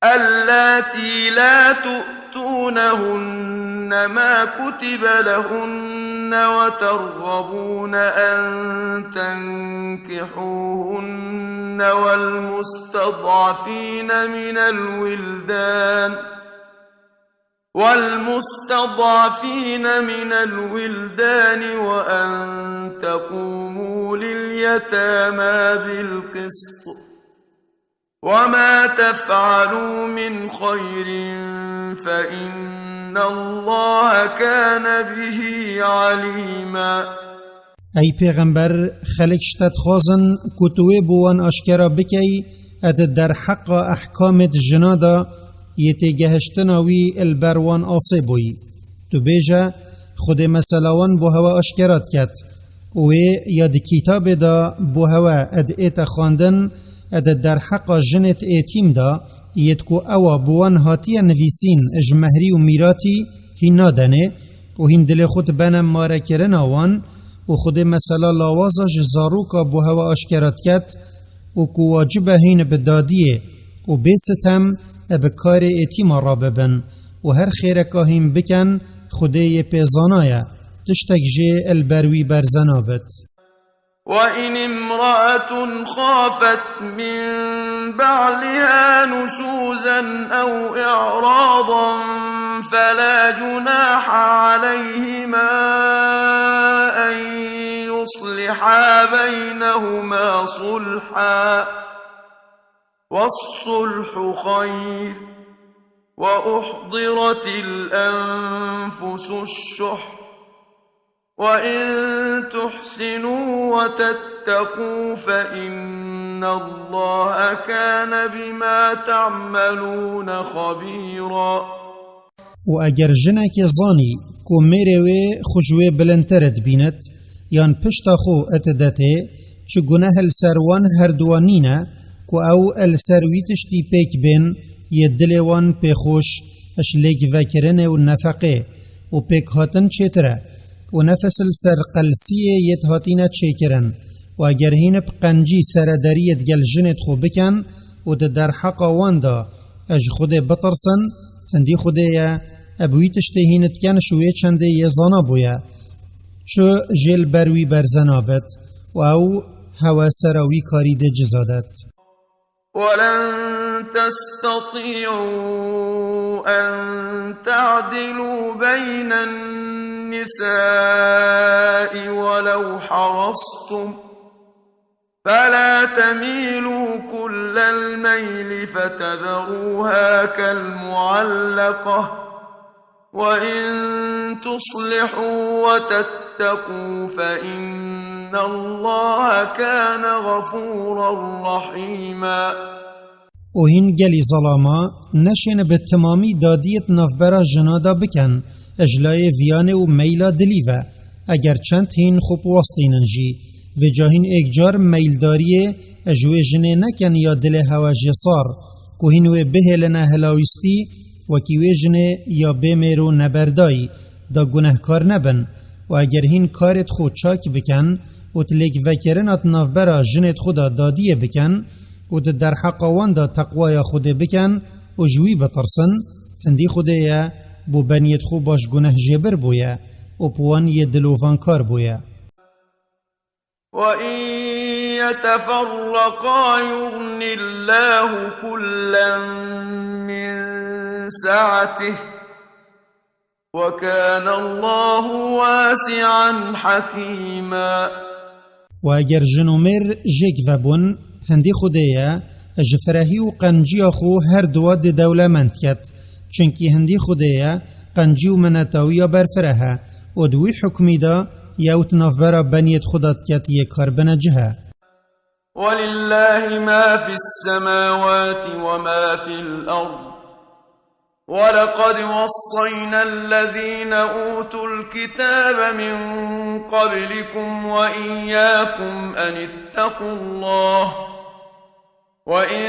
اللاتي لا تؤتونهن ما كتب لهن وترغبون أن تنكحوهن والمستضعفين من الولدان والمستضعفين من الولدان وأن تقوموا لليتامى بالقسط وما تفعلوا من خير فإن الله كان به عليما. Ey pêxember, xelk ji te dixwazin ku tu wê bo wan aşkera bikey, ed derheqa ehkamêt jina de yê têgehiştina wî li ber wan asê bûyî. Tu bêje, Xwedê mesela wan bo hewe aşkera diket. Û wê ya di kitabê de bo hewe ed ête xwendin, ed derheqa jinêt êtîm de, yêt ku ewa bi wan hatiye nivîsîn ji mehrî û mîratî hîn nadenê û hîn dilê xwe dibene marekirina wan û Xwedê mesela lawaza ji zaroka bo hewe aşkera diket û ku wacib e hîn bi dadiyê û bê sitem e bi karê êtîma rabibin û her xêreka hîn bikin, Xwedê yê pê zana ye, tiştek jê li ber wî berze nabit. وإن امرأة خافت من بعلها نشوزا أو إعراضا فلا جناح عليهما أن يصلحا بينهما صلحا، والصلح خير، وأحضرت الأنفس الشح، وإن تحسنوا وتتقوا فإن الله كان بما تعملون خبيرا. û eger jinekê zanî ku mêrê wê xwe ji wê bilindtir dibînit, yan pişta xwe etidetê, çi guneh li ser wan herduwa nîne ku ew li ser wî tiştî pêk bên, yê dilê wan pê xweş, ji lêkvekirinê û nefeqê û pêkhatin çêtir e, û nefis li ser qelsiyê yê hatîne çêkirin, û eger hîn bi qencî serederiyê digel jinê xwe bikin û di derheqa wan de ji Xwedê bitirsin, hindî Xwedê ye, ev wî tiştê hîn dikin ji wê çendê yê zana bûye. Çi jê li ber wî berze nabit û ew hewe sera wî karî dê ciza det. ولن تستطيعوا أن تعدلوا بين النساء ولو حرصتم، فلا تميلوا كل الميل فتذروها كالمعلقة، وإن تصلحوا وتتقوا فإن الله كان غفورا رحيما. û hîn gelî zelama neşêne bi timamî dadiyê di navbera jina de bikin, ji layê viyanê û meyla dilî ve, eger çend hîn xwe biwestînin jî. Vêca hîn êkcar meyildariyê ji wê jinê nekin ya dilê hewe jê sar, ku hîn wê bihêline hilawîstî, wekî wê jinê ya bêmêr û neberdayî, da gunehkar nebin. Û eger hîn karê xwe çak bikin û di lêkvekirina di navbera jinê xwe de dadiyê bikin û di derheqa wan de teqwaya Xwedê bikin û ji wî bitirsin, hindî Xwedê ye, bo beniyê xwe baş guneh jêbir bûye û bi wan yê dilovankar bûye. وإن يتفرقا يغن الله كلا من سعته، وكان الله واسعا حكيما. û eger jin û mêr jêk vebûn, hindî Xwedê ye, ji firehî û qenciya xwe her duwa dê dewlemend ket. Çunkî hindî Xwedê ye, qencî û mineta wî ya berfireh e, û di wî hukmî de yew di navbera beniyê xwe de diket yê kar bine cih e. ولله ما في السماوات وما في الأرض، ولقد وصينا الذين أوتوا الكتاب من قبلكم وإياكم أن اتقوا الله، وإن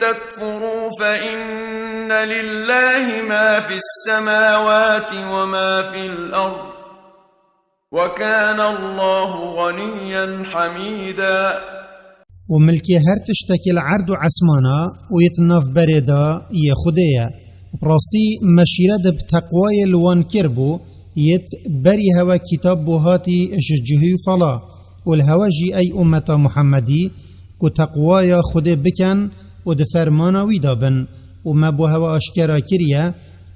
تكفروا فإن لله ما في السماوات وما في الأرض، وكان الله غنيا حميدا. û milkê her tiştekî li erd û esmana û yê di navberê de yê Xwedê ye. Û bi rastî meşîret bi teqwayê li wan kir bû, yê berî hewe kitab bû hatî ji cihî û fala. Û li hewe jî, ey ummeta Muhemmedî, ku teqwaya Xwedê bikin û di fermana wî de bin. Û me bo hewe aşkera kiriye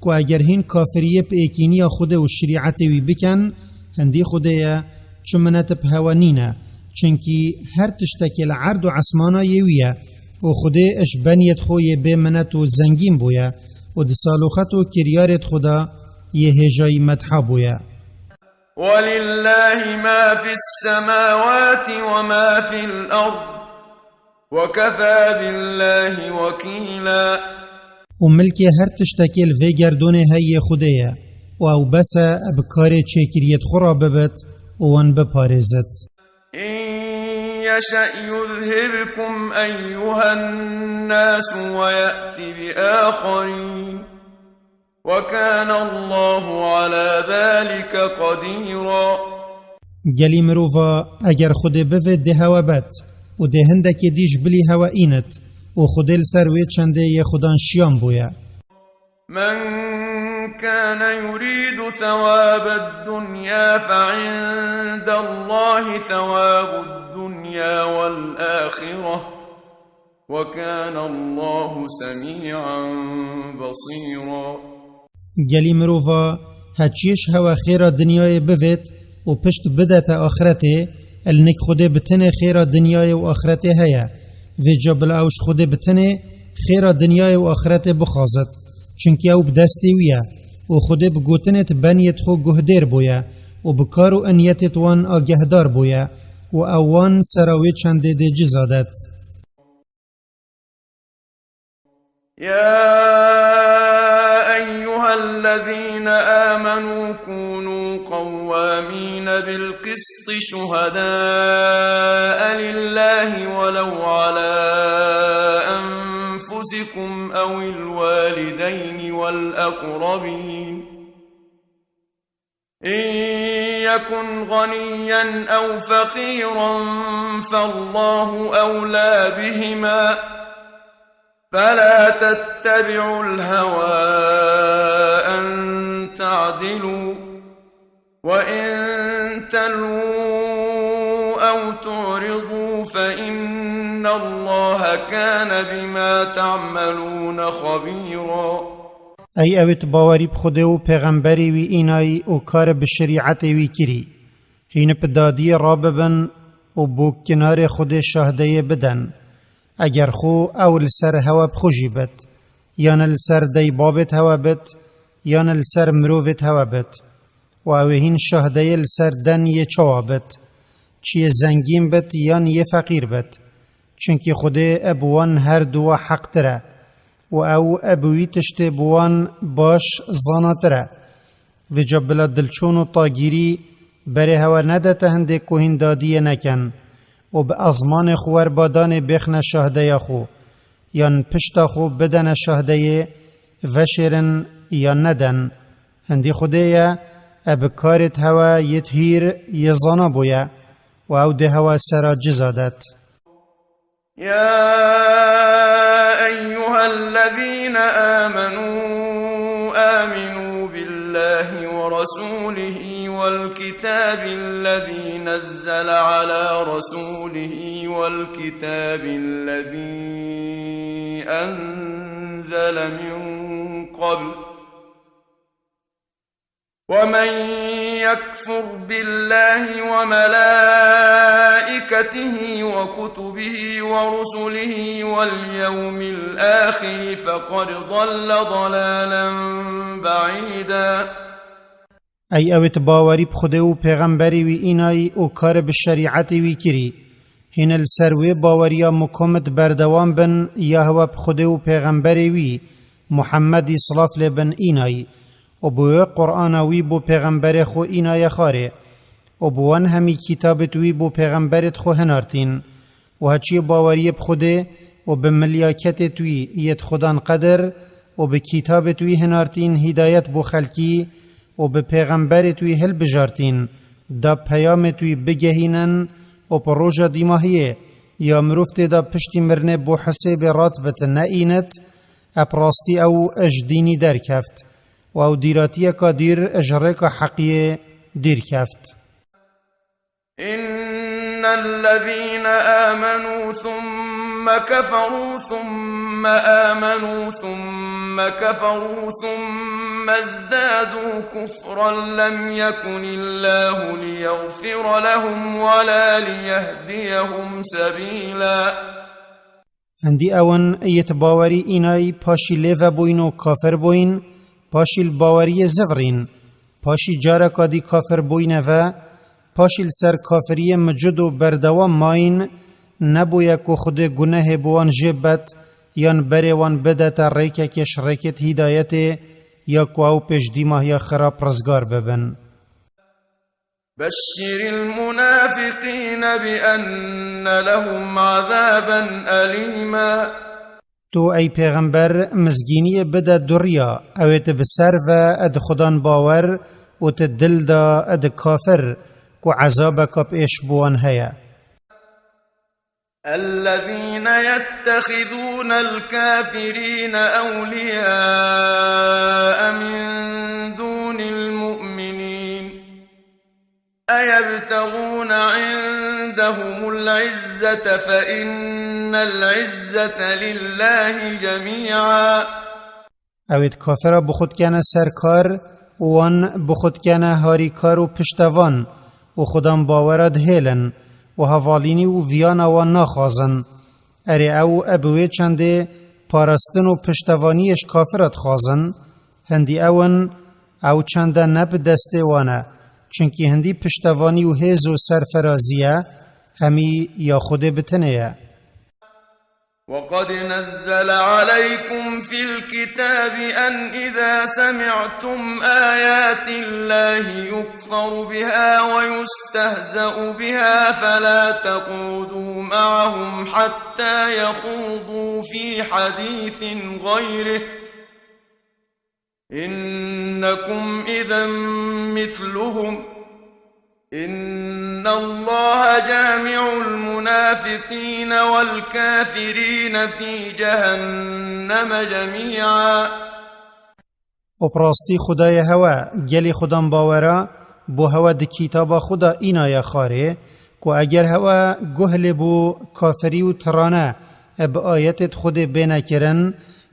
ku eger hîn kafiriyê bi êkîniya Xwedê û şerîetê wî bikin, hindî Xwedê ye, çi minet bi hewe nîne. Çunkî her tiştekî li erd û esmana yê wî ye. Û Xwedê ji beniyê xwe yê bê minet û zengîn bûye û di saloxet û kiryarê xwe de yê hêjayî medha bûye. ولله ما في السماوات وما في الأرض، وكفى بالله وكيلا. û milkê her tiştekê li vê gerdonê heyê Xwedê ye, û ew bes e bi karê çêkiriyê xwe re bibit û wan biparêzit. إن يشأ يذهبكم أيها الناس ويأت بآخرين، وكان الله على ذلك قديرا. Gelî mirova, eger Xwedê bivê dê hewe bet û dê hindekê dî ji bilî hewe înit û Xwedê li ser wê çendê yê xudan şiyan bûye. من كان يريد ثواب الدنيا فعند الله ثواب الدنيا والآخرة، وكان الله سميعا بصيرا. Gelî mirova, heçiyê ji hewe xêra dinyayê bivêt, û pişt bidete axretê, li nik Xwedê bi tenê xêra dinyayê û axretê heye. Vêca bila ew ji Xwedê bi tenê xêra dinyayê û axretê bixwazit. Çunkî ew bi destê wî ye. Û Xwedê bi gotinêt beniyêt xwe guhdêr bûye. Û bi kar û eniyetêt wan agehdar bûye. Û ew wan sera wê çendê dê ciza det. يا أيها الذين آمنوا كونوا قوامين بالقسط شهداء لله ولو على أنفسكم أو الوالدين والأقربين إن يكن غنيا أو فقيرا فالله أولى بهما فلا تتبعوا الهوى أن تعدلوا وإن تلووا أو تعرضوا فإن الله كان بما تعملون خبيرا. Ey ewêt bawerî bi Xwedê û pêxemberê wî înayî û kar bi şerîetê wî kirî. Hîn bi dadiyê rabibin û bo kinarê Xwedê şahdeyê bidin. Eger xwe ew li ser hewe bi xwe jî bit, yan li ser dey babêt hewe bit, yan li ser mirovêt hewe bit. Û ew ê hîn şahdeyê li ser den yê çawa bit, çi yê zengîn bit yan yê feqîr bit. Çunkî Xwedê bi wan her duwa heqtir e û ew bi wî tiştê bi wan baş zanatir e. Vêca bila dilçûn û tagîrî berê hewe nedete hindê ku hîn dadiyê nekin û bi ezmanê xwe werbadanê bêxne şahdeya xwe, yan pişta xwe bidene şahdeyê, veşêrin yan neden. Hindî Xwedê ye, e bi karêt hewe yêt hîr yê zana bûye û ew dê hewe sera ciza det. يا أيها الذين آمنوا آمنوا بالله ورسوله والكتاب الذي نزل على رسوله والكتاب الذي أنزل من قبل ومن يكفر بالله وملائكته وكتبه ورسله واليوم الآخر فقد ضل ضلالا بعيدا. Ey ewêt bawerî bi Xwedê û pêxemberê wî înayî û kar bi şerîetê wî kirî. Hîn li ser wê baweriya mukomit berdewam bin ya hewe bi Xwedê û pêxemberê wî, Muhemmedî silav lê bin, înayî. Û bi wê Qur'ana wî bo pêxemberê xwe înaye xarê. Û bi wan hemî kitabêt wî bo pêxemberêt xwe hinartîn. Û heçiyê baweriyê bi Xwedê û bi milyaketêt wî yêt xudan qedir û bi kitabêt wî hinartîn hîdayet bo xelkî û bi pêxemberêt wî hilbijartîn, da peyamêt wî bigehînin û bi roja dîmahiyê ya mirov tê de piştî mirinê bo hisêbê rat bit neînit, e bi rastî ew ji dînî derkeft. û ew dîratiyeka dîr ji rêka heqiyê dîr keft. إن الذين آمنوا ثم كفروا ثم آمنوا ثم كفروا ثم ازدادوا كفرا لم يكن الله ليغفر لهم ولا ليهديهم سبيلا. Hindî ewin yêt bawerî înayî paşî lê vebûyîn û kafir bûyîn, paşî li baweriyê zivirîn, paşî careka dî kafir bûyîne ve, paşî li ser kafiriyê micud û berdewam mayîn, nebûye ku Xwedê gunehê bi wan jê bet yan berê wan bidete rêkekê ji rêkêt hîdayetê ya ku ew pêş dîmahiya xirab rizgar bibin. بشر المنافقين بأن لهم عذابا أليما. Tu ey pêxember mizgîniyê bide duriya, ew ê tu bi ser ve di xudan bawer û tu dil de di kafir, ku ezabeke bi êş bi wan heye. الذين يتخذون الكافرين أولياء من دون المؤمنين أيبتغون عندهم العزة فإن العزة لله جميعا. Ew ê kafira bi xwe dikene serkar û wan bi xwe dikene harîkar û piştevan. û xudan bawera dihêlin û hevalînî û viyana wan naxwazin. Erê ew e bi wê çendê parastin û piştevaniyê ji kafira dixwazin, hindî ew in, ew çende ne bi destê wan e, çunkî hindî piştevanî û hêz û serferazî ye, hemî ya Xwedê bi tenê ye. وقد نزل عليكم في الكتاب أن إذا سمعتم آيات الله يكفر بها ويستهزأ بها فلا تقعدوا معهم حتى يخوضوا في حديث غيره إنكم إذا مثلهم إن الله جامع المنافقين والكافرين في جهنم جميعا. û bi rastî Xwedayê hewe, gelê xudan bawera, bo hewe di kîtaba xwe de înaye xwarê, ku eger hewe guh lê bo kafirî û tirane e bi ayetêd Xwedê bêne kirin,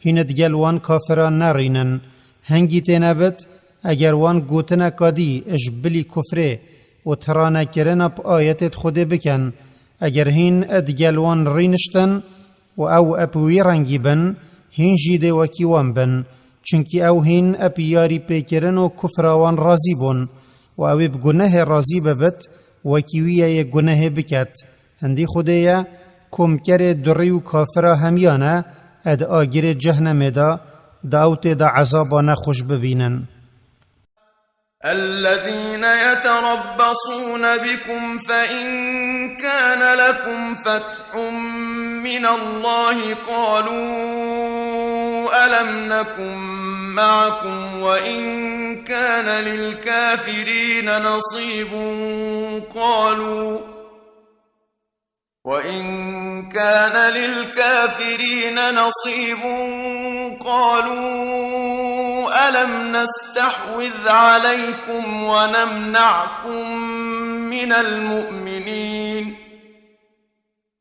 hîn id gel wan kafiran nerînin. Hingî têne bit, eger wan gotineka dî ji bilî kufrê û tiranekirina bi ayetêd Xwedê bikin, eger hîn id gel wan rîniştin, û ew ep wî rengî bin, hîn jî dê wekî wan bin, çunkî ew hîn ep yarî pêkirin û kufra wan razî bûn, û ew ê bi gunehê razî bibit, wekî wî ye yê gunehê biket. Hindî Xwedê ye, komkerê durî û kafira hemiyan e, e di agirê cehnemê de, di ew tê de ezaba nexweş bibînin. الذين يتربصون بكم فإن كان لكم فتح من الله قالوا ألم نكن معكم وإن كان للكافرين نصيب قالوا وإن كان للكافرين نصيب قالوا ألم نستحوذ عليكم ونمنعكم من المؤمنين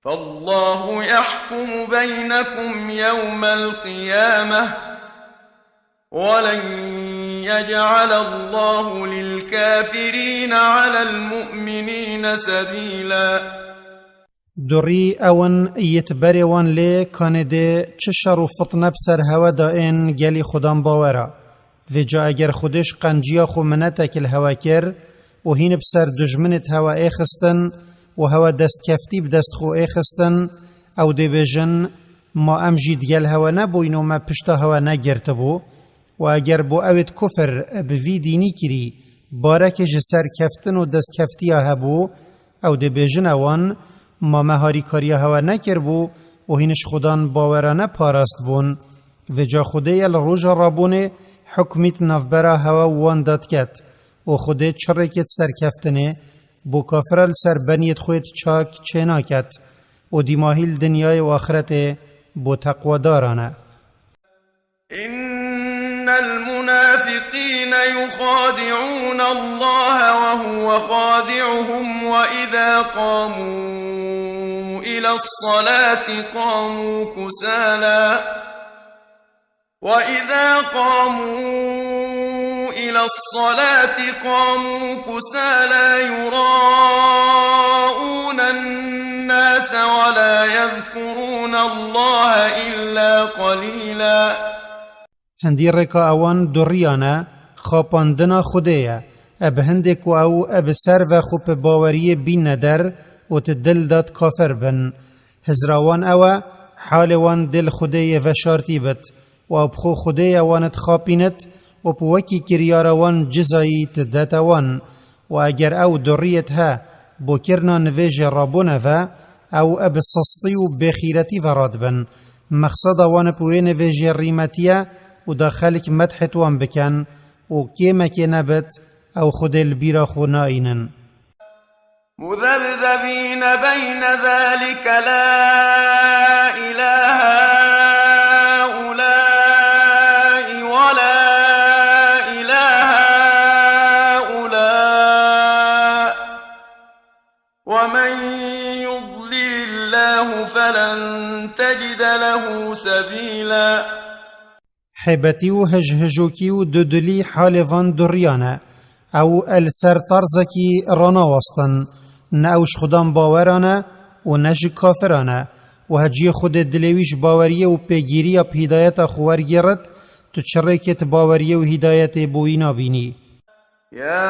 فالله يحكم بينكم يوم القيامة ولن يجعل الله للكافرين على المؤمنين سبيلا. Durî ew in yê ti berê wan lê kanê dê çi şer û fitne bi ser hewe da ên gelî xudan bawera. Vêca eger Xwedê ji qenciya xwe minetek li hewe kir û hîn bi ser dijminêd hewe êxistin û hewe destkeftî bi dest xwe êxistin, ew dê bêjin, ma em jî digel hewe nebûyn û me pişta hewe negirtibû? Û eger bo ewêd kufir bi vî dînî kirî barekê ji serkeftin û destkeftiya hebû, ew dê bêjine wan, ma me harîkariya hewe nekiribû û hîn ji xudan bawera neparast bûn. Vêca Xwedê ye li roja rabûnê hukmî di navbera hewe û wan de diket û Xwedê çi rêkêd serkeftinê bo kafira li ser beniyêd xwêd çak çênaket û dîmahî li dinyayê û axretê bo teqwedaran e. إن المنافقين يخادعون الله وهو خادعهم وإذا قاموا إلى الصلاة قاموا كسالى وإذا قاموا إلى الصلاة قاموا كسالى يراءون الناس ولا يذكرون الله إلا قليلا. Hindî rêka ewan duriyane, xapandina Xwedê ye. E bi hindê ku ew e bi ser ve xwe bi baweriyê bîne der û ti dil dat kafir bin. Hizra wan ew e, halê wan dê li Xwedê yê veşartî bit û ew bi xwe Xwedê ye wan dixapînit û bi wekî kiryara wan cizayî ti dete wan. Û eger ew duriyêt he bo kirina nivêjê rabûne ve, ew e bi sistî û bêxîretî ve radibin. Mexseda wan bi wê nivêjê rîmetî ye û da xelk medhêt wan biken û kêmekê nebit, ew Xwedê li bîra xwe naînin. مذبذبين بين ذلك لا إلى هؤلاء ولا إلى هؤلاء ومن يضلل الله فلن تجد له سبيلا. Hêbetî û hijhijokî û dudilî halê van duriyane. Ew li ser tarzekî ranawastin, ne ew ji xudan baweran e û ne ji kafiran e, û heciyê Xwedê dilê wî ji baweriyê û pêgîriya bi hîdayeta xwe wergêrit, tu çi rêkê di baweriyê û hîdayetê bo wî nabînî. يا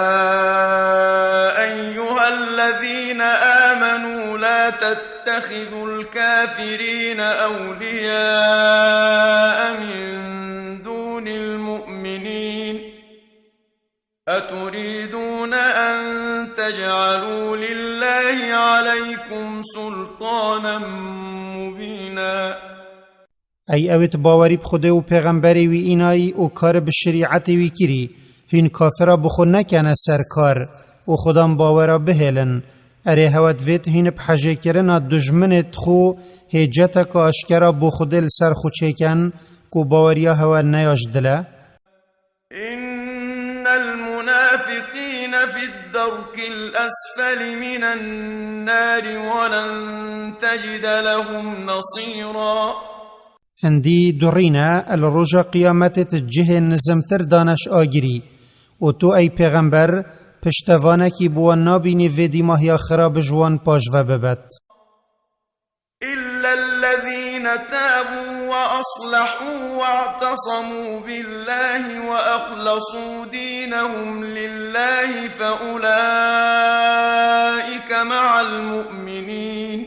أيها الذين آمنوا لا تتخذوا الكافرين أولياء من دون المؤمنين. أتريدون أن تجعلوا لله عليكم سلطانا مبينا. Ey ewêt bawerî bi Xwedê û pêxemberê wî înayî û kar bi şerîetê wî kirî, hîn kafira bi xwe nekene ser kar û xudan bawera bihêlin. Erê hewe divêt hîn bi hejêkirina dujminê di xwe hêceteke aşkera bo Xwedê li ser xwe çêken ku baweriya hewe ne ya ji dil e? إن المنافقين في الدرك الأسفل من النار ولن تجد لهم نصيرا. Hindî durîne li roja qiyametê di cihê nizimtir dane ji agirî û tu ey pêxember piştevanekî bi wan nabînî vê dîmahiya xirab ji wan paş ve bibet. إلا الذين تابوا وأصلحوا واعتصموا بالله وأخلصوا دينهم لله فأولئك مع المؤمنين،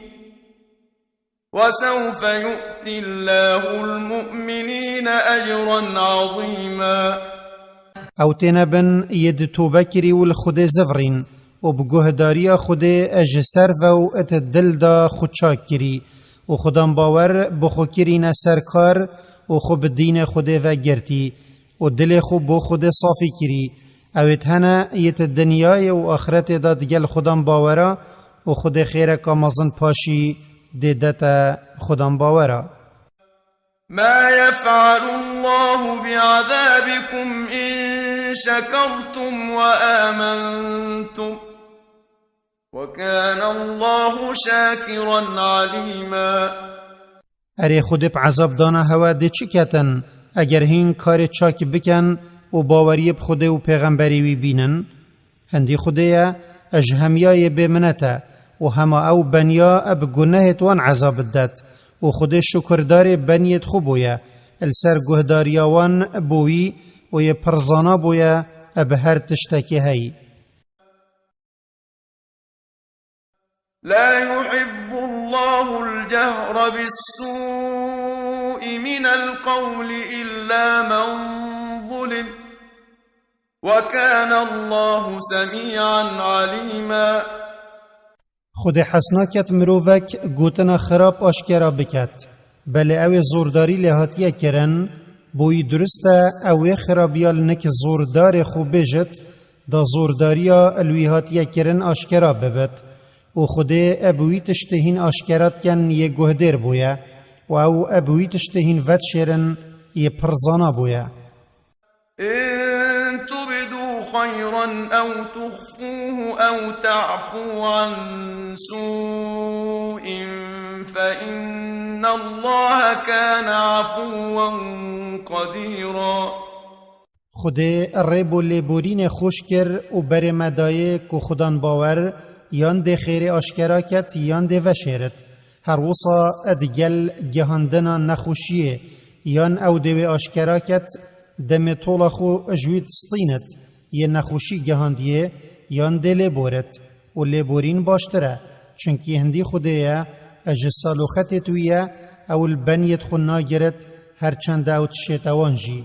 وسوف يؤتي الله المؤمنين أجرا عظيما. Ew têne bin yê di tobe kirî û li Xwedê zivirîn û bi guhdariya Xwedê ji ser ve û di dil de xwe çak kirî û xudan bawer bi xwe kirîne ser kar û xwe bi dînê Xwedê ve girtî û dilê xwe bo Xwedê safî kirî. Ew ê hene yê di dinyayê û axretê de digel xudan bawera û Xwedê xêreka mezin paşî dê dete xudan bawera. ما يفعل الله بعذابكم إن شكرتم وآمنتم، وكان الله شاكرا عليما. Erê Xwedê bi ezab dana hewe dê çi ketin, eger hîn karê çak bikin û baweriyê bi Xwedê û pêxemberê wî bînin? Hindî Xwedê ye, ji hemiyayê bêminet e û hema ew beniya bi gunehêt wan ezab didet û Xwedê şukurdarê beniyêt xwe bûye, li ser guhdariya wan bo wî û yê pir zana bûye bi her tiştekê heyî. لا يحب الله الجهر بالسوء من القول إلا من ظلم، وكان الله سميعا عليما. Xwedê hez naket mirovek gotina xirab aşkera biket. Belê ew ê zordarî lê hatiye kirin, bo wî durist e ew wê xirabiya li nik zordarê xwe bêjit, da zordariya li wî hatiye kirin aşkera bibit. Û Xwedê bi wî tiştê hîn aşkera dikin yê guhdêr bûye û ew bi wî tiştê hîn vedişêrin yê pir zana bûye. إن تبدوا خيرا أو تخفوه أو تعفو عن سوء فإن الله كان عفوا قديرا. Xwedê rê bo lêborînê xweş kir û berê me dayê ku xudan bawer yan dê xêrê aşkera ket yan dê veşêrit. Her wisa digel gihandina nexweşiyê yan ew dê wê aşkera ket, demê tola xwe ji wî distînit, yê nexweşî gihandiyê yan dê lêborit û lêborîn baştir e. Çunkî hindî Xwedê ye, ji saloxetêt wî ye, ew li beniyêt xwe nagirit, her çend ew dişête wan jî.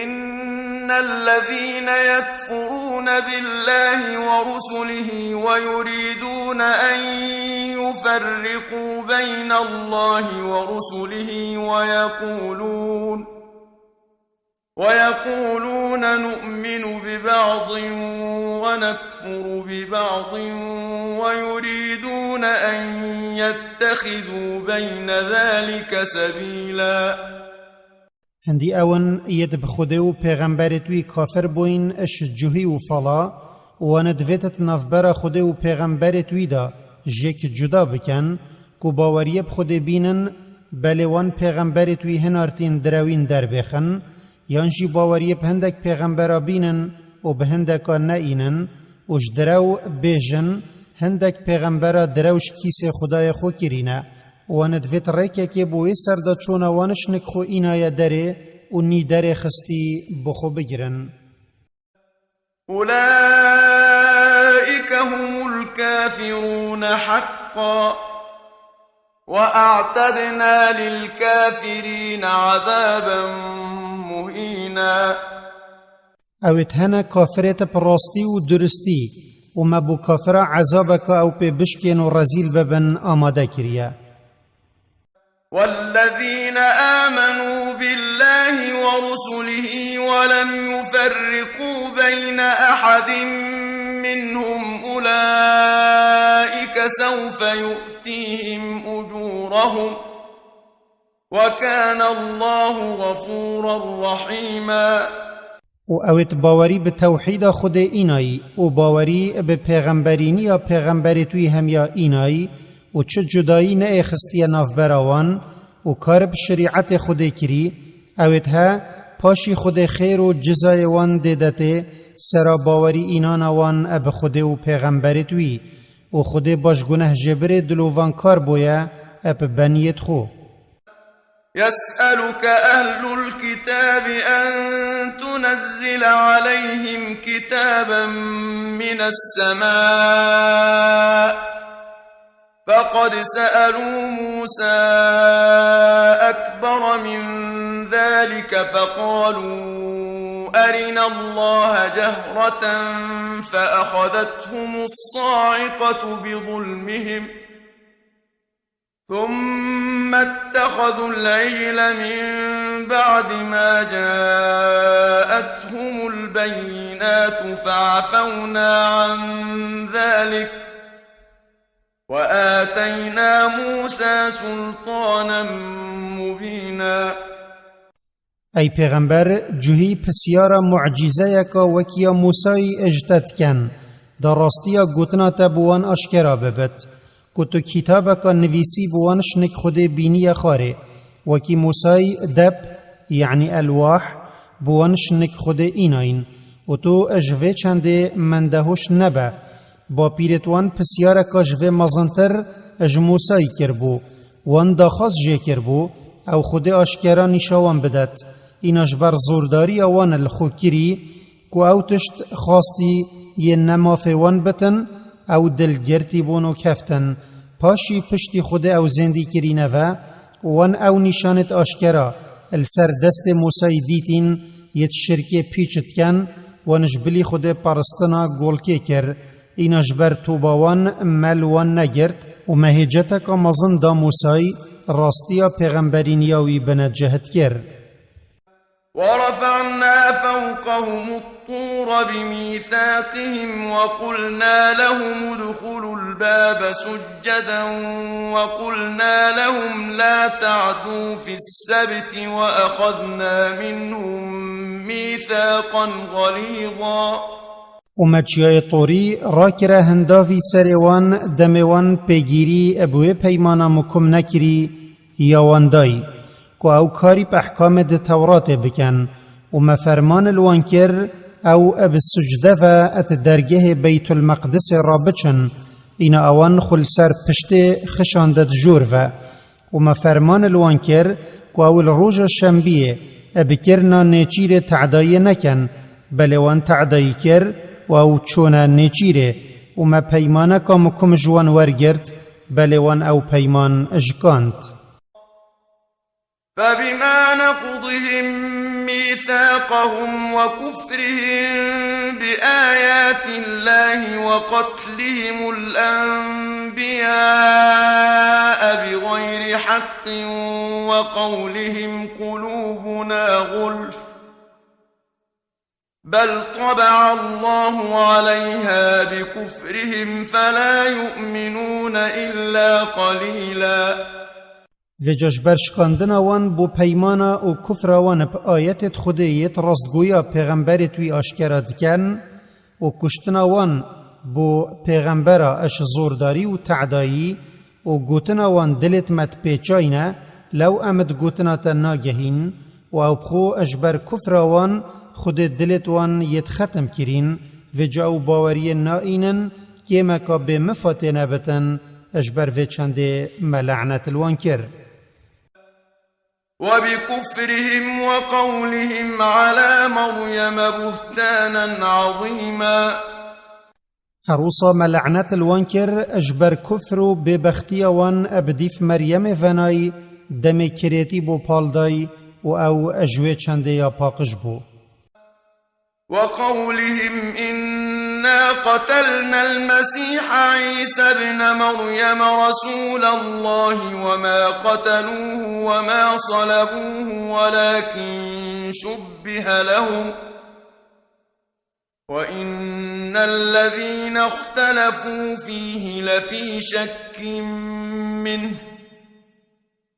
إن الذين يكفرون بالله ورسله ويريدون أن يفرقوا بين الله ورسله ويقولون، ويقولون نؤمن ببعض ونكفر ببعض ويريدون أن يتخذوا بين ذلك سبيلا. Hindî ew in yêd bi Xwedê û pêxemberêt wî kafir bûyîn ji cuhî û fala, û wan divêt di navbera Xwedê û pêxemberêt wî de jêk cuda bikin, ku baweriyê bi Xwedê bînin, belê wan pêxemberêt wî hinartîn direwîn derbêxin, Yan jî baweriyê bi hindek pêxembera bînin û bi hindeka neînin û ji direw bêjin, hindek pêxembera direw ji kîsê Xwedayê xwe kirîne. Wan divêt rêkekê bo wê ser de çûna wan ji nik xwe înaye derê û nî derê xistî bi xwe bigirin. أولئك هم الكافرون حقا وأعتدنا للكافرين عذابا مهينا. Ew êt hene kafirêt bi rastî û duristî û me bo kafira ezabeka ew pê bişkên û rezîl bibin amade kiriye. والذين آمنوا بالله ورسله ولم يفرقوا بين أحد منهم أولئك سوف يؤتيهم أجورهم وكان الله غفورا رحيما. û ew êt bawerî bi tewhîda Xwedê înayî û bawerî bi pêxemberîniya pêxemberêt wî hemiya înayî û çi cudayî neêxistiye navbera wan û kar bi şerîetê Xwedê kirî, ew êt he paşî Xwedê xêr û cizayê wan dêdetê sera bawerî înana wan e bi Xwedê û pêxemberêt wî û Xwedê baş gunehjêbirê dilovankar boye e bi beniyêt xwe. يسألك أهل الكتاب أن تنزل عليهم كتابا من السماء فقد سألوا موسى أكبر من ذلك فقالوا أرنا الله جهرة فأخذتهم الصاعقة بظلمهم ثم اتخذوا العجل من بعد ما جاءتهم البينات فعفونا عن ذلك وآتينا موسى سلطانا مبينا. Ey pêxember, cuhî pisyara mucîzeyeka wekî ya Mûsayî ji te dikin, da rastiya gotina te bi wan aşkera bibit, ku tu kîtabeka nivîsî bi wan şinik Xwedê bîniye xwarê, wekî Mûsayî dep, yanî elwah, bi wan şinik Xwedê înayîn, û tu ji vê çendê mendehoş nebe. Bapîrêt wan pisyareka ji vê mezintir ji Mûsayî kiribû. Wan daxwaz jê kiribû, ew Xwedê aşkera nîşa wan bidet. Îna ji ber zordariya wan li xwe kirî, ku ew tişt xwastî yên ne mafê wan bitin, ew dilgirtî bûn û keftin. Paşî piştî Xwedê ew zêndî kirîne ve, wan ew nîşanêt aşkera li ser destê Mûsayî dîtîn, yêt şirkê pîç diken, wan ji bilî Xwedê paristina golkê kir. Îna ji ber toba wan me li wan negirt û me hêceteka mezin da Mûsayî, rastiya pêxemberîniya wî binecih dikir. ورفعنا فوقهم الطور بميثاقهم وقلنا لهم ادخلوا الباب سجدا وقلنا لهم لا تعدوا في السبت وأخذنا منهم ميثاقا غليظا. Û me çiyayê Torî rakire hindavî serê wan, demê wan pêgîrî bi wê peymana mukum nekirî ya wan dayî, ku ew karî bi ehkamê di Tewratê bikin. Û me ferman li wan kir, ew bi sucde ve di dergehê Beytulmeqdisê re biçin, îna ewan xwe li ser piştê xişande di jor ve. Û me ferman li wan kir, ku ew li roja şembiyê bi kirina nêçîrê te'dayê nekin, belê wan te'dayî kir û ew çûne nêçîrê. Û me peymaneka mukum ji wan wergirt, belê wan ew peyman jikand. فبما نقضهم ميثاقهم وكفرهم بآيات الله وقتلهم الأنبياء بغير حق وقولهم قلوبنا غلف بل طبع الله عليها بكفرهم فلا يؤمنون إلا قليلا. Vêca ji ber şikandina wan bo peymana û kufra wan bi ayetêt Xwedê yêt rastgoya pêxemberêt wî aşkera dikin û kuştina wan bo pêxembera ji zordarî û te'dayî û gotina wan dilêt me dipêçayne, lew em di gotina te nagehîn, Û ew bi xwe ji ber kufra wan Xwedê dilêt wan yêt xetim kirîn, vêca ew baweriyê naînin, kêmeka bê mifa têne bitin, ji ber vê çendê me le'net li wan kir. وبكفرهم وقولهم على مريم بهتانا عظيما. Her wisa me le'net li wan kir, ji ber kufr û bêbextiya wan bi dîf Meryemê venayî, demê kirêtî bo pal dayî û ew ji wê çendê ya paqij bû. وقولهم إنا قتلنا المسيح عيسى ابن مريم رسول الله وما قتلوه وما صلبوه ولكن شبه لهم وإن الذين اختلفوا فيه لفي شك منه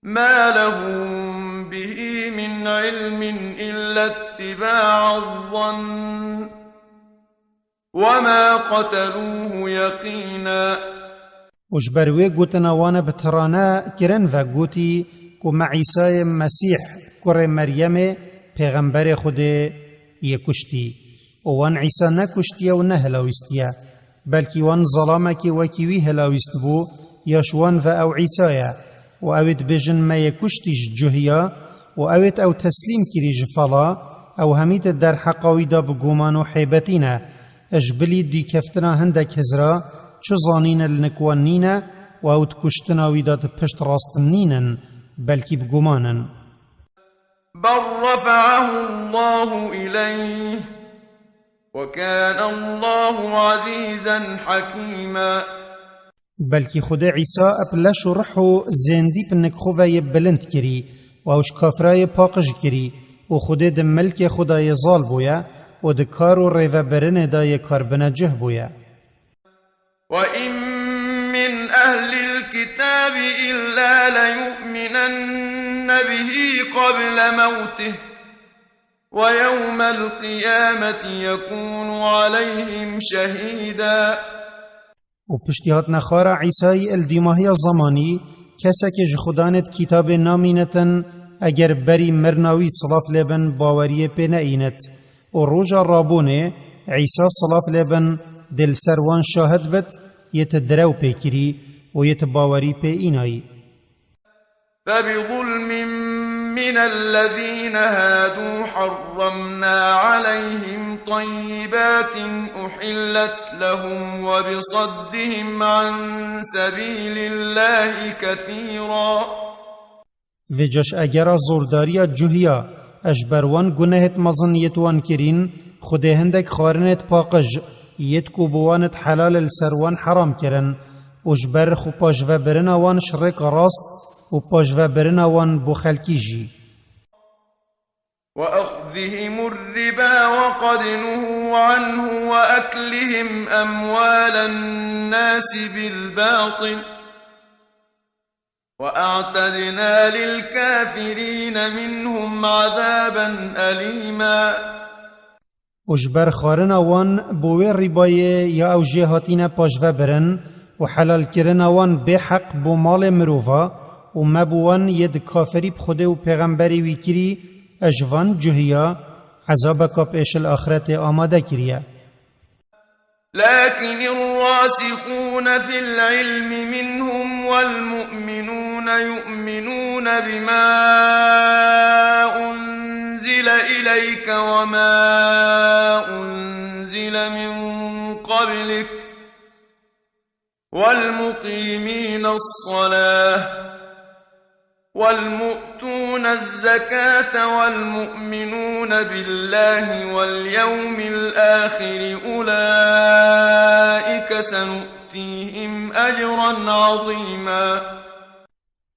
ما لهم به من علم إلا اتباع الظن وما قتلوه يقينا. Û ji ber wê gotina wan bi tirane kirin ve gotî ku me Îsayê Mesîh, kurê Meryemê, pêxemberê Xwedê, yê kuştî. Û wan Îsa nekuştiye û nehilawîstiye. Belkî wan zelamekê wekî wî hilawîst bû, ya ji wan ve ew Îsa ye. Û ew ê dibêjin me yê kuştî ji cuhiya, û ew ê ew teslîm kirî ji fela, ew hemî di derheqa wî de bi guman û hêbetî ne. Ji bilî dîkeftina hindek hizra, çi zanîn li nik wan nîne, û ew di kuştina wî de di pişt rast nînin, belkî bi guman in. بل رفعه الله إليه وكان الله عزيزا حكيما. Belkî Xwedê Îsa bi leş û ruh û zêndî bi nik xwe ve yê bilind kirî û ew ji kafira yê paqij kirî û Xwedê di milkê xwe de yê zal bûye û di kar û rêvebirinê de yê karbinecih bûye. وإن من أهل الكتاب إلا ليؤمنن به قبل موته ويوم القيامة يكون عليهم شهيدا. û piştî hatina xwe re Îsayî li dîmahiya zemanî, kesekê ji Xudanê di kitabê namînitin, eger berî mirina wî, silav lê bin, baweriyê pê neînit. Û roja rabûnê Îsa, silav lê bin, dê li ser wan şahid bit, yê ti direw pê kirî û yê ti bawerî pê înayî. فبظلم من الذين هادوا حرمنا عليهم طيبات أحلت لهم وبصدهم عن سبيل الله كثيرا. Vêca ji egera zordariya cuhiya, ji ber wan gunehêt mezin yêt wan kirîn, Xwedê hindek xwarinêt paqij, yêt ku bi wan it helal li ser wan heram kirin, û ji ber xwe paşvebirina wan ji rêka rast û paşvebirina wan bo xelkî jî. وأخذهم الربا وقد نهوا عنه وأكلهم أموال الناس بالباطل وأعتدنا للكافرين منهم عذابا أليما. û ji ber xwarina wan bo wê rîbayê ya ew jê hatîne paşvebirin û helalkirina wan bêheq bo malê mirova û me bo wan yê di kafirî bi Xwedê û pêxemberê wî kirî, ji van cuhiya ezabeka pêş li axretê amade kiriye. لكن الراسخون في العلم منهم والمؤمنون يؤمنون بما أنزل إليك وما أنزل من قبلك والمقيمين الصلاة والمؤتون الزكاة والمؤمنون بالله واليوم الآخر أولئك سنؤتيهم أجرا عظيما.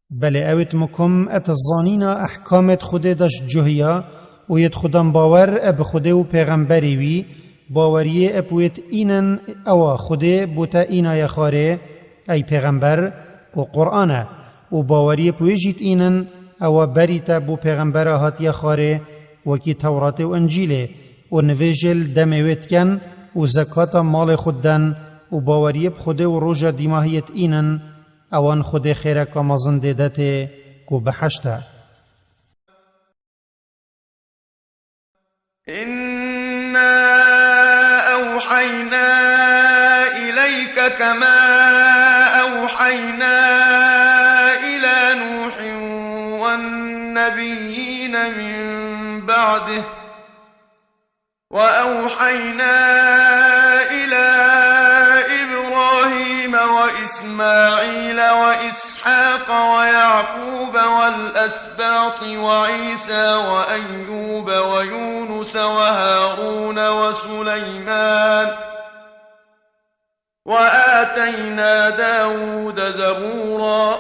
Belê ewêt mikum et zanîna ehkamêt Xwedê de ji cuhiya û yêt xudan bawer e bi Xwedê û pêxemberê wî, baweriyê ep wêt înin ewa Xwedê bo te înaye xwarê, ey pêxember, ku Qur'an e, û baweriyê bi wê jî dînin, ewa berî te bo pêxembera hatiye xwarê, wekî Tewratê û Încîlê, û nivêjê li demê wê diken, û zekata malê xwe diden, û baweriyê bi Xwedê û roja dîmahiyê dînin, ewan Xwedê xêreka mezin dêde tê ku biheşt e. أوحينا إليك كما أوحينا إلى نوح والنبيين من بعده، وأوحينا إلى إبراهيم وإسماعيل وإسحاق ويعقوب والأسباط وعيسى وأيوب ويونس وهارون وسليمان وآتينا داود زبورا.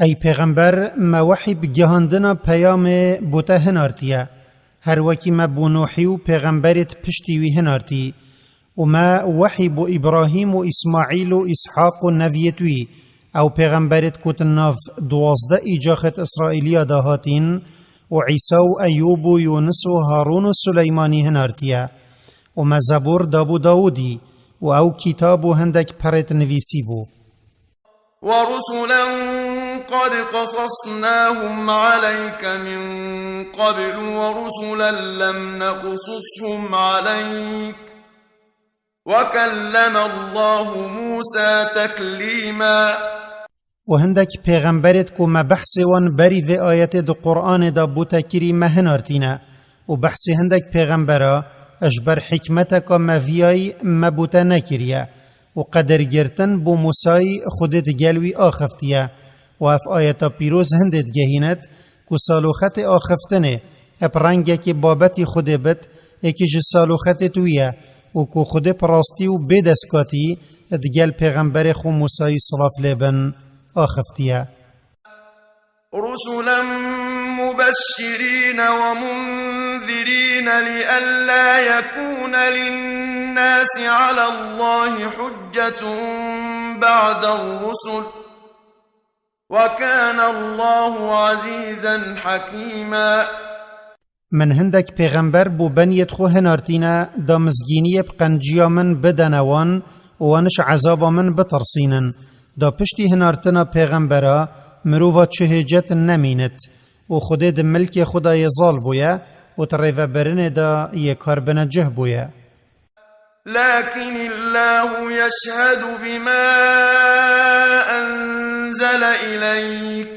Ey pêxember, me wehî bi gihandina peyamê bo te hinartiye, her wekî me bo Nuhî û pêxemberêt piştî wî hinartî. Û me wehî bo Îbrahîm û Îsmaîl û Îshaq û neviyêt wî, ew pêxemberêt ku di nav duwazdeh îcaxêt Îsraîliya de hatîn, û Îsa û Eyûb û Yûnis û Harûn û Suleymanî hinartiye. Û me Zebûr dabû Dawûdî, û ew kîtab û hindek perêt nivîsî bû. ورسلا قد قصصناهم عليك من قبل ورسلا لم نقصصهم عليك وكلم الله موسى تكليما. û hindek pêxemberêt ku me behsê wan berî vê ayetê di Qur'anê de bo te kirî me hinartîne. Û behsê hindek pêxembera ji ber hikmeteka meviyayî me bo te nekiriye. Û qedirgirtin bo Mûsayî Xwedê digel wî axiftiye. Û ev ayeta pîroz hindê digehînet ku saloxetê axiftinê eb rengekê babetî Xwedê bit, êkî ji saloxetê wî ye, û ku Xwedê bi rastî û bê destkatî digel pêxemberê xwe Mûsayî silav lê bin axiftiye. رسلا مبشرين ومنذرين لئلا يكون للناس على الله حجة بعد الرسل، وكان الله عزيزا حكيما. Min hindek pêxember bo beniyêt xwe hinartîne, da mizgîniyê bi qenciya min bidene wan û wan ji ezaba min bitirsînin. Da piştî hinartina pêxembera mirova çi hêcet nemînit û Xwedê di milkê xwe de yê zal bûye û di rêvebirinê de yê kar binecih bûye. لكن الله يشهد بما أنزل إليك،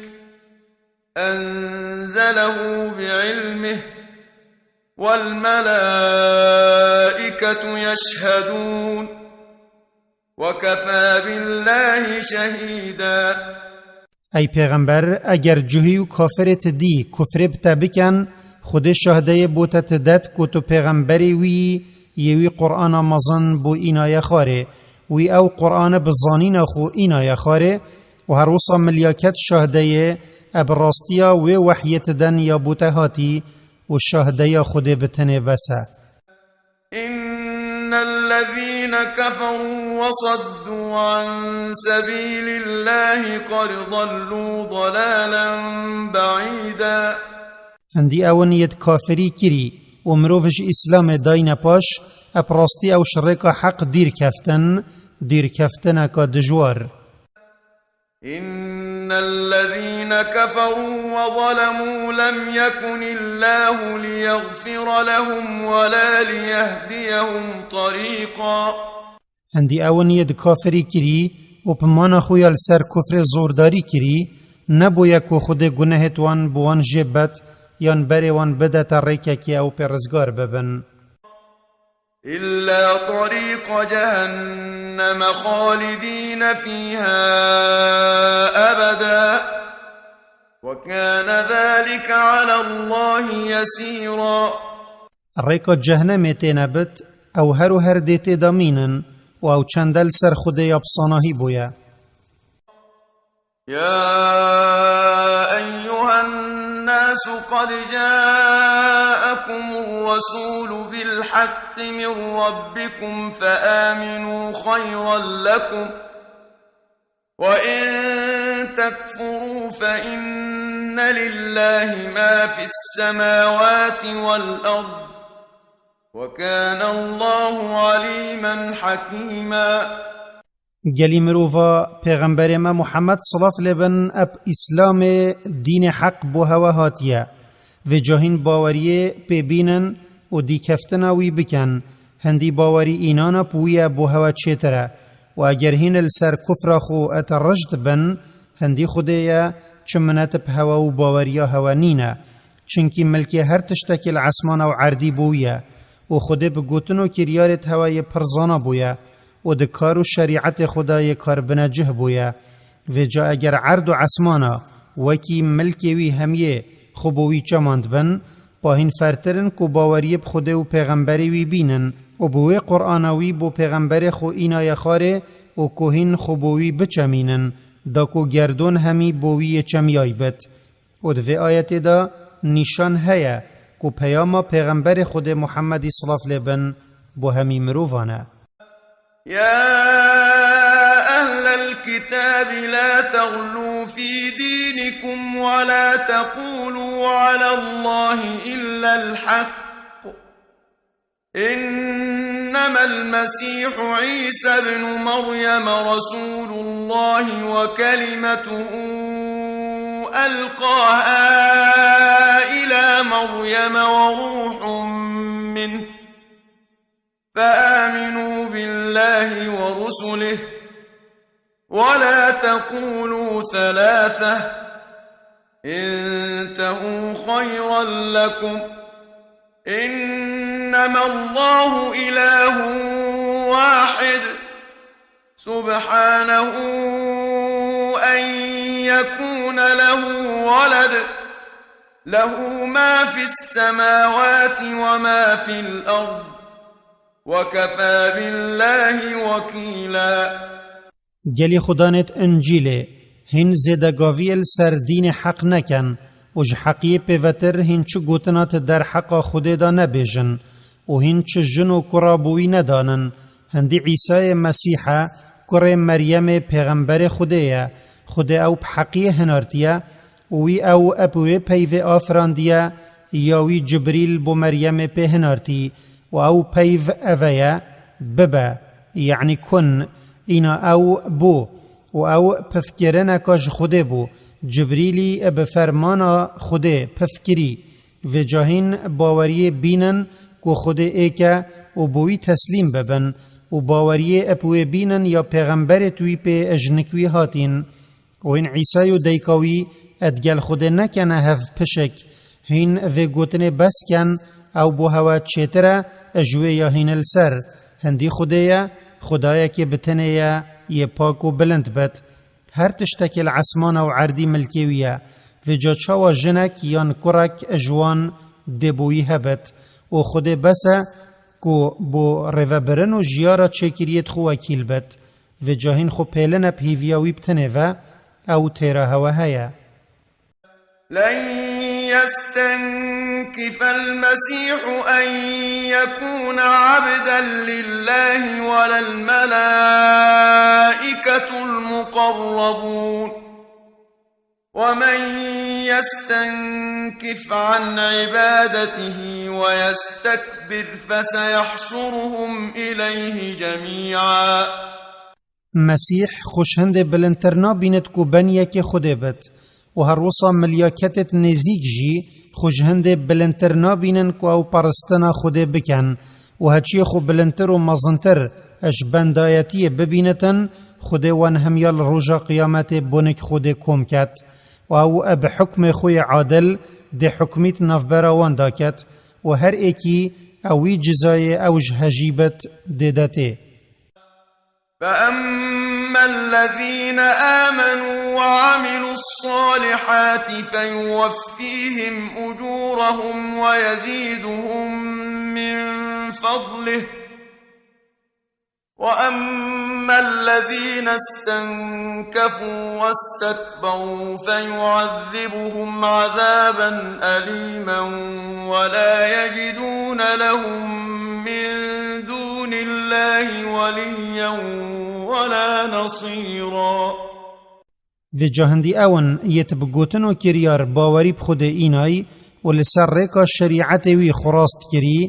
أنزله بعلمه، والملائكة يشهدون، وكفى بالله شهيدا. Ey pêxember, eger cuhî û kafirê ti dî kufrê bi te bikin, Xwedê şahdeyê bo te ti det ku tu pêxemberê wî yî, yê wî Qur'ana mezin bo înaye xwarê. Wî ew Qur'ane bi zanîna xwe înaye xwarê û her wisa milyaket şahdeyê e bi rastiya wê wehyê ti den ya bo te hatî û şahdeya Xwedê bi tenê bes e. إن الذين كفروا وصدوا عن سبيل الله قد ضلوا ضلالا بعيدا. Hindî ew in yêt kafirî kirî û mirov ji Îslamê dayne paş, ep rastî ew ji rêka heq dîr keftin, dîrkeftineka dijwar. إن الذين كفروا وظلموا لم يكن الله ليغفر لهم ولا ليهديهم طريقا. Hindî ew in yêt kafirî kirî û bi mana xwe ya li ser kufrê zordarî kirî, nebûye ku Xwedê gunehêt wan bi wan jê bet yan berê wan bidete rêkekê ew pê rizgar bibin. إلا طريق جهنم خالدين فيها أبدا، وكان ذلك على الله يسيرا. Rêka cehnemê têne bit, ew her û her dê tê de mînin û ew çende li ser Xwedê ya bi sanahî bûye. يا أيها الناس قد جاءكم الرسول بالحق من ربكم فآمنوا خيرا لكم، وإن تكفروا فإن لله ما في السماوات والأرض، وكان الله عليما حكيما. Gelî mirova pêxemberê me Muhammed silav lê bin ep Îslamê dînê heq bo hewe hatiye. Vê cahîn baweriyê pê bînin û dîkeftina wî bikin. Hindî bawerî înana bi wî ye bo hewe çêtir e. Û eger hîn li ser kufra xwe et rijd bin, hindî Xwedê ye, çi minet bi hewe û baweriya hewe nîne. Çinkî milkê her tiştekî li esmana û erdî bo wî ye. Û Xwedê bi gotin û kiryarêt hewe yê pir zana bûye. Û di kar û şerîetê xwe de yê kar binecih bûye. Vêca eger erd û esmana wekî milkê wî hemiyê xwe bo wî çemand bin, pa hîn fertir in ku baweriyê bi Xwedê û pêxemberê wî bînin û bi wê Qur'ana wî bo pêxemberê xwe înaye xwarê û ku hîn xwe bo wî biçemînin, da ku gerdon hemî bo wî yê çemiyay bit. Û di vê ayetê de nîşan heye ku peyama pêxemberê Xwedê Muhemmedî silav lê bin bo hemî mirovan e. يا أهل الكتاب لا تغلوا في دينكم ولا تقولوا على الله إلا الحق، إنما المسيح عيسى ابن مريم رسول الله وكلمته ألقاها إلى مريم وروح منه، فآمنوا بالله ورسله، ولا تقولوا ثلاثة، انتهوا خيرا لكم، إنما الله إله واحد، سبحانه أن يكون له ولد، له ما في السماوات وما في الأرض، وكفى بالله وكيلا. Gelî Xudanêt Încîlê, hîn zêdegaviyê li ser dînê heq neken û ji heqiyê pêvetir hîn çi gotina ti derheqa Xwedê de nebêjin û hîn çi jin û kura bo wî nedanin. Hindî Îsayê Mesîh e, kurê Meryemê pêxemberê Xwedê ye. Xwedê ew bi heqiyê hinartiye û wî ew bi wê peyvê afirandiye ya wî Cibrîl bo Meryemê pê hinartî û ew peyv eve ye, bibe, yanî kun, îna ew bû û ew pifkirineka ji Xwedê bû. Cibrîlî bi fermana Xwedê pif kirî. Vêca hîn baweriyê bînin ku Xwedê êk e û bi wî teslîm bibin û baweriyê bi wê bînin ya pêxemberêt wî pê ji nik wî hatîn. Û hîn Îsay û dayika wî digel Xwedê nekene hev pişik. Hîn vê gotinê bes ken, ew bo hewe çêtir e ji wê ya hîn li ser. Hindî Xwedê ye, Xwedayekê bi tenê ye, yê pak û bilind bit. Her tiştekê li esmana û erdî milkê wî ye. Vêca çawa jinek yan kurek ji wan dê bo wî hebit? Û Xwedê bes e ku bo rêvebirin û jiyara çêkiriyêt xwe wekîl bit. Vêca hîn xwe pêline bi hîviya wî bi tenê ve, ew têra hewe heye. لن يستنكف المسيح أن يكون عبدا لله ولا الملائكة المقربون، ومن يستنكف عن عبادته ويستكبر فسيحشرهم إليه جميعا. Mesîh xwe ji hindê bilindtir nabînit ku ben yekê Xwedê bit û her wisa milyaketêt nêzîk jî xwe ji hindê bilindtir nabînin ku ew peristina Xwedê bikin û heçiyê xwe bilindtir û mezintir ji bendayetiyê bibînitin, Xwedê wan hemiya li roja qiyametê bonik Xwedê kom ket û ew bi hukmê xwe yê adil dê hukmît navbera wan daket û her êkî ew wî cizayê ew ji hejî bit dê detê. فأما الذين آمنوا وعملوا الصالحات فيوفيهم أجورهم ويزيدهم من فضله، وأما الذين استنكفوا واستكبروا فيعذبهم عذابا أليما ولا يجدون لهم من دون الله وليا ولا نصيرا. Vêca hindî ew in yêt bi gotin û kiryar bawerî bi Xwedê înay û li ser rêka şerîetê wî xwe rast kirî,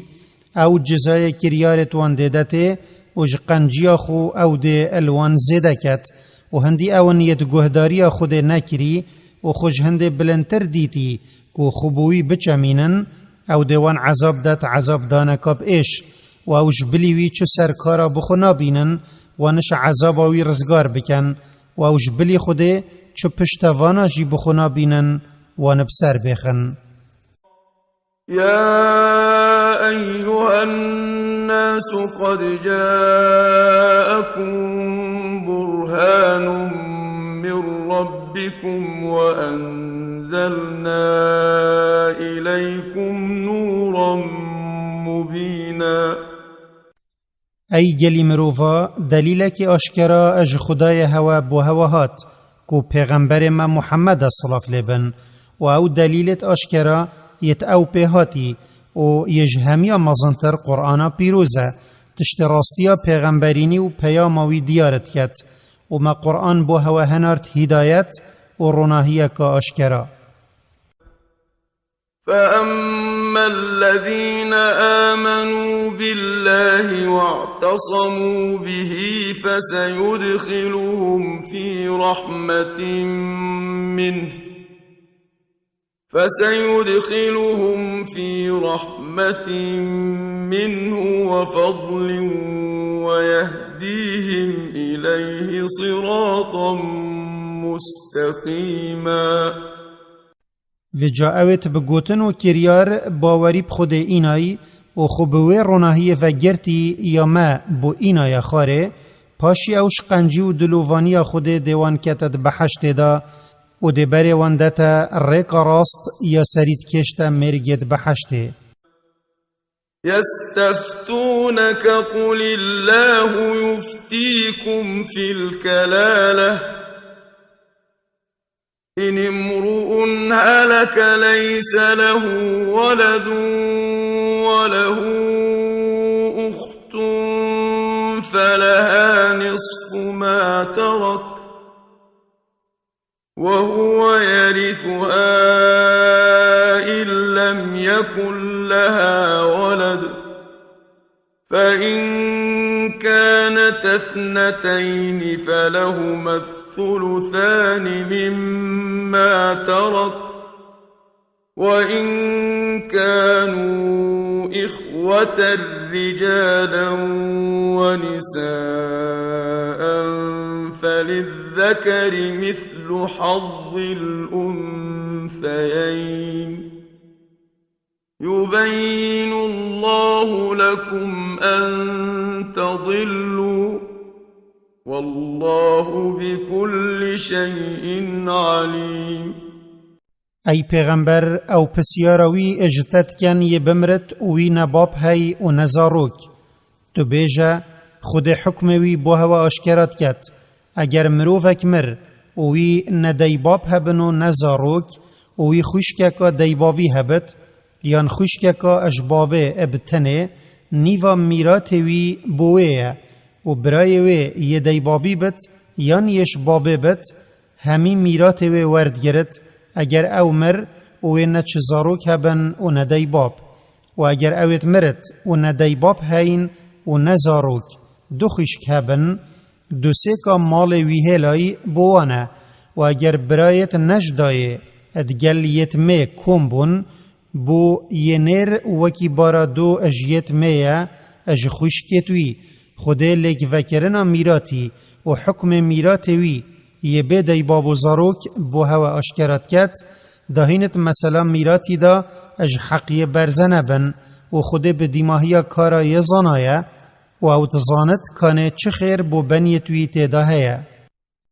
ew cizayê kiryarêt wan dê detê û ji qenciya xwe ew dê li wan zêde ket. Û hindî ew in yêt guhdariya Xwedê nekirî û xwe ji hindê bilindtir dîtî ku xwe bi wî biçemînin, ew dê wan ezab det ezabdaneka bi êş. û ew ji bilî wî çi ser kara bi xwe nabînin, wan ji ezaba wî rizgar bikin, û ew ji bilî Xwedê çi pişta vana jî bi xwe nabînin, wan bi ser bêxin. يا أيها الناس قد جاءكم برهان من ربكم وأنزلنا إليكم نورا مبينا. Ey gelî mirova, delîlekî aşkera ji Xwedayê hewe bo hewe hat, ku pêxemberê me Muhemmeda silav lê bin, û ew delîlêt aşkera yêt ew pê hatî, û yê ji hemiya mezintir Qur'ana pîroz e, tiştê rastiya pêxemberînî û peyama wî diyar diket, û me Qur'an bo hewe henart hîdayet û ronahiyeka aşkera. فأما الذين آمنوا بالله واعتصموا به فسيدخلهم في رحمة منه، فسيدخلهم في رحمة منه وفضل ويهديهم إليه صراطا مستقيما. Vêca ewêt bi gotin û kiryar bawerî bi Xwedê înayî û xwe bi wê ronahiyê vegirtî ya me bo înaya xwarê, paşî ew ji qencî û dilovanîya Xwedê dê wan kete di behiştê de û dê berê wan dete rêka rast ya serî dikêşte mêrgê di behiştê. يستفتونك قل الله يفتيكم في الكلالة إن امرؤ هلك ليس له ولد وله أخت فلها نصف ما ترك وهو يرثها إن لم يكن لها ولد، فإن كانتا اثنتين فلهما الثلثان مما ترك، وإن كانوا إخوة رجالا ونساء فللذكر مثل حظ الأنثيين يبين الله لكم أن تضلوا والله بكل شيء عليم. Ey pêxember, ew pisyara wî ji te dikin yê bimirit û wî ne bab hey û ne zarok. Tu bêje, Xwedê hukmê wî bo hewe aşkera diket. Eger mirovek mir û wî ne deybab hebin û ne zarok û wî xwişkeka deybabî hebit, yan xwişkeka ji babê bi tenê, nîva mîratê wî bo wê ye û birayê wê yê deybabî bit yan yê ji babê bit, hemî mîratê wê werdigirit, eger ew mir û wê ne çi zarok hebin û ne deybab. Û eger ewêt mirit û ne deybab heyn û ne zarok, du xwişk hebin, du sêka malê wî hêlayî bo wan e. Û eger birayêt ne ji dayê, digel yêt mê kom bûn, bo yê nêr wekî bara du ji yêt mê ye, ji xwişkêt wî, Xwedê lêkvekirina mîratî û hukmê mîratê wî yê bê deybab û zarok bo hewe aşkera diket, dahînit mesela mîratî de ji heqiyê berze nebin û Xwedê bi dîmahiya kara yê zanaye û ew dizanit kanê çi xêr bo beniyêt wî tê de heye.